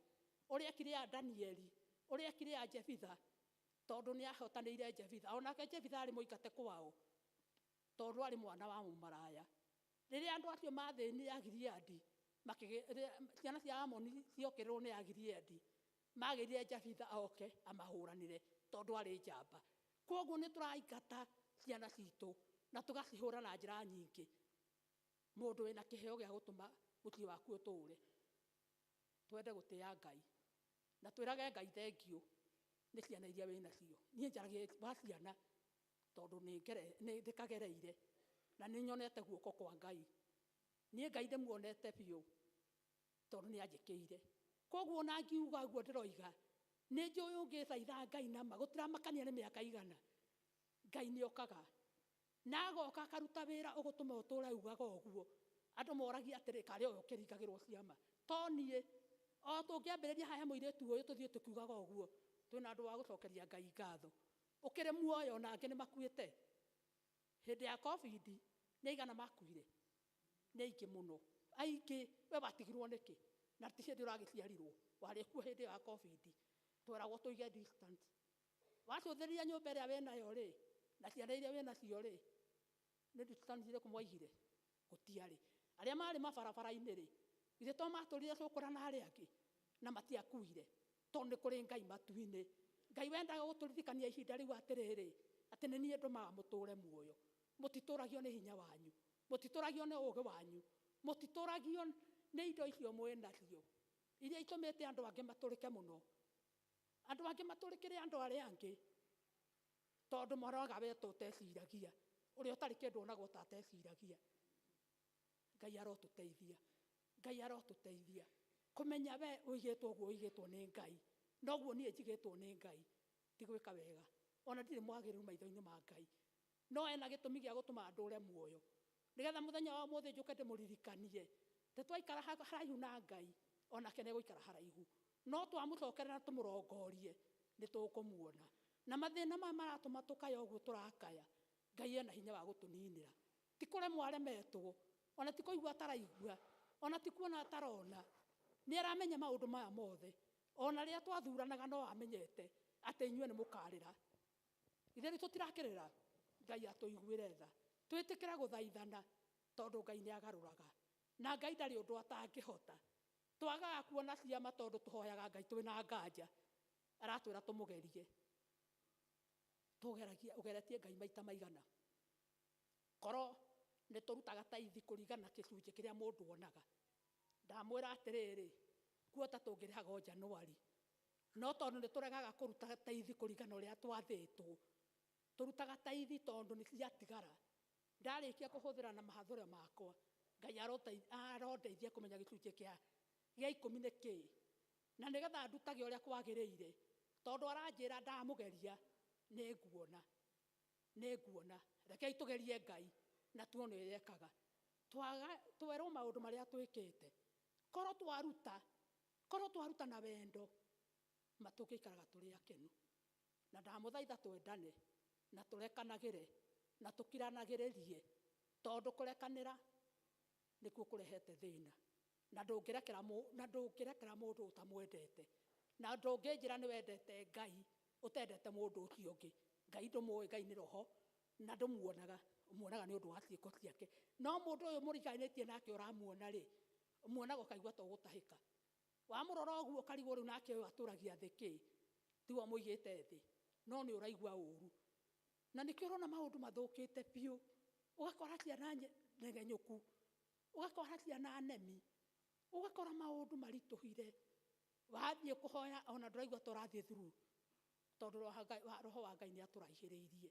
ũrĩa ekire ya Danieli, ũrĩa ekire ya Jefitha, tondũ nĩ ahotanĩire Jefitha. Onake Jefitha arĩ mũingate kwao, tondũ arĩ mwana wa mũmaraya. Rĩrĩa andũ acio mathĩnire Agileadi, ciana cia Amoni ciokĩrĩrwo nĩ Agileadi, magĩrire Jefitha oke amahũranĩre tondũ arĩ njamba. Kwoguo nĩ tũraingata ciana citũ na tũgacihũra na njĩra nyingĩ. Mũndũ wĩna kĩheo gĩa gũtũma mũciĩ waku ũtũre. Twende gũtĩĩa Ngai na twĩrage Ngai thengiũ nĩ ciana iria wĩ nacio. Niĩ njaragia wa ciana tondũ nĩ ndĩkagereire na nĩ nyonete guoko kwa Ngai. Niĩ Ngai ndĩmuonete biũ tondũ nĩ anjĩkĩire. Koguo ona ngiuga ũguo ndĩroiga, nĩ njũĩ ũngĩthaitha Ngai nama, gũtiramakania nĩ mĩaka igana, Ngai nĩ okaga. Na agoka akaruta wĩra ũgũtũma ũtũre ugaga ũguo. Andũ moragia atĩrĩ, karĩ ũyũ ũkĩringagĩrwo ciama. To niĩ, o tũngĩambĩrĩria haha mũirĩtu ũyũ tũthiĩ tũkiugaga ũguo, twĩna andũ a gũcokeria Ngai ngatho. Ũkĩrĩ muoyo na angĩ nĩ makuĩte. Hĩndĩ ya COVID, nĩ aigana makuire? Nĩ aingĩ mũno. Aingĩ, we watigirwo nĩkĩ? Na ti hĩndĩ ũragĩciarirwo, warĩ kuo hĩndĩ ya COVID. Tweragwo tũige distance. Wacũthĩrĩria nyũmba ĩrĩa wĩnayo rĩ, na ciana iria wĩnacio rĩ, nĩ distance irĩkũ mwaigire? Gũtiarĩ. Arĩa marĩ mabarabara-inĩ rĩ, githĩ to matũrire cũkũra na arĩa angĩ? Na matiakuire, tondũ nĩ kũrĩ Ngai matu-inĩ. Ngai wendaga gũtũririkania ihinda rĩu atĩrĩrĩ, atĩ nĩ niĩ ndũmaga mũtũre muoyo. Mũtitũragio nĩ hinya wanyu, mũtitũragio nĩ ũũgĩ wanyu, mũtitũragio nĩ indo icio mwĩ nacio, iria itũmĩte andũ angĩ matũrĩke mũno. Andũ angĩ matũrĩkĩre andũ arĩa angĩ, tondũ moraga we ta ũteciragia, ũrĩa ũtarĩ kĩndũ onagwo ta ateciragia. Ngai arotũteithia. Ngai arotũteithia. Kũmenya we ũigĩtwo ũguo ũigĩtwo nĩ Ngai, noguo niĩ njigĩtwo nĩ Ngai, ti gwĩka wega. Ona ndirĩ mwagĩrĩru maitho-inĩ ma Ngai. No ena gĩtũmi gĩa gũtũma ndũre muoyo. Nĩgetha mũthenya wa ũmũthĩ njũke ndĩmũririkanie, atĩ twaikara haraihu na Ngai, onake nĩegũikara haraihu. No twamũcokerera tũmũrongorie, nĩ tũkũmuona. Na mathĩna maya maratũma tũkaya ũguo tũrakaya, Ngai ena hinya wa gũtũninĩra. Ti kũremwo aremetwo, ona ti kũigua ataraigua, ona ti kuona atarona. Nĩ aramenya maũndũ maya mothe. Ona rĩrĩa twathuranaga no amenyete atĩ inyuĩ nĩ mũkarĩra. Ithe rĩu tũtirakĩrĩra, Ngai atũiguĩre tha. Twĩtĩkĩre gũthaithana tondũ Ngai nĩ agarũraga. Na Ngai ndarĩ ũndũ atangĩhota. Twagaga kuona ciama tondũ tũhoyaga Ngai twĩna nganja. Aratwĩra tũmũgerie. Tũgeragia, ũgeretie Ngai maita maigana. Korwo nĩ tũrutaga taithi kũringana na gĩcunjĩ kĩrĩa mũndũ onaga. Ndamwĩra atĩrĩrĩ, kuota tũngĩrĩhaga o Januari. No tondũ nĩ tũregaga kũruta taithi kũringana ũrĩa twathĩtwo, Tũrutaga taithi tondũ nĩ ciatigara. Ndarĩkia kũhũthĩra na mahathũre makwa. Ngai arondeithia kũmenya gĩcunjĩ kĩa 10 nĩ kĩĩ. Na nĩgetha ndutage ũrĩa kwagĩrĩire. Tondũ aranjĩra ndamũgeria nĩ nguona. Nĩ nguona. Rekei tũgerie Ngai na tuone ũrĩa ekaga. Twerwo maũndũ marĩa twĩkĩte. Korwo twaruta na wendo matũgĩikaraga tũrĩ akenu. Na ndamũthaitha twendane na tũrekanagĩre na tũkiranagĩrĩrie tondũ kũrekanĩra nĩkuo kũrehete thĩna. Na ndũngĩrekera mũndũ ũtamwendete. Na ndũngĩnjĩra nĩ wendete Ngai ũtendete mũndũ ũcio ũngĩ. Ngai ndũmũĩ, Ngai nĩ roho na ndũmuonaga, ũmuonaga nĩ ũndũ wa ciĩko ciake. No mũndũ ũyũ mũriganĩtie nake ũramuona rĩ, ũmuonaga ũkaigua ta ũgũtahĩka. Wamũrora ũguo ũkarigwo rĩu nake ũyũ atũragia thĩ kĩ, tiwe ũmũigĩte thĩ, no nĩ ũraigua ũru. Na nĩkĩo ũrona maũndũ mathũkĩte biũ, ũgakora ciana ngegenyũku, ũgakora ciana nemi, ũgakora maũndũ maritũhire. Wathiĩ kũhoya ona ndũraigua ta ũrathiĩ through, tondũ roho wa Ngai nĩ atũraihĩrĩirie.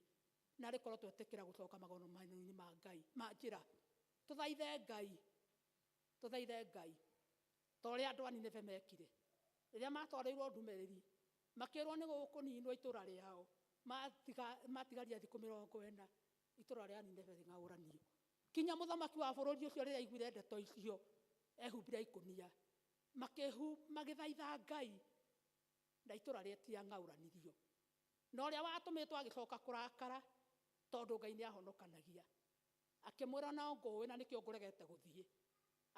Na rĩkorwo twetĩkĩra gũcoka magongona-inĩ ma Ngai, ma njĩra. Tũthaithe Ngai, tũthaithe Ngai. Ta ũrĩa andũ a Nineve mekire. Rĩrĩa matwarĩirwo ndũmĩrĩri, makĩrwo nĩ gũkũninwo itũra rĩao, matigaria thikũ 40, itũra rĩa Nineve rĩng'aũranio. Kinya mũthamaki wa bũrũri ũcio rĩrĩa aiguire ndeto icio, ehumbire ikũnia. Magĩthaitha Ngai, na itũra rĩtiang'aũranirio. Na ũrĩa watũmĩtwo agĩcoka kũrakara, tondũ Ngai nĩ ahonokanagia. Akĩmwĩra no ngũĩ na nĩkĩo ngũregete gũthiĩ.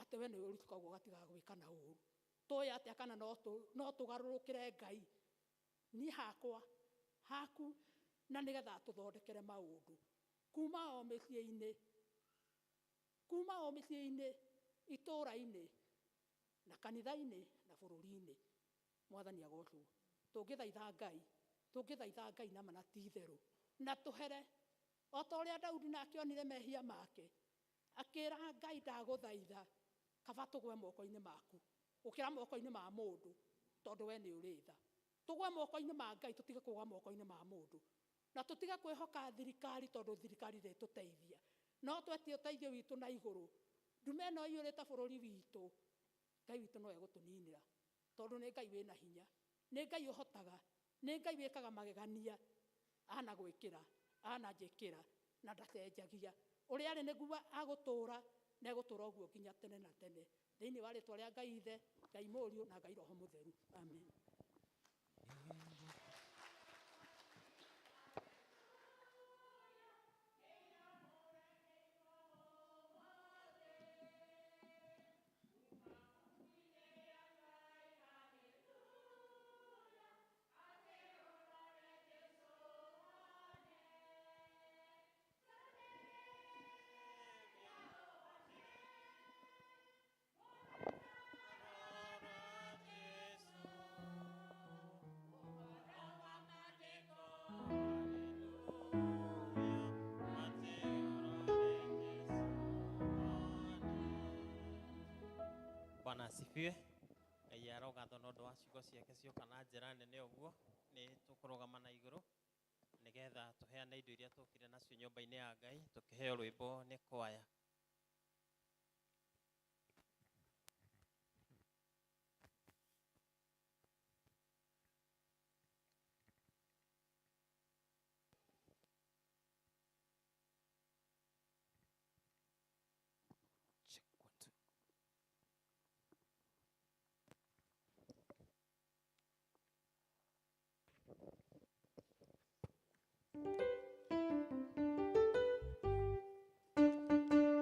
Atĩ we nĩ ũrutĩka ũguo ũgatigaga gwĩka na ũũru. Tũĩ atĩa kana no tũgarũrũkĩre Ngai. Niĩ hakwa, haku, na nĩgetha atũthondekere maũndũ. Kuma o mĩciĩ-inĩ, kuma o mĩciĩ-inĩ, itũũra-inĩ, na kanitha-inĩ, na bũrũri-inĩ. Mwathani agocwo. Tũngĩthaitha Ngai, tũngĩthaitha Ngai na mana ti itherũ. Na tũhere, o ta ũrĩa Daudi nake onire mehia make, akĩra Ngai ndagũthaitha, kaba tũgwe moko-inĩ maku, gũkĩra moko-inĩ ma mũndũ, tondũ we nĩ ũrĩ tha. Tũgwe moko-inĩ ma Ngai, tũtige kũgwa moko-inĩ ma mũndũ. Na tũtige kwĩhoka thirikari tondũ thirikari ndĩtũteithia. No twetie ũteithio witũ na igũrũ. Ndume ĩno ĩiyũrĩte bũrũri witũ, Ngai witũ no egũtũninĩra. Tondũ nĩ Ngai wĩna hinya, nĩ Ngai ũhotaga, nĩ Ngai wĩkaga magegania, anagwĩkĩra, ananjĩkĩra, na ndacenjagia. Ũrĩa arĩ nĩguo agũtũũra, na egũtũũra ũguo nginya tene na tene. Thĩinĩ wa rĩtwa rĩa Ngai Ithe, Ngai Mũriũ, na Ngai Roho Mũtheru. Amen. Bwana asifiwe. Ngai arogathwo nĩ ũndũ wa ciugo ciake cioka na njĩra nene ũguo. Nĩ tũkũrũgama na igũrũ nĩgetha tũheane indo iria tũkire nacio nyũmba-inĩ ya Ngai, tũkĩheo rwĩmbo nĩ kwaya. Check 1 2.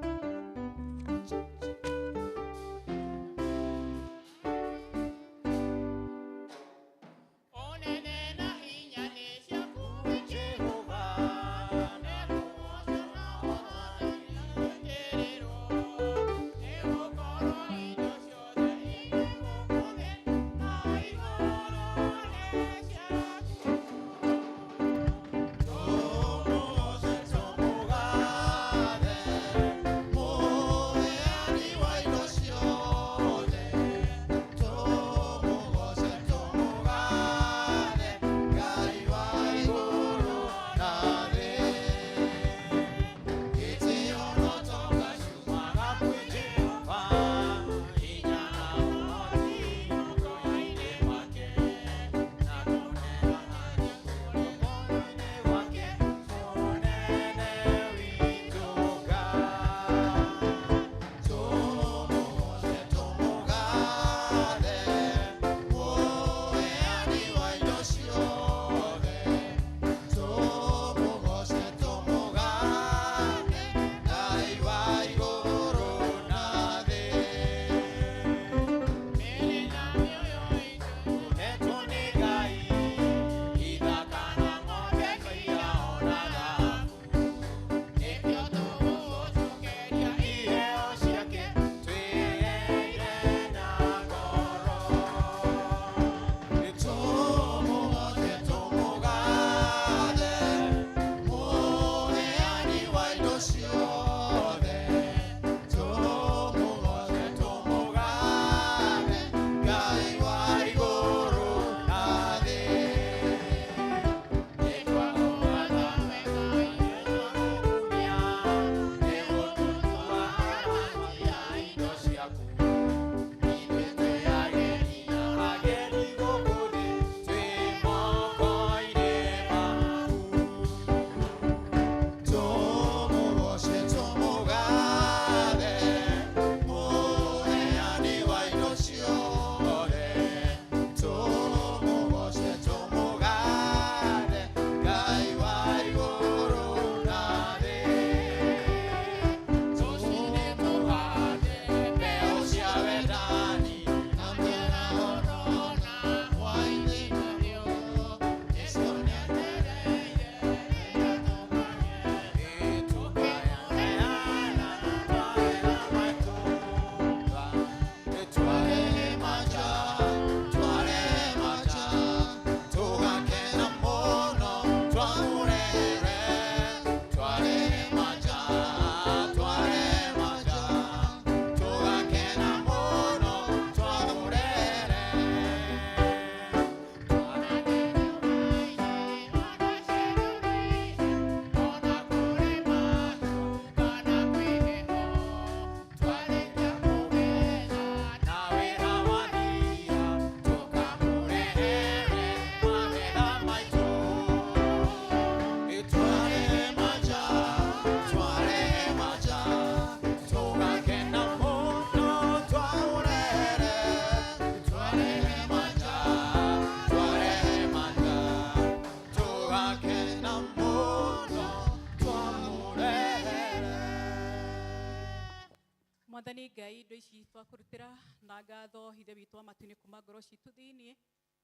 Mwathani Ngai, indo ici twakũrutĩra na ngatho Ithe witũ wa matu-inĩ kuma ngoro citũ thĩiniĩ,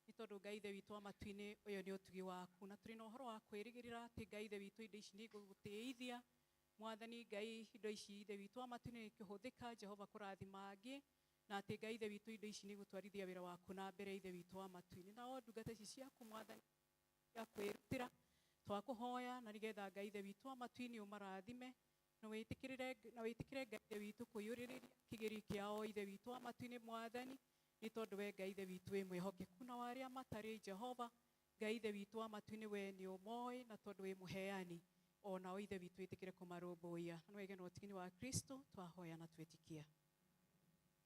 nĩ tondũ Ngai Ithe witũ wa matu-inĩ ũyũ nĩ ũtugi waku, na tũrĩ na ũhoro wa kwĩrĩgĩrĩra atĩ Ngai Ithe witũ indo ici nĩ igũgũtĩithia. Mwathani Ngai, indo ici Ithe witũ wa matu-inĩ ikĩhũthĩka Jehova kũrathima angĩ, na atĩ Ngai Ithe witũ indo ici nĩ igũtwarithia wĩra waku na mbere Ithe witũ wa matu-inĩ. Nao ndungata ici ciaku Mwathani cia kwĩrutĩra twakũhoya na nĩgetha Ngai Ithe witũ wa matu-inĩ ũmarathime na wĩtĩkĩrĩre na wĩtĩkĩre Ngai Ithe witũ kũiyũrĩrĩria kĩgĩri kĩao Ithe witũ wa matu-inĩ Mwathani, nĩ tondũ we Ngai Ithe witũ wĩ mwĩhokeku, na wa arĩa matarĩ Jehova Ngai Ithe witũ wa matu-inĩ we nĩ ũmoĩ, na tondũ wĩ mũheani onao Ithe witũ wĩtĩkĩre kũmarũmbũiya. Na nĩwege na ũtigini wa Kristo twahoya na twĩtĩkia.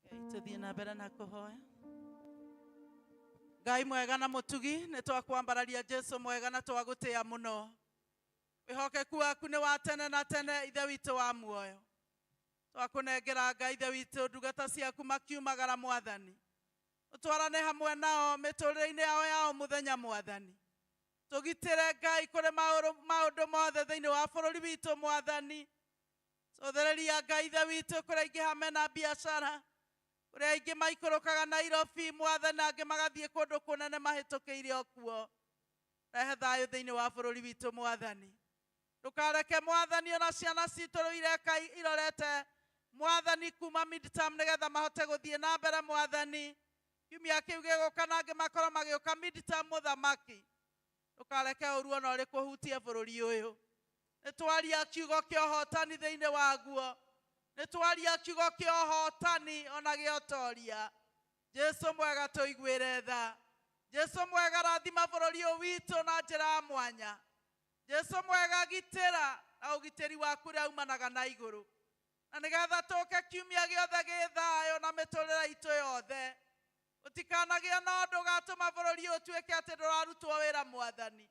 Ngai tũthiĩ na mbere na kũhoya. Ngai mwega na mũtugi, nĩ twakwambararia Jesu mwega na twagũtĩa mũno. Wĩhokeku waku nĩ wa tene na tene, Ithe witũ wa muoyo. Twakũnengera Ngai Ithe witũ ndungata ciaku makiumagara Mwathani, ũtwarane hamwe nao mĩtũrĩre-inĩ yao ya o mũthenya Mwathani. Tũgitĩre Ngai kũrĩ maũndũ mothe thĩinĩ wa bũrũri witũ Mwathani. Tũthereria Ngai Ithe witũ kũrĩa aingĩ mena biacara, kũrĩa aingĩ maikũrũkaga Nairobi Mwathani, na angĩ magathiĩ kũndũ kũnene mahĩtũkĩire o kuo. Rehe thayũ thĩinĩ wa bũrũri witũ Mwathani. Ndũkareke Mwathani ona ciana citũ rĩu ireka irorete Mwathani kuma midterm nĩgetha mahote gũthiĩ na mbere Mwathani. Kiumia kĩu gĩgũka na angĩ makorwo magĩũka midterm mũthamaki. Ndũkareke ũru ona ũrĩkũ ũhutie bũrũri ũyũ. Nĩ twaria kiugo kĩa ũhotani thĩinĩ waguo. Nĩ twaria kiugo kĩa ũhotani ona gĩa ũtoria. Jesu mwega tũiguĩre tha. Jesu mwega rathima bũrũri ũyũ witũ na njĩra ya mwanya. Jesu mwega gitĩra na ũgitĩri waku ũrĩa umanaga na igũrũ, na nĩgetha tũke kiumia gĩothe gĩ thayũ na mĩtũrĩre itũ yothe. Ũtikanagĩe na ũndũ ũgatũma bũrũri ũyũ ũtuĩke atĩ ndũrarutwo wĩra Mwathani,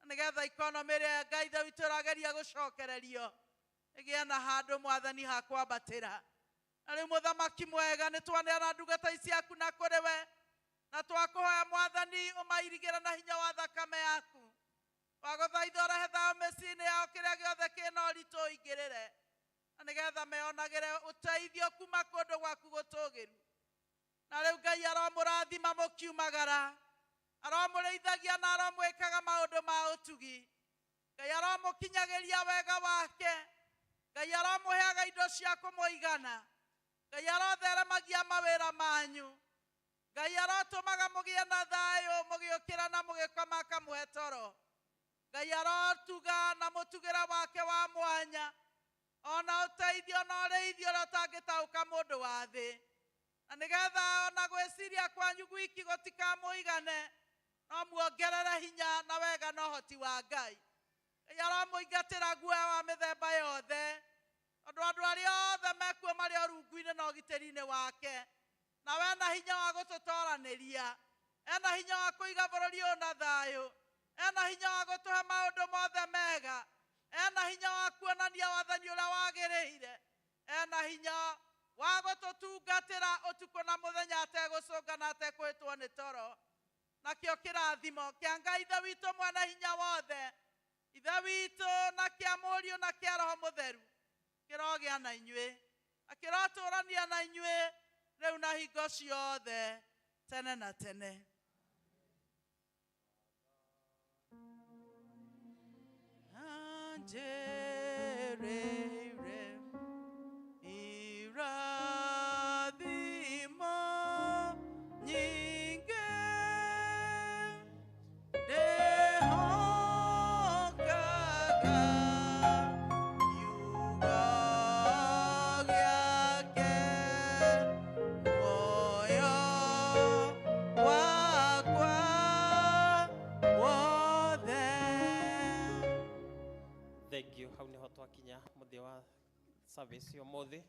na nĩgetha ikonomĩ ĩrĩa Ngai Ithe witũ ĩrageria gũcokererio ĩgĩe na handũ Mwathani ha kwambatĩra. Na rĩu mũthamaki mwega, nĩ twaneana ndungata ici ciaku na kũrĩ we, na twakũhoya Mwathani ũmairigĩre na hinya wa thakame yaku. Twagũthaitha ũrehe thayũ mĩciĩ-inĩ yao, kĩrĩa gĩothe kĩna ũritũ ũingĩrĩre, na nĩgetha meyonagĩre ũteithio kuma kũndũ gwaku gũtũũgĩru. Na rĩu Ngai aromũrathima mũkiumagara, aromũrĩithagia na aromwĩkaga maũndũ ma ũtugi. Ngai aromũkinyagĩria wega wake. Ngai aromũheaga indo cia kũmũigana. Ngai arotheremagia mawĩra manyu. Ngai arotũmaga mũgĩe na thayũ mũgĩũkĩra na mũgĩkoma akamũhe toro. Ngai arotuga na mũtugĩra wake wa mwanya, ona ũteithio na ũrĩithio ũrĩa ũtangĩtaũka mũndũ wa thĩ, na nĩgetha ona gwĩciria kwanyu gwiki gũtikamũigane, no muongerere hinya na wega na ũhoti wa Ngai. Ngai aromũingatĩra guoya wa mĩthemba yothe, tondũ andũ arĩa othe mekuo marĩ o rungu-inĩ na ũgitĩri-inĩ wake, na we ena hinya wa gũtũtoranĩria, ena hinya wa kũiga bũrũri ũyũ na thayũ, ena hinya wa gũtũhe maũndũ mothe mega, ena hinya wa kuonania wathani ũrĩa wagĩrĩire, ena hinya wa gũtũtungatĩra ũtukũ na mũthenya ategũcũnga na atekwĩtwo nĩ toro. Nakĩo kĩrathimo kĩa Ngai Ithe witũ mwene hinya wothe, Ithe witũ na kĩa Mũriũ na kĩa Roho Mũtheru, kĩrogĩa na inyuĩ, na kĩrotũrania na inyuĩ rĩu na hingo ciothe tene na tene. Anjĩrĩire irathimo nyingĩ, ndĩhokaga kiugo gĩake, muoyo wakwa wothe. Thank you. Hau niho twakinya mũthia wa service ũmũthĩ.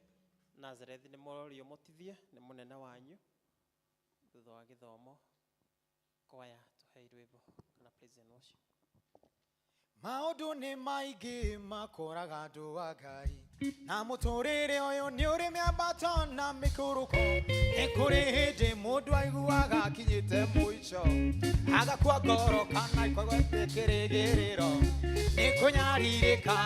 Nazareth nĩ mũrorio mũtithie nĩ mũnene wanyu thutha wa gĩthomo. Kwaya tũhei rwĩmbo kana praise and worship. Maũndũ nĩ maingĩ makoraga andũ a Ngai, na mũtũrĩre ũyũ nĩ ũrĩ mĩambato na mĩkũrũko. Nĩ kũrĩ hĩndĩ mũndũ aiguaga akinyĩte mũico, agakua ngoro kana ikaigua kĩrĩgĩrĩro. Nĩ kũnyarirĩka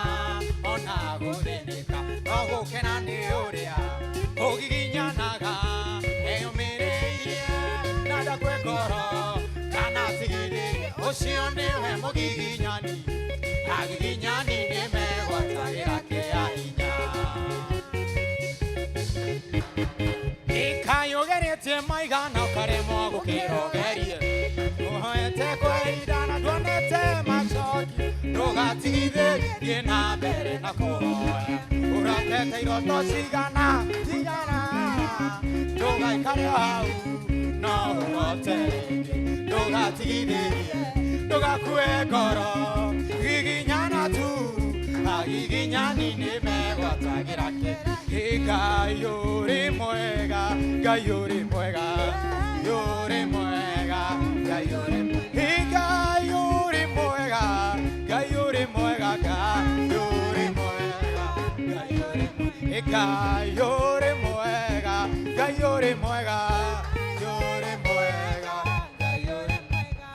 ona gũthĩnĩka, no gũkena nĩ ũrĩa Ũcio nĩwe mũgiginyani, agiginyani nĩmegwatagĩra kĩa hinya. Ĩkayũgeretie maigana ũkaremwo gũkĩra ũgerie, ũhoete kwa ihinda na nduonete macoki, ndũgatigithĩrie na mbere na kũhoya. Ũrotete iroto cigana cigana, ndũgaikare hau no ũrote rĩngĩ, ndũgatigithĩrie, ndũgakue ngoro, giginyana tu, agiginyani nĩmegwatagĩra kĩ. Ngai ũrĩ mwega, Ngai ũrĩ mwega, ũrĩ mwega, Ngai ũrĩ mwega, Ngai ũrĩ mwega, Ngai ũrĩ mwega, Ngai ũrĩ mwega, Ngai ũrĩ mwega, Ngai ũrĩ mwega, Ngai ũrĩ mwega, ũrĩ mwega, Ngai ũrĩ mwega.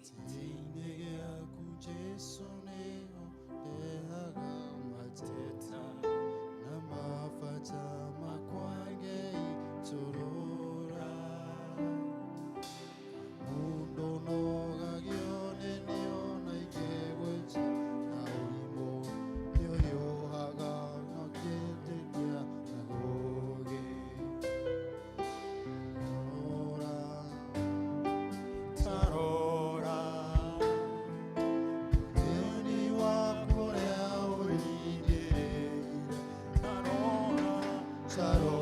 Gĩtĩ-inĩ gĩaku Jesũ nĩho ndehaga mateta na mabata makwa ngeitũrũra. Mũndũ nogagio nĩ nĩona ingĩgwĩtia na ũrimũ nĩũhiũhaga na ũkĩnjĩtia na ũũgĩ. Rora, Tarora, ũthĩni waku ũrĩa ũringĩrĩire. Tarora, Tarora.